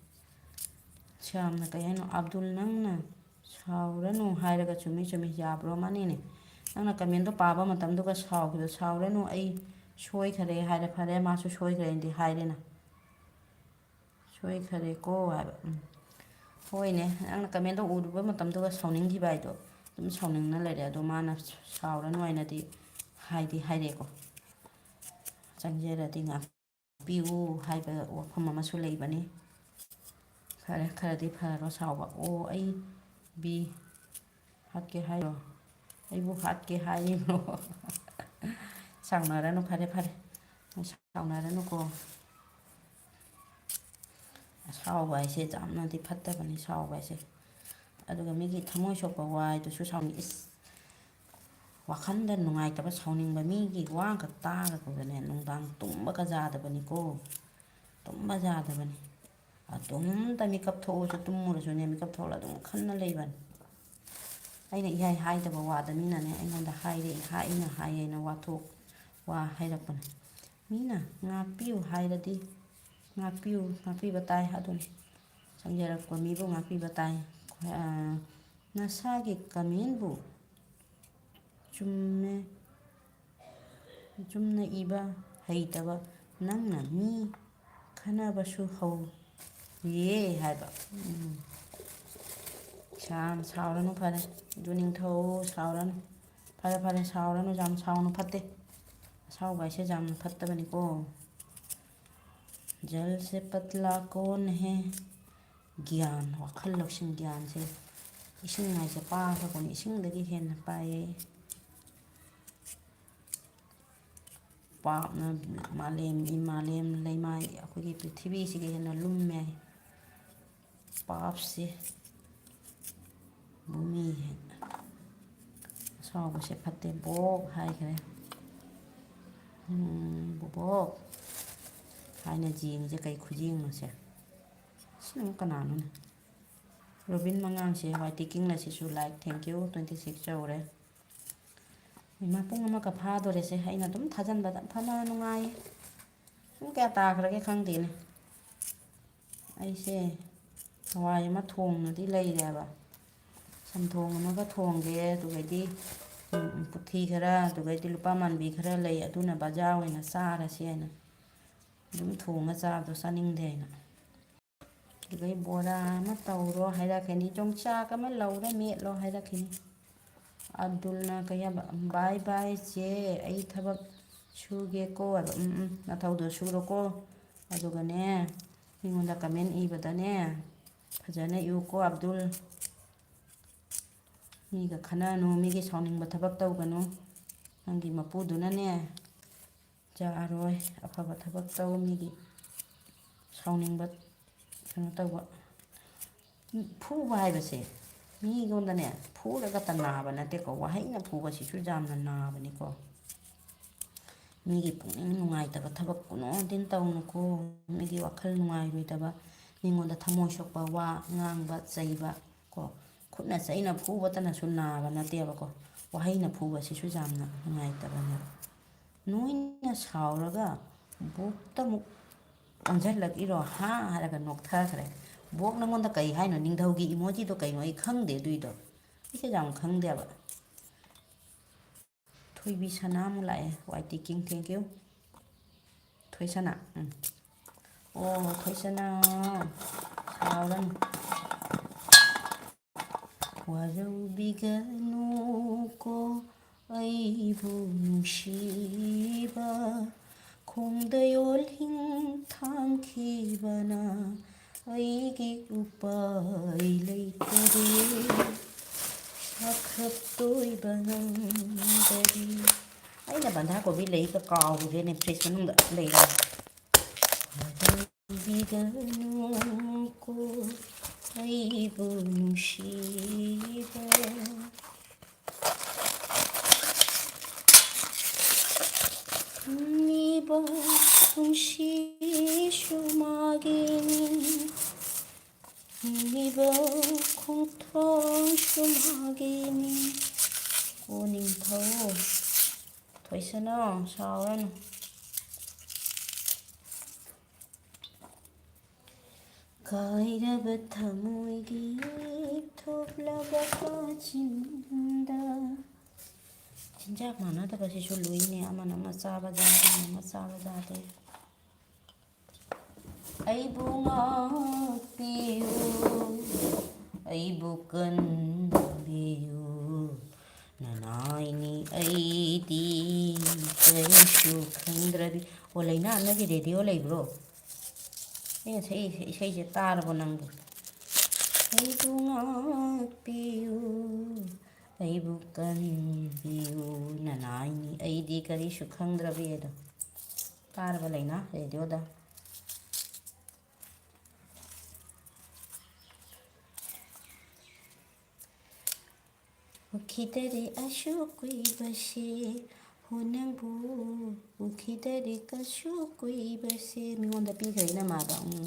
ꯁ꯭ꯌꯥꯝꯅ ꯀꯩ ꯍꯥꯏꯅꯣ? ꯑꯕꯗꯨꯜ, ꯅꯪꯅ ꯁꯥꯎꯔꯅꯨ ꯍꯥꯏꯔꯒ ꯆꯨꯝꯃꯤ ꯆꯨꯝꯃꯤ ꯌꯥꯕ꯭ꯔꯣ? ꯃꯥꯅꯤꯅꯦ꯫ ꯅꯪꯅ ꯀꯃꯦꯟꯗꯣ ꯄꯥꯕ ꯃꯇꯝꯗꯨꯒ ꯁꯥꯎꯈꯤꯕꯗꯣ, "ꯁꯥꯎꯔꯅꯨ, ꯑꯩ ꯁꯣꯏꯈꯔꯦ" ꯍꯥꯏꯔꯦ꯫ ꯐꯔꯦ, ꯃꯥꯁꯨ ꯁꯣꯏꯈ꯭ꯔꯦꯅꯗꯤ ꯍꯥꯏꯔꯦꯅ꯫ "ꯁꯣꯏꯈꯔꯦꯀꯣ" ꯍꯥꯏꯕ꯫ ꯎꯝ꯫ ꯍꯣꯏꯅꯦ, ꯅꯪꯅ ꯀꯃꯦꯟꯗꯣ ꯎꯔꯨꯕ ꯃꯇꯝꯗꯨꯒ ꯁꯥꯎꯅꯤꯡꯈꯤꯕ ꯍꯥꯏꯗꯣ, ꯑꯗꯨꯝ ꯁꯥꯎꯅꯤꯡꯅ ꯂꯩꯔꯦ꯫ ꯑꯗꯣ ꯃꯥꯅ ꯁꯥꯎꯔꯅꯨ ꯍꯥꯏꯅꯗꯤ ꯍꯥꯏꯗꯤ ꯍꯥꯏꯔꯦꯀꯣ꯫ ꯆꯪꯖꯔꯗꯤ ꯉꯥꯛꯄꯤꯌꯨ ꯍꯥꯏꯕ ꯋꯥꯐꯝ ꯑꯃꯁꯨ ꯂꯩꯕꯅꯤ꯫ ꯐꯔꯦ, ꯈꯔꯗꯤ ꯐꯔꯣ ꯁꯥꯎꯕ꯫ ꯑꯣ, ꯑꯩ ꯕꯤ ꯍꯥꯠꯀꯦ ꯍꯥꯏꯔꯣ? ꯑꯩꯕꯨ ꯍꯥꯠꯀꯦ ꯍꯥꯏꯔꯤꯕ꯭ꯔꯣ? ꯁꯥꯎꯅꯔꯅꯨ, ꯐꯔꯦ, ꯐꯔꯦ꯫ ꯁꯥꯎꯅꯔꯅꯨꯀꯣ꯫ ꯁꯥꯎꯕ ꯍꯥꯏꯁꯦ ꯌꯥꯝꯅꯗꯤ ꯐꯠꯇꯕꯅꯤ, ꯁꯥꯎꯕ ꯍꯥꯏꯁꯦ꯫ ꯑꯗꯨꯒ ꯃꯤꯒꯤ ꯊꯃꯣꯏ ꯁꯣꯛꯄ ꯋꯥ ꯍꯥꯏꯗꯨꯁꯨ ꯁꯥꯎꯅꯤꯡ-, ꯏꯁ, ꯋꯥꯈꯜꯗ ꯅꯨꯡꯉꯥꯏꯇꯕ, ꯁꯥꯎꯅꯤꯡꯕ ꯃꯤꯒꯤ ꯋꯥ ꯑꯃꯈꯛ ꯇꯥꯔꯒꯀꯣꯅꯦ, ꯅꯨꯡꯗꯥꯡ ꯇꯨꯝꯕꯒ ꯌꯥꯗꯕꯅꯤꯀꯣ꯫ ꯇꯨꯝꯕ ꯌꯥꯗꯕꯅꯤ꯫ ꯑꯗꯨꯝꯇ ꯃꯤꯀꯞ ꯊꯣꯛꯑꯁꯨ, ꯇꯨꯝꯃꯨꯔꯁꯨꯅꯦ, ꯃꯤꯀꯞ ꯊꯣꯛꯂꯒ ꯑꯗꯨꯝ ꯈꯟꯅ ꯂꯩꯕꯅꯤ꯫ ꯑꯩꯅ ꯏꯍꯥꯏ ꯍꯥꯏꯗꯕ ꯋꯥꯗ ꯃꯤꯅꯅꯦ ꯑꯩꯉꯣꯟꯗ ꯍꯥꯏꯔꯦ, ꯏꯍꯥꯏ, ꯑꯩꯅ ꯍꯥꯏꯌꯦꯅ ꯋꯥꯊꯣꯛ, ꯋꯥ ꯍꯥꯏꯔꯛꯄꯅꯦ꯫ ꯃꯤꯅ ꯉꯥꯛꯄꯤꯌꯨ ꯍꯥꯏꯔꯗꯤ, ꯉꯥꯛꯄꯤꯌꯨ, ꯉꯥꯛꯄꯤꯕ ꯇꯥꯏ ꯑꯗꯨꯅꯤ꯫ ꯆꯪꯖꯔꯛꯄ ꯃꯤꯕꯨ ꯉꯥꯛꯄꯤꯕ ꯇꯥꯏ꯫ ꯑ, ꯅꯁꯥꯒꯤ ꯀꯃꯦꯟꯕꯨ ꯆꯨꯝꯃꯦ, ꯆꯨꯝꯅ ꯏꯕ ꯍꯩꯇꯕ ꯅꯪꯅ ꯃꯤ ꯈꯟꯅꯕꯁꯨ ꯍꯧꯔꯤꯌꯦ ꯍꯥꯏꯕ꯫ ꯎꯝ꯫ ꯁꯥꯝ ꯁꯥꯎꯔꯅꯨ, ꯐꯔꯦ꯫ ꯑꯗꯨ ꯅꯤꯡꯊꯧ ꯁꯥꯎꯔꯅꯨ꯫ ꯐꯔꯦ, ꯐꯔꯦ, ꯁꯥꯎꯔꯅꯨ, ꯌꯥꯝ ꯁꯥꯎꯅꯨ, ꯐꯠꯇꯦ꯫ ꯑꯁꯥꯎꯕ ꯍꯥꯏꯁꯦ ꯌꯥꯝꯅ ꯐꯠꯇꯕꯅꯤꯀꯣ꯫ ꯖꯜ ꯁꯦ ꯄꯇꯂꯥ ꯀꯣꯟ ꯍꯦ? ꯒ꯭ꯌꯥꯟ, ꯋꯥꯈꯜ ꯂꯧꯁꯤꯡ, ꯒ꯭ꯌꯥꯟꯁꯦ ꯏꯁꯤꯡ ꯍꯥꯏꯁꯦ ꯄꯥꯈ꯭ꯔꯕꯅꯤ, ꯏꯁꯤꯡꯗꯒꯤ ꯍꯦꯟꯅ ꯄꯥꯏꯌꯦ꯫ ꯄꯥꯞꯅ ꯃꯥꯂꯦꯝ, ꯃꯥꯂꯦꯝ ꯂꯩꯃꯥꯏ, ꯑꯩꯈꯣꯏꯒꯤ ꯄ꯭ꯔꯤꯊꯤꯕꯤꯁꯤꯒ ꯍꯦꯟꯅ ꯂꯨꯝꯃꯦ ꯍꯥꯏ꯫ ꯄꯥꯞꯁꯤ꯫ ꯚꯨꯃꯤ ꯑꯁꯥꯎꯕꯁꯦ ꯐꯠꯇꯦ꯫ ꯕꯣꯛ ꯍꯥꯏꯈ꯭ꯔꯦ꯫ ꯎꯝ, ꯕꯣꯕꯣꯛ ꯍꯥꯏꯅ ꯌꯦꯡꯉꯤꯁꯦ ꯀꯩ ꯈꯨꯌꯦꯡꯅꯣꯁꯦ? ꯁꯤꯅ ꯑꯃꯨꯛ ꯀꯅꯥꯅꯣꯅꯦ? ꯔꯣꯕꯤꯟ ꯃꯉꯥꯡꯁꯦ ꯋꯥꯏ ꯇꯤ ꯀꯤꯡꯂ ꯁꯤꯁꯨ like, thank you, twenty six ꯌꯧꯔꯦ꯫ ꯏꯃꯥ, ꯄꯨꯡ ꯑꯃꯒ ꯐꯥꯗꯣꯔꯦꯁꯦ꯫ ꯑꯩꯅ ꯑꯗꯨꯝ ꯊꯥꯖꯟꯕꯗ ꯐꯅ ꯅꯨꯡꯉꯥꯏꯌꯦ꯫ ꯄꯨꯡ ꯀꯌꯥ ꯇꯥꯈ꯭ꯔꯒꯦ ꯈꯪꯗꯦꯅꯦ꯫ ꯑꯩꯁꯦ ꯍꯋꯥꯏ ꯑꯃ ꯊꯣꯡꯅꯗꯤ ꯂꯩꯔꯦꯕ꯫ ꯆꯝꯊꯣꯡ ꯑꯃꯒ ꯊꯣꯡꯒꯦ, ꯑꯗꯨꯒꯩꯗꯤ, ꯎꯝ, ꯄꯨꯊꯤ ꯈꯔ, ꯑꯗꯨꯒꯩꯗꯤ ꯂꯨꯄꯥ ꯃꯥꯟꯕꯤ ꯈꯔ ꯂꯩ, ꯑꯗꯨꯅ ꯕꯖꯥꯔ ꯑꯣꯏꯅ ꯆꯥꯔꯁꯤ ꯍꯥꯏꯅ꯫ ꯑꯗꯨꯝ ꯊꯣꯡꯉ ꯆꯥꯕꯗꯣ ꯆꯥꯅꯤꯡꯗꯦ ꯍꯥꯏꯅ꯫ ꯑꯗꯨꯗꯩ ꯕꯣꯔꯥ ꯑꯃ ꯇꯧꯔꯣ ꯍꯥꯏꯔꯛꯀꯅꯤ, ꯌꯣꯡꯆꯥꯛ ꯑꯃ ꯂꯧꯔ ꯃꯦꯠꯂꯣ ꯍꯥꯏꯔꯛꯈꯤꯅꯤ꯫ ꯑꯕꯗꯨꯜꯅ ꯀꯩ ꯍꯥꯏꯕ? "Bye bye ꯆꯦ, ꯑꯩ ꯊꯕꯛ ꯁꯨꯒꯦꯀꯣ" ꯍꯥꯏꯕ꯫ "ꯎꯝ, ꯎꯝ, ꯅꯊꯧꯗꯣ ꯁꯨꯔꯣꯀꯣ꯫ ꯑꯗꯨꯒꯅꯦ, ꯃꯤꯉꯣꯟꯗ comment ꯏꯕꯗꯅꯦ, ꯐꯖꯅ ꯏꯌꯨꯀꯣ ꯑꯕꯗꯨꯜ꯫ ꯃꯤꯒ ꯈꯟꯅꯅꯨ, ꯃꯤꯒꯤ ꯁꯥꯎꯅꯤꯡꯕ ꯊꯕꯛ ꯇꯧꯒꯅꯨ꯫ ꯅꯪꯒꯤ ꯃꯄꯨꯗꯨꯅꯅꯦ, ꯌꯥꯔꯣꯏ꯫ ꯑꯐꯕ ꯊꯕꯛ ꯇꯧ, ꯃꯤꯒꯤ ꯁꯥꯎꯅꯤꯡꯕ ꯀꯩꯅꯣ ꯇꯧꯕ꯫ ꯐꯨꯕ ꯍꯥꯏꯕꯁꯦ ꯃꯤꯉꯣꯟꯗꯅꯦ ꯐꯨꯔꯒꯇ ꯅꯥꯕ ꯅꯠꯇꯦꯀꯣ, ꯋꯥꯍꯩꯅ ꯐꯨꯕꯁꯤꯁꯨ ꯌꯥꯝꯅ ꯅꯥꯕꯅꯤꯀꯣ꯫ ꯃꯤꯒꯤ ꯄꯨꯛꯅꯤꯡ ꯅꯨꯡꯉꯥꯏꯇꯕ ꯊꯕꯛ ꯀꯨꯅꯣꯗꯤꯟ ꯇꯧꯅꯨꯀꯣ꯫ ꯃꯤꯒꯤ ꯋꯥꯈꯜ ꯅꯨꯡꯉꯥꯏꯔꯣꯏꯗꯕ, ꯃꯤꯉꯣꯟꯗ ꯊꯃꯣꯏ ꯁꯣꯛꯄ ꯋꯥ ꯉꯥꯡꯕ, ꯆꯩꯕ ꯀꯣ꯫ ꯈꯨꯠꯅ ꯆꯩꯅ ꯐꯨꯕꯇꯅꯁꯨ ꯅꯥꯕ ꯅꯠꯇꯦꯕꯀꯣ, ꯋꯥꯍꯩꯅ ꯐꯨꯕꯁꯤꯁꯨ ꯌꯥꯝꯅ ꯅꯨꯡꯉꯥꯏꯇꯕꯅꯦꯕ꯫ ꯅꯣꯏꯅ ꯁꯥꯎꯔꯒ ꯕꯣꯛꯇ ꯑꯃꯨꯛ ꯑꯣꯟꯁꯤꯜꯂꯛꯏꯔꯣ? ꯍꯥ ꯍꯥꯏꯔꯒ ꯅꯣꯛꯊꯈ꯭ꯔꯦ꯫ ꯕꯣꯛ ꯅꯪꯉꯣꯟꯗ ꯀꯩ ꯍꯥꯏꯅꯣ? ꯅꯤꯡꯊꯧꯒꯤ emojiꯗꯣ ꯀꯩꯅꯣ? ꯑꯩ ꯈꯪꯗꯦ ꯑꯗꯨꯏꯗꯣ꯫ ꯑꯩꯁꯦ ꯌꯥꯝ ꯈꯪꯗꯦꯕ꯫ ꯊꯣꯏꯕꯤ ꯁꯅꯥ ꯑꯃꯨꯛ ꯂꯥꯛꯑꯦ꯫ ꯋꯥꯏ ꯇꯤ ꯀꯤꯡ, thank you꯫ ꯊꯣꯏꯁꯅꯥ, ꯎꯝ꯫ ꯑꯣ, ꯊꯣꯏꯁꯅꯥ, ꯁꯥꯎꯔꯅꯨ꯫ ꯋꯥꯔꯧꯕꯤꯒꯅꯨꯀꯣ ꯑꯩꯕꯨ ꯅꯨꯡꯁꯤꯕ, ꯈꯣꯡꯗ ꯌꯣꯜꯍꯤꯡ ꯊꯥꯡꯈꯤꯕꯅ ꯑꯩꯒꯤ ꯎꯄꯥꯏ ꯂꯩꯇꯔꯦ, ꯁꯥꯈ꯭ꯔꯕ ꯇꯣꯏꯕ ꯉꯝꯗꯔꯦ꯫ ꯑꯩꯅ ꯕꯟꯙꯥ ꯀꯣꯕꯤ ꯂꯩꯒ ꯀꯥꯎꯔꯨꯔꯦꯅꯦ, fridge ꯃꯅꯨꯡꯗ ꯂꯩꯔꯦ꯫ ꯋꯥꯔꯧꯕꯤꯒꯅꯨꯀꯣ ꯑꯩꯕꯨ ꯅꯨꯡꯁꯤꯕ ꯃꯤꯕ ꯄꯨꯟꯁꯤꯁꯨ ꯃꯥꯒꯤꯅꯤ, ꯍꯤꯡꯂꯤꯕ ꯈꯣꯡꯊꯥꯡꯁꯨ ꯃꯥꯒꯤꯅꯤ꯫ ꯀꯣꯅꯤꯡꯊꯧ ꯊꯣꯏꯁꯅꯥ ꯁꯥꯎꯔꯅꯨ꯫ ꯀꯥꯏꯔꯕ ꯊꯃꯣꯏꯒꯤ ꯊꯣꯛꯂꯕ ꯀꯥꯆꯤꯟꯗ꯫ ꯆꯤꯟꯖꯥꯛ ꯃꯥꯟꯅꯗꯕꯁꯤꯁꯨ ꯂꯨꯏꯅꯦ, ꯑꯃꯅ ꯑꯃ ꯆꯥꯕ ꯖꯥꯠ, ꯑꯃꯅ ꯑꯃ ꯆꯥꯕ ꯖꯥꯠ꯫ ꯑꯩꯕꯨ ꯉꯥꯛꯄꯤꯌꯨ, ꯑꯩꯕꯨ ꯀꯟꯕꯤꯌꯨ, ꯅꯅꯥꯏꯅꯤ ꯑꯩꯗꯤ ꯀꯔꯤꯁꯨ ꯈꯪꯗ꯭ꯔꯕꯤ꯫ ꯑꯣ, ꯂꯩꯅꯥ, ꯅꯪꯒꯤ ꯔꯦꯗꯤꯑꯣ ꯂꯩꯕ꯭ꯔꯣ? ꯑꯩꯅ ꯁꯛꯏ ꯏꯁꯩꯁꯦ ꯇꯥꯔꯕꯣ ꯅꯪꯕꯨ? ꯑꯩꯕꯨ ꯉꯥꯛꯄꯤꯌꯨ, ꯑꯩꯕꯨ ꯀꯟꯕꯤꯌꯨ, ꯅꯅꯥꯏꯅꯤ ꯑꯩꯗꯤ ꯀꯔꯤꯁꯨ ꯈꯪꯗ꯭ꯔꯕꯤ ꯑꯗꯣ꯫ ꯇꯥꯔꯕ ꯂꯩꯅꯥ ꯔꯦꯗꯤꯑꯣꯗ? ꯎꯈꯤꯗꯔꯦ ꯑꯁꯨꯛ ꯀꯨꯏꯕꯁꯦ, ꯍꯣ ꯅꯪꯕꯨ ꯎꯈꯤꯗꯔꯦ ꯀꯁꯨꯛ ꯀꯨꯏꯕꯁꯦ꯫ ꯃꯤꯉꯣꯟꯗ ꯄꯤꯈ꯭ꯔꯦ ꯏꯅꯝꯃꯗꯣ꯫ ꯎꯝ꯫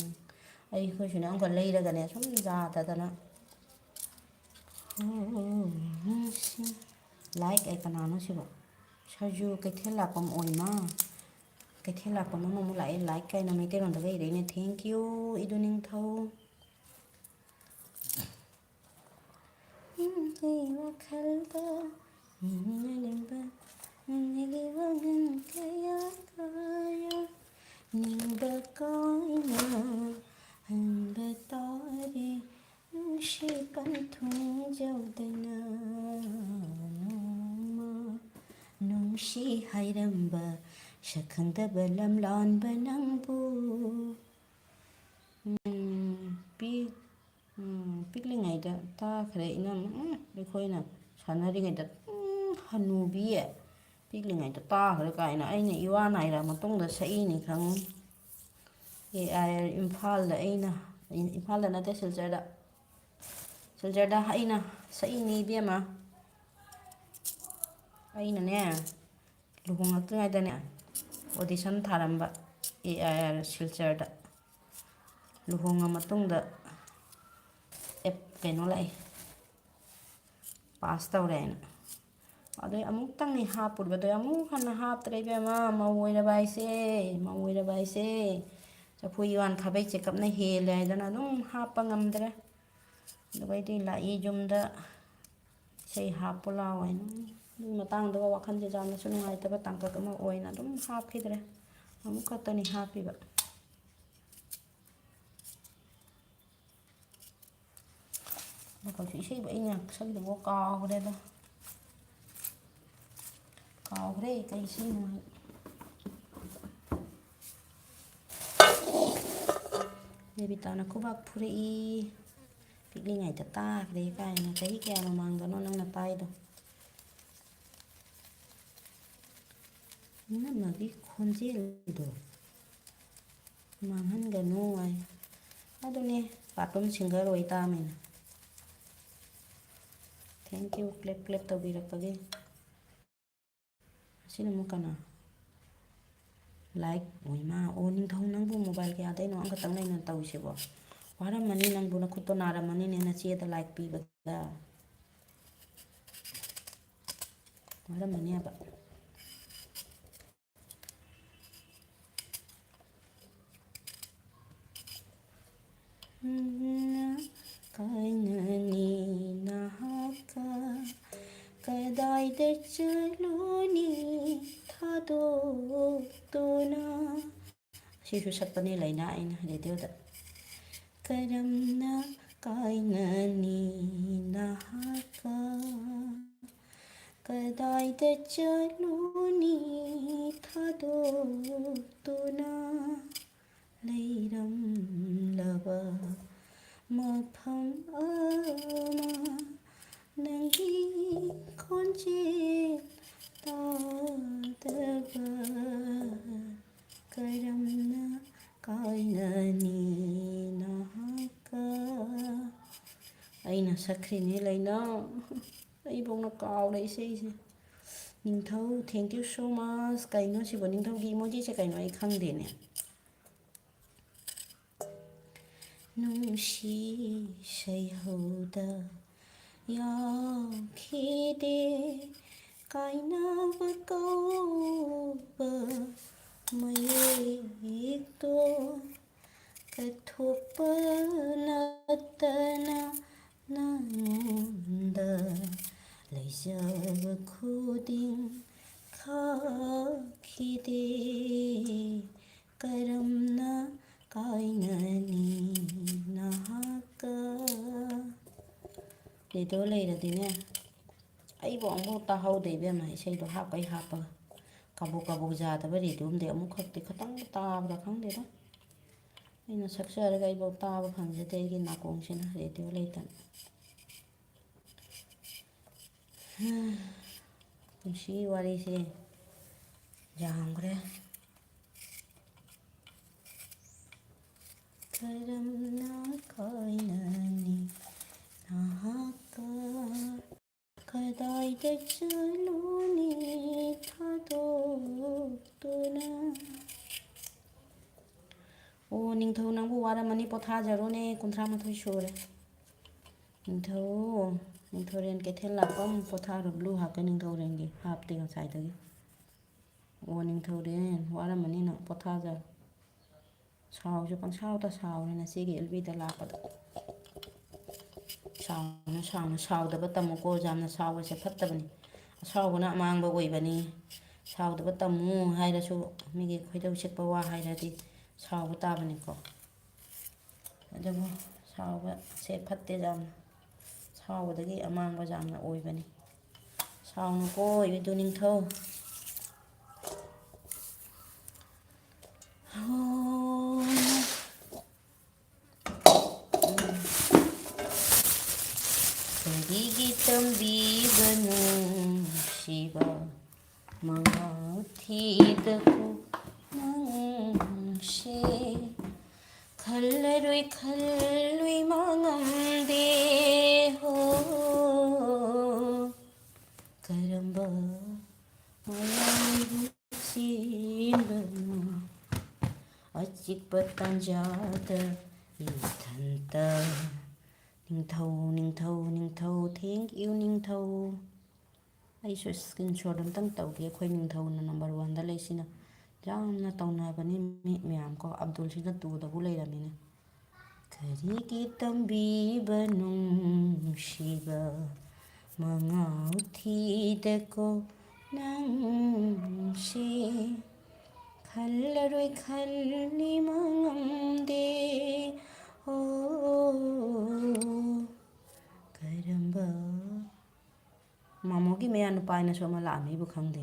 ꯑꯩꯈꯣꯏꯁꯨꯅꯦ ꯑꯃꯨꯛꯀ ꯂꯩꯔꯒꯅꯦ ꯁꯨꯝ ꯌꯥꯗꯗꯅ꯫ ꯍꯣ ꯁꯤ ꯂꯥꯏꯛ ꯑꯩ ꯀꯅꯥꯅꯣ ꯁꯤꯕꯣ? ꯁꯔꯖꯨ ꯀꯩꯊꯦꯜ ꯂꯥꯛꯄꯝ ꯑꯣꯏꯃ꯫ ꯀꯩꯊꯦꯜ ꯂꯥꯛꯄꯝ ꯑꯃꯃꯨꯛ ꯂꯥꯛꯑꯦ꯫ ꯂꯥꯏꯛ ꯀꯥꯏꯅ ꯃꯩꯇꯩꯂꯣꯟꯗꯒ ꯏꯔꯛꯏꯅꯦ꯫ Thank you, ꯏꯗꯨ ꯅꯤꯡꯊꯧ꯫ ꯅꯪꯒꯤ ꯋꯥꯈꯜꯗ ꯃꯤꯅꯔꯝꯕ ꯅꯪꯒꯤ ꯋꯥꯈꯜ ꯀꯌꯥ ꯀꯌꯥ ꯅꯤꯡꯕ ꯀꯥꯏꯅ ꯍꯟꯕ ꯇꯥꯔꯦ꯫ ꯅꯨꯡꯁꯤ ꯄꯟꯊꯨꯡ ꯌꯧꯗꯅ ꯅꯣꯡꯃ ꯅꯨꯡꯁꯤ ꯍꯥꯏꯔꯝꯕ ꯁꯛ ꯈꯪꯗꯕ ꯂꯝꯂꯥꯟꯕ ꯅꯪꯕꯨ꯫ ꯎꯝ, ꯄꯤ-, ꯎꯝ, ꯄꯤꯛꯂꯤꯉꯩꯗ ꯇꯥꯈ꯭ꯔꯦ ꯏꯅꯝꯃ꯫ ꯎꯝ, ꯑꯩꯈꯣꯏꯅ ꯁꯥꯟꯅꯔꯤꯉꯩꯗ, ꯎꯝ, ꯍꯅꯨꯕꯤ, ꯄꯤꯛꯂꯤꯉꯩꯗ ꯇꯥꯈ꯭ꯔꯦ ꯀꯥꯏꯅ꯫ ꯑꯩꯅ ꯏꯋꯥ ꯅꯥꯏꯔ ꯃꯇꯨꯡꯗ ꯁꯛꯏꯅꯤ ꯈꯪꯉꯨ꯫ ꯑꯦ ꯑꯥꯏ ꯑꯥꯔ ꯏꯝꯐꯥꯜꯗ ꯑꯩꯅ, ꯏꯝꯐꯥꯜꯗ ꯅꯠꯇꯦ, ꯁꯤꯜꯆꯔꯗ꯫ ꯁꯤꯜꯆꯔꯗ ꯑꯩꯅ ꯁꯛꯏꯅꯤ ꯏꯕꯦꯝꯃ꯫ ꯑꯩꯅꯅꯦ, ꯂꯨꯍꯣꯡꯉꯛꯇ꯭ꯔꯤꯉꯩꯗꯅꯦ, audition ꯊꯥꯔꯝꯕ, ꯑꯦ ꯑꯥꯏ ꯑꯥꯔ ꯁꯤꯜꯆꯔꯗ꯫ ꯂꯨꯍꯣꯡꯉ ꯃꯇꯨꯡꯗ ꯑꯦꯞ-, ꯀꯩꯅꯣ ꯂꯥꯛꯑꯦ, ꯄꯥꯁ ꯇꯧꯔꯦ ꯍꯥꯏꯅ꯫ ꯑꯗꯨꯏ ꯑꯃꯨꯛꯇꯪꯅꯤ ꯍꯥꯞꯄꯨꯕꯗꯣ, ꯑꯃꯨꯛ ꯍꯟꯅ ꯍꯥꯞꯇ꯭ꯔꯦ ꯏꯕꯦꯝꯃ꯫ ꯃꯧ ꯑꯣꯏꯔꯕ ꯍꯥꯏꯁꯦ, ꯃꯧ ꯑꯣꯏꯔꯕ ꯍꯥꯏꯁꯦ꯫ ꯆꯐꯨ ꯎꯌꯥꯟ ꯈꯥꯕꯩ ꯆꯦꯀꯞꯅ ꯍꯦꯜꯂꯦ ꯍꯥꯏꯗꯅ ꯑꯗꯨꯝ ꯍꯥꯞꯄ ꯉꯝꯗ꯭ꯔꯦ꯫ ꯑꯗꯨꯒꯩꯗꯤ ꯂꯥꯛꯏ ꯌꯨꯝꯗ ꯏꯁꯩ ꯍꯥꯞꯄꯨ ꯂꯥꯎ ꯍꯥꯏꯅ꯫ ꯑꯗꯨꯒꯤ ꯃꯇꯥꯡꯗꯒ ꯋꯥꯈꯜꯁꯦ ꯌꯥꯝꯅꯁꯨ ꯅꯨꯡꯉꯥꯏꯇꯕ ꯇꯥꯡꯀꯛ ꯑꯃ ꯑꯣꯏꯅ ꯑꯗꯨꯝ ꯍꯥꯞꯈꯤꯗ꯭ꯔꯦ꯫ ꯑꯃꯨꯛ ꯈꯛꯇꯅꯤ ꯍꯥꯞꯄꯤꯕ꯫ ꯃꯈꯜꯁꯨ ꯏꯁꯩꯕꯨ ꯑꯩꯅ ꯁꯛꯈꯤꯗꯧꯕ ꯀꯥꯎꯈ꯭ꯔꯦꯗ꯫ ꯀꯥꯎꯈ꯭ꯔꯦ ꯀꯩ ꯏꯁꯩꯅꯣ ꯍꯥꯏ꯫ ꯕꯦꯕꯤꯇꯥꯅ ꯈꯨꯕꯥꯛ ꯐꯨꯔꯛꯏ꯫ ꯄꯤꯛꯂꯤꯉꯩꯗ ꯇꯥꯈ꯭ꯔꯦ ꯀꯥꯏꯅ꯫ ꯆꯍꯤ ꯀꯌꯥ ꯃꯃꯥꯡꯗꯅꯣ ꯅꯪꯅ ꯇꯥꯏꯗꯣ? ꯏꯅꯝꯃꯒꯤ ꯈꯣꯟꯖꯦꯜꯗꯣ ꯃꯥꯡꯍꯟꯒꯅꯨ ꯍꯥꯏ꯫ ꯑꯗꯨꯅꯦ, cartoon singer ꯑꯣꯏ ꯇꯥꯃꯤꯅ꯫ Thank you, clap clap ꯇꯧꯕꯤꯔꯛꯄꯒꯤ꯫ ꯑꯁꯤꯅ ꯑꯃꯨꯛ ꯀꯅꯥ? Like, ꯑꯣꯏꯃꯥ, ꯑꯣ, ꯅꯤꯡꯊꯧ, ꯅꯪꯕꯨ mobile ꯀꯌꯥꯗꯩꯅꯣ ꯑꯃꯈꯛꯇꯪ ꯂꯩꯅ ꯇꯧꯔꯤꯁꯤꯕꯣ? ꯋꯥꯔꯝꯃꯅꯤ ꯅꯪꯕꯨ, ꯅꯈꯨꯠꯇꯣ ꯅꯥꯔꯝꯃꯅꯤꯅꯦ, ꯅꯆꯦꯗ like ꯄꯤꯕꯗ꯫ ꯋꯥꯔꯝꯃꯅꯤ ꯍꯥꯏꯕ꯫ ꯀꯥꯏꯅꯅꯤ ꯅꯍꯥꯛꯀ ꯀꯗꯥꯏꯗ ꯆꯠꯂꯨꯅꯤ ꯊꯥꯗꯣꯛꯇꯨꯅ? ꯁꯤꯁꯨ ꯁꯛꯄꯅꯦ ꯂꯩꯅꯥ ꯑꯩꯅ ꯔꯦꯗꯤꯑꯣꯗ꯫ ꯀꯔꯝꯅ ꯀꯥꯏꯅꯅꯤ ꯅꯍꯥꯛꯀ ꯀꯗꯥꯏꯗ ꯆꯠꯂꯨꯅꯤ ꯊꯥꯗꯣꯛꯇꯨꯅ? ꯂꯩꯔꯝꯂꯕ ꯃꯐꯝ ꯑꯃ ꯅꯪꯒꯤ ꯈꯣꯟꯖꯦꯜ ꯇꯥꯗꯕ꯫ ꯀꯔꯝꯅ ꯀꯥꯏꯅꯅꯤ ꯅꯍꯥꯛꯀ? ꯑꯩꯅ ꯁꯛꯈ꯭ꯔꯤꯅꯦ ꯂꯩꯅꯥ꯫ ꯑꯩꯐꯧꯅ ꯀꯥꯎꯔꯦ ꯏꯁꯩꯁꯦ꯫ ꯅꯤꯡꯊꯧ, thank you so much꯫ ꯀꯩꯅꯣ ꯁꯤꯕꯣ? ꯅꯤꯡꯊꯧꯒꯤ emojiꯁꯦ ꯀꯩꯅꯣ? ꯑꯩ ꯈꯪꯗꯦꯅꯦ꯫ ꯅꯨꯡꯁꯤ ꯁꯩꯍꯧꯗ ꯌꯥꯎꯈꯤꯗꯦ ꯀꯥꯏꯅꯕ ꯀꯧꯕ ꯃꯌꯦꯛꯇꯣ꯫ ꯀꯠꯊꯣꯛꯄ ꯅꯠꯇꯅ ꯅꯉꯣꯟꯗ ꯂꯩꯖꯕ ꯈꯨꯗꯤꯡ ꯈꯥꯛꯈꯤꯗꯦ꯫ ꯀꯔꯝꯅ ꯀꯥꯏꯅꯅꯤ ꯅꯍꯥꯛꯀ? ꯔꯦꯗꯤꯑꯣ ꯂꯩꯔꯗꯤꯅꯦ, ꯑꯩꯕꯨ ꯑꯃꯨꯛ ꯇꯥꯍꯧꯗꯦ ꯏꯕꯦꯝꯃ, ꯏꯁꯩꯗꯣ ꯍꯥꯞꯄꯩ ꯍꯥꯞꯄꯒ꯫ ꯀꯕꯣꯛ ꯀꯕꯣꯛ ꯌꯥꯗꯕ ꯔꯦꯗꯤꯑꯣ ꯑꯝꯗꯤ ꯑꯃꯨꯛꯈꯛꯇꯤ ꯈꯇꯪ ꯇꯥꯕ꯭ꯔꯥ ꯈꯪꯗꯦꯗ꯫ ꯑꯩꯅ ꯁꯛꯆꯔꯒ ꯑꯩꯐꯧ ꯇꯥꯕ ꯐꯪꯖꯗꯦ ꯑꯩꯒꯤ ꯅꯥꯀꯣꯡꯁꯤꯅ ꯔꯦꯗꯤꯑꯣ ꯂꯩꯇꯅ꯫ ꯄꯨꯟꯁꯤ ꯋꯥꯔꯤꯁꯦ ꯌꯥꯝꯈ꯭ꯔꯦ꯫ ꯀꯔꯝꯅ ꯀꯥꯏꯅꯅꯤ ꯅꯍꯥꯛꯀ? ꯀꯗꯥꯏꯗ ꯆꯠꯂꯨꯅꯤ ꯊꯥꯗꯣꯛꯇꯨꯅ? ꯑꯣ, ꯅꯤꯡꯊꯧ ꯅꯪꯕꯨ ꯋꯥꯔꯝꯃꯅꯤ, ꯄꯣꯊꯥꯖꯔꯣꯅꯦ, ꯀꯨꯟꯊ꯭ꯔꯥ ꯃꯥꯊꯣꯏ ꯁꯨꯔꯦ꯫ ꯅꯤꯡꯊꯧ, ꯅꯤꯡꯊꯧꯔꯦꯟ ꯀꯩꯊꯦꯜ ꯂꯥꯛꯄꯝ, ꯄꯣꯊꯥꯔꯣ, blue ꯍꯥꯞꯀꯦ ꯅꯤꯡꯊꯧꯔꯦꯟꯒꯤ, ꯍꯥꯞꯇꯦ ꯉꯁꯥꯏꯗꯒꯤ꯫ ꯑꯣ, ꯅꯤꯡꯊꯧꯔꯦꯟ ꯋꯥꯔꯝꯃꯅꯤ ꯅꯪ, ꯄꯣꯊꯥꯖꯔꯣ꯫ ꯁꯥꯎꯁꯨ ꯄꯪꯁꯥꯎꯗ ꯁꯥꯎꯔꯦ ꯅꯆꯦꯒꯤ ꯑꯦꯜꯕꯤꯗ ꯂꯥꯛꯄꯗ꯫ ꯁꯥꯎꯅꯨ, ꯁꯥꯎꯅꯨ, ꯁꯥꯎꯗꯕ ꯇꯝꯃꯨꯀꯣ, ꯌꯥꯝꯅ ꯁꯥꯎꯕꯁꯦ ꯐꯠꯇꯕꯅꯤ꯫ ꯑꯁꯥꯎꯕꯅ ꯑꯃꯥꯡꯕ ꯑꯣꯏꯕꯅꯤ꯫ ꯁꯥꯎꯗꯕ ꯇꯝꯃꯨ ꯍꯥꯏꯔꯁꯨ, ꯃꯤꯒꯤ ꯈꯣꯏꯗꯧ ꯆꯤꯛꯄ ꯋꯥ ꯍꯥꯏꯔꯗꯤ ꯁꯥꯎꯕ ꯇꯥꯕꯅꯤꯀꯣ꯫ ꯑꯗꯨꯕꯨ ꯁꯥꯎꯕꯁꯦ ꯐꯠꯇꯦ ꯌꯥꯝꯅ꯫ ꯁꯥꯎꯕꯗꯒꯤ ꯑꯃꯥꯡꯕ ꯌꯥꯝꯅ ꯑꯣꯏꯕꯅꯤ꯫ ꯁꯥꯎꯅꯨꯀꯣ ꯏꯕꯦꯟꯗꯣ ꯅꯤꯡꯊꯧ꯫ ꯍꯣ꯫ ꯀꯔꯤꯒꯤ ꯇꯝꯕꯤꯕꯅꯣ ꯅꯨꯡꯁꯤꯕ ꯃꯉꯥꯎ ꯊꯤꯗ ꯄꯨꯛꯅꯤꯡꯁꯦ? ꯈꯜꯂꯔꯣꯏ, ꯈꯜꯂꯣꯏ ꯃꯥꯉꯝꯗꯦ ꯑꯆꯤꯛꯄ ꯇꯥꯟꯖꯥꯗ ꯏꯊꯟꯇ ꯅꯤꯡꯊꯧ, ꯅꯤꯡꯊꯧ, ꯅꯤꯡꯊꯧ, thank you, ꯅꯤꯡꯊꯧ꯫ ꯑꯩꯁꯨ screenshot ꯑꯝꯇꯪ ꯇꯧꯒꯦ꯫ ꯑꯩꯈꯣꯏ ꯅꯤꯡꯊꯧꯅ number oneꯗ ꯂꯩꯁꯤꯅ ꯌꯥꯝꯅ ꯇꯧꯅꯕꯅꯤ ꯃꯤ ꯃꯌꯥꯝ ꯀꯣ꯫ ꯑꯕꯗꯨꯜꯁꯤꯅ twoꯗꯕꯨ ꯂꯩꯔꯝꯃꯤꯅꯦ꯫ ꯀꯔꯤꯒꯤ ꯇꯝꯕꯤꯕ ꯅꯨꯡꯁꯤꯕ ꯃꯉꯥꯎ ꯊꯤꯗꯀꯣ ꯅꯪꯁꯦ꯫ ꯈꯜꯂꯔꯣꯏ ꯈꯜꯂꯤ ꯃꯉꯝꯗꯦ꯫ ꯑꯣ, ꯀꯔꯝꯕ ꯃꯥꯃꯣꯒꯤ ꯃꯌꯥ ꯅꯨꯄꯥ ꯍꯥꯏꯅꯁꯨ ꯑꯃ ꯂꯥꯛꯑꯝꯃꯤꯕꯨ ꯈꯪꯗꯦ꯫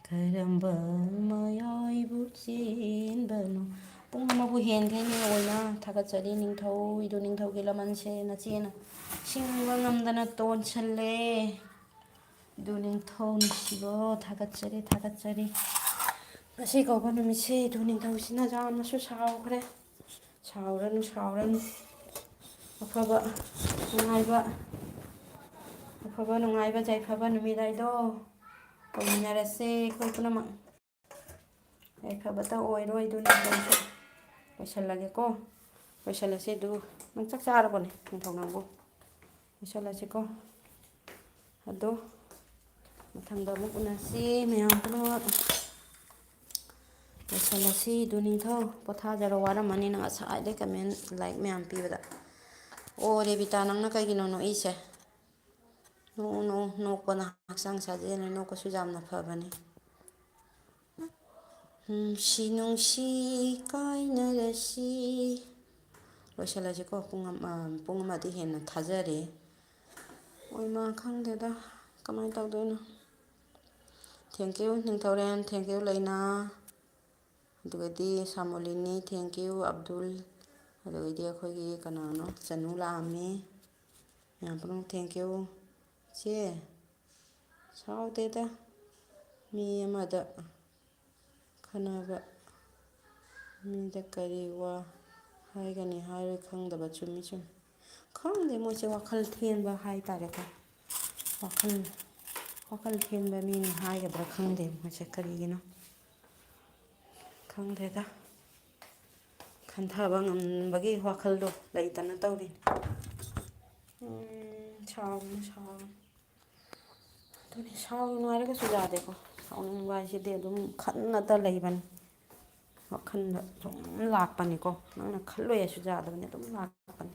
ꯀꯔꯝꯕ ꯃꯌꯥꯏꯕꯨ ꯆꯦꯟꯕꯅꯣ? ꯄꯨꯡ ꯑꯃꯕꯨ ꯍꯦꯟꯈ꯭ꯔꯦꯅꯦ ꯑꯣꯏꯅ꯫ ꯊꯥꯒꯠꯆꯔꯤ ꯅꯤꯡꯊꯧ, ꯏꯗꯨ ꯅꯤꯡꯊꯧꯒꯤ ꯂꯃꯟꯁꯦ ꯅꯆꯦꯅ ꯁꯤꯡꯕ ꯉꯝꯗꯅ ꯇꯣꯟꯁꯜꯂꯦ꯫ ꯏꯗꯨ ꯅꯤꯡꯊꯧ ꯅꯨꯡꯁꯤꯕꯣ, ꯊꯥꯒꯠꯆꯔꯤ, ꯊꯥꯒꯠꯆꯔꯤ꯫ ꯉꯁꯤ ꯀꯧꯕ ꯅꯨꯃꯤꯠꯁꯦ ꯏꯗꯨ ꯅꯤꯡꯊꯧꯁꯤꯅ ꯌꯥꯝꯅꯁꯨ ꯁꯥꯎꯈ꯭ꯔꯦ꯫ ꯁꯥꯎꯔꯅꯨ, ꯁꯥꯎꯔꯅꯨ꯫ ꯑꯐꯕ, ꯅꯨꯡꯉꯥꯏꯕ, ꯑꯐꯕ, ꯅꯨꯡꯉꯥꯏꯕ, ꯌꯥꯏꯐꯕ ꯅꯨꯃꯤꯠ ꯍꯥꯏꯗꯣ ꯑꯣꯏꯃꯤꯟꯅꯔꯁꯦ ꯑꯩꯈꯣꯏ ꯄꯨꯝꯅꯃꯛ꯫ ꯌꯥꯏꯐꯕꯇ ꯑꯣꯏꯔꯣ꯫ ꯑꯗꯨꯅ ꯂꯣꯏꯁꯜꯂꯒꯦꯀꯣ꯫ ꯂꯣꯏꯁꯜꯂꯁꯦ꯫ ꯑꯗꯨ ꯅꯪ ꯆꯥꯛ ꯆꯥꯔꯕꯣꯅꯦ, ꯅꯤꯡꯊꯧ ꯅꯪꯕꯨ? ꯂꯣꯏꯁꯜꯂꯁꯤꯀꯣ꯫ ꯑꯗꯣ ꯃꯊꯪꯗ ꯑꯃꯨꯛ ꯎꯅꯁꯤ ꯃꯌꯥꯝ ꯄꯨꯝꯅꯃꯛ꯫ ꯂꯣꯏꯁꯜꯂꯁꯤ꯫ ꯑꯗꯨ ꯅꯤꯡꯊꯧ ꯄꯣꯊꯥꯖꯔꯣ, ꯋꯥꯔꯝꯃꯅꯤ ꯅꯪ ꯉꯁꯥꯏꯗꯩ comment, like ꯃꯌꯥꯝ ꯄꯤꯕꯗ꯫ ꯑꯣ ꯔꯦꯕꯤꯇꯥ, ꯅꯪꯅ ꯀꯩꯒꯤꯅꯣ ꯅꯣꯛꯏꯁꯦ? ꯅꯣꯛꯎ, ꯅꯣꯛꯎ, ꯅꯣꯛꯄꯅ ꯍꯛꯆꯥꯡ ꯁꯥꯖꯦꯜꯅꯤ, ꯅꯣꯛꯄꯁꯨ ꯌꯥꯝꯅ ꯐꯕꯅꯤ꯫ ꯅꯨꯡꯁꯤ ꯅꯨꯡꯁꯤ ꯀꯥꯏꯅꯔꯁꯤ꯫ ꯂꯣꯏꯁꯤꯜꯂꯁꯤꯀꯣ, ꯄꯨꯡ ꯑꯃ, ꯄꯨꯡ ꯑꯃꯗꯤ ꯍꯦꯟꯅ ꯊꯥꯖꯔꯦ꯫ ꯑꯣꯏꯃꯥ, ꯈꯪꯗꯦꯗ ꯀꯃꯥꯏꯅ ꯇꯧꯗꯣꯏꯅꯣ꯫ Thank you ꯅꯤꯡꯊꯧꯔꯦꯟ, thank you ꯂꯩꯅꯥ꯫ ꯑꯗꯨꯒꯗꯤ ꯁꯥꯃꯣꯂꯤꯅꯤ, thank you ꯑꯕꯗꯨꯜ꯫ ꯑꯗꯨꯒꯗꯤ ꯑꯩꯈꯣꯏꯒꯤ ꯀꯅꯥꯅꯣ, ꯆꯅꯨ ꯂꯥꯛꯑꯝꯃꯤ꯫ ꯃꯌꯥꯝ ꯄꯨꯝꯅꯃꯛ thank you꯫ ꯏꯆꯦ, ꯁꯥꯎꯗꯦꯗ꯫ ꯃꯤ ꯑꯃꯗ ꯈꯟꯅꯕ, ꯃꯤꯗ ꯀꯔꯤ ꯋꯥ ꯍꯥꯏꯒꯅꯤ ꯍꯥꯏꯔꯣꯏ ꯈꯪꯗꯕ꯫ ꯆꯨꯝꯃꯤ, ꯆꯨꯝꯃꯤ꯫ ꯈꯪꯗꯦ, ꯃꯣꯏꯁꯦ ꯋꯥꯈꯜ ꯊꯦꯟꯕ ꯍꯥꯏꯇꯥꯔꯦꯀꯣ꯫ ꯋꯥꯈꯜ, ꯋꯥꯈꯜ ꯊꯦꯟꯕ ꯃꯤꯅꯤ ꯍꯥꯏꯒꯗ꯭ꯔꯥ ꯈꯪꯗꯦ ꯃꯣꯏꯁꯦ ꯀꯔꯤꯒꯤꯅꯣ꯫ ꯈꯪꯗꯦꯗ꯫ ꯈꯟꯊꯕ ꯉꯝꯕꯒꯤ ꯋꯥꯈꯜꯗꯣ ꯂꯩꯇꯅ ꯇꯧꯔꯤꯅꯤ꯫ ꯎꯝ, ꯁꯥꯎꯒꯅꯨ, ꯁꯥꯎꯒꯅꯨ꯫ ꯑꯗꯨꯅꯤ, ꯁꯥꯎꯒꯅꯨ ꯍꯥꯏꯔꯒꯁꯨ ꯌꯥꯗꯦꯀꯣ꯫ ꯁꯥꯎꯅꯤꯡꯕ ꯍꯥꯏꯁꯤꯗꯤ ꯑꯗꯨꯝ ꯈꯟꯅꯇ ꯂꯩꯕꯅꯤ꯫ ꯋꯥꯈꯜꯗ ꯑꯗꯨꯝ ꯂꯥꯛꯄꯅꯤꯀꯣ꯫ ꯅꯪꯅ ꯈꯜꯂꯣꯏ ꯍꯥꯏꯁꯨ ꯌꯥꯗꯕꯅꯤ, ꯑꯗꯨꯝ ꯂꯥꯛꯄꯅꯤ꯫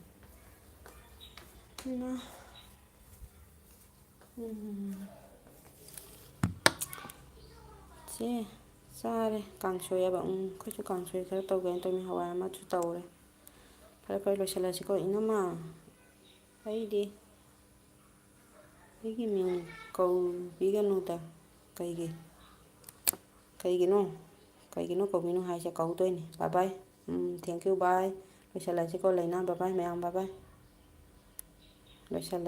ꯑꯗꯨꯅ, ꯎꯝ꯫ ꯆꯦ, ꯆꯥꯔꯦ꯫ ꯀꯥꯡꯁꯣꯏ ꯍꯥꯏꯕ꯫ ꯎꯝ, ꯑꯩꯈꯣꯏꯁꯨ ꯀꯥꯡꯁꯣꯏ ꯈꯔ ꯇꯧꯒꯦꯅ ꯇꯧꯅꯤ꯫ ꯍꯋꯥꯏ ꯑꯃꯁꯨ ꯇꯧꯔꯦ꯫ ꯐꯔꯦ, ꯐꯔꯦ, ꯂꯣꯏꯁꯤꯜꯂꯁꯤꯀꯣ꯫ ꯏꯅꯝꯃ, ꯑꯩꯗꯤ ꯑꯩꯒꯤ ꯃꯤꯡ ꯀꯧꯕꯤꯒꯅꯨꯗ꯫ ꯀꯩꯒꯤ? ꯀꯩꯒꯤꯅꯣ? ꯀꯩꯒꯤꯅꯣ ꯀꯧꯕꯤꯅꯨ ꯍꯥꯏꯁꯦ? ꯀꯧꯗꯣꯏꯅꯤ꯫ Bye bye꯫ Um, thank you, bye꯫ ꯂꯣꯏꯁꯤꯜꯂꯁꯤꯀꯣ, ꯂꯩꯅꯥ꯫ Bye bye, ꯃꯌꯥꯝ꯫ Bye bye꯫ ꯂꯣꯏꯁꯤꯜꯂꯦ꯫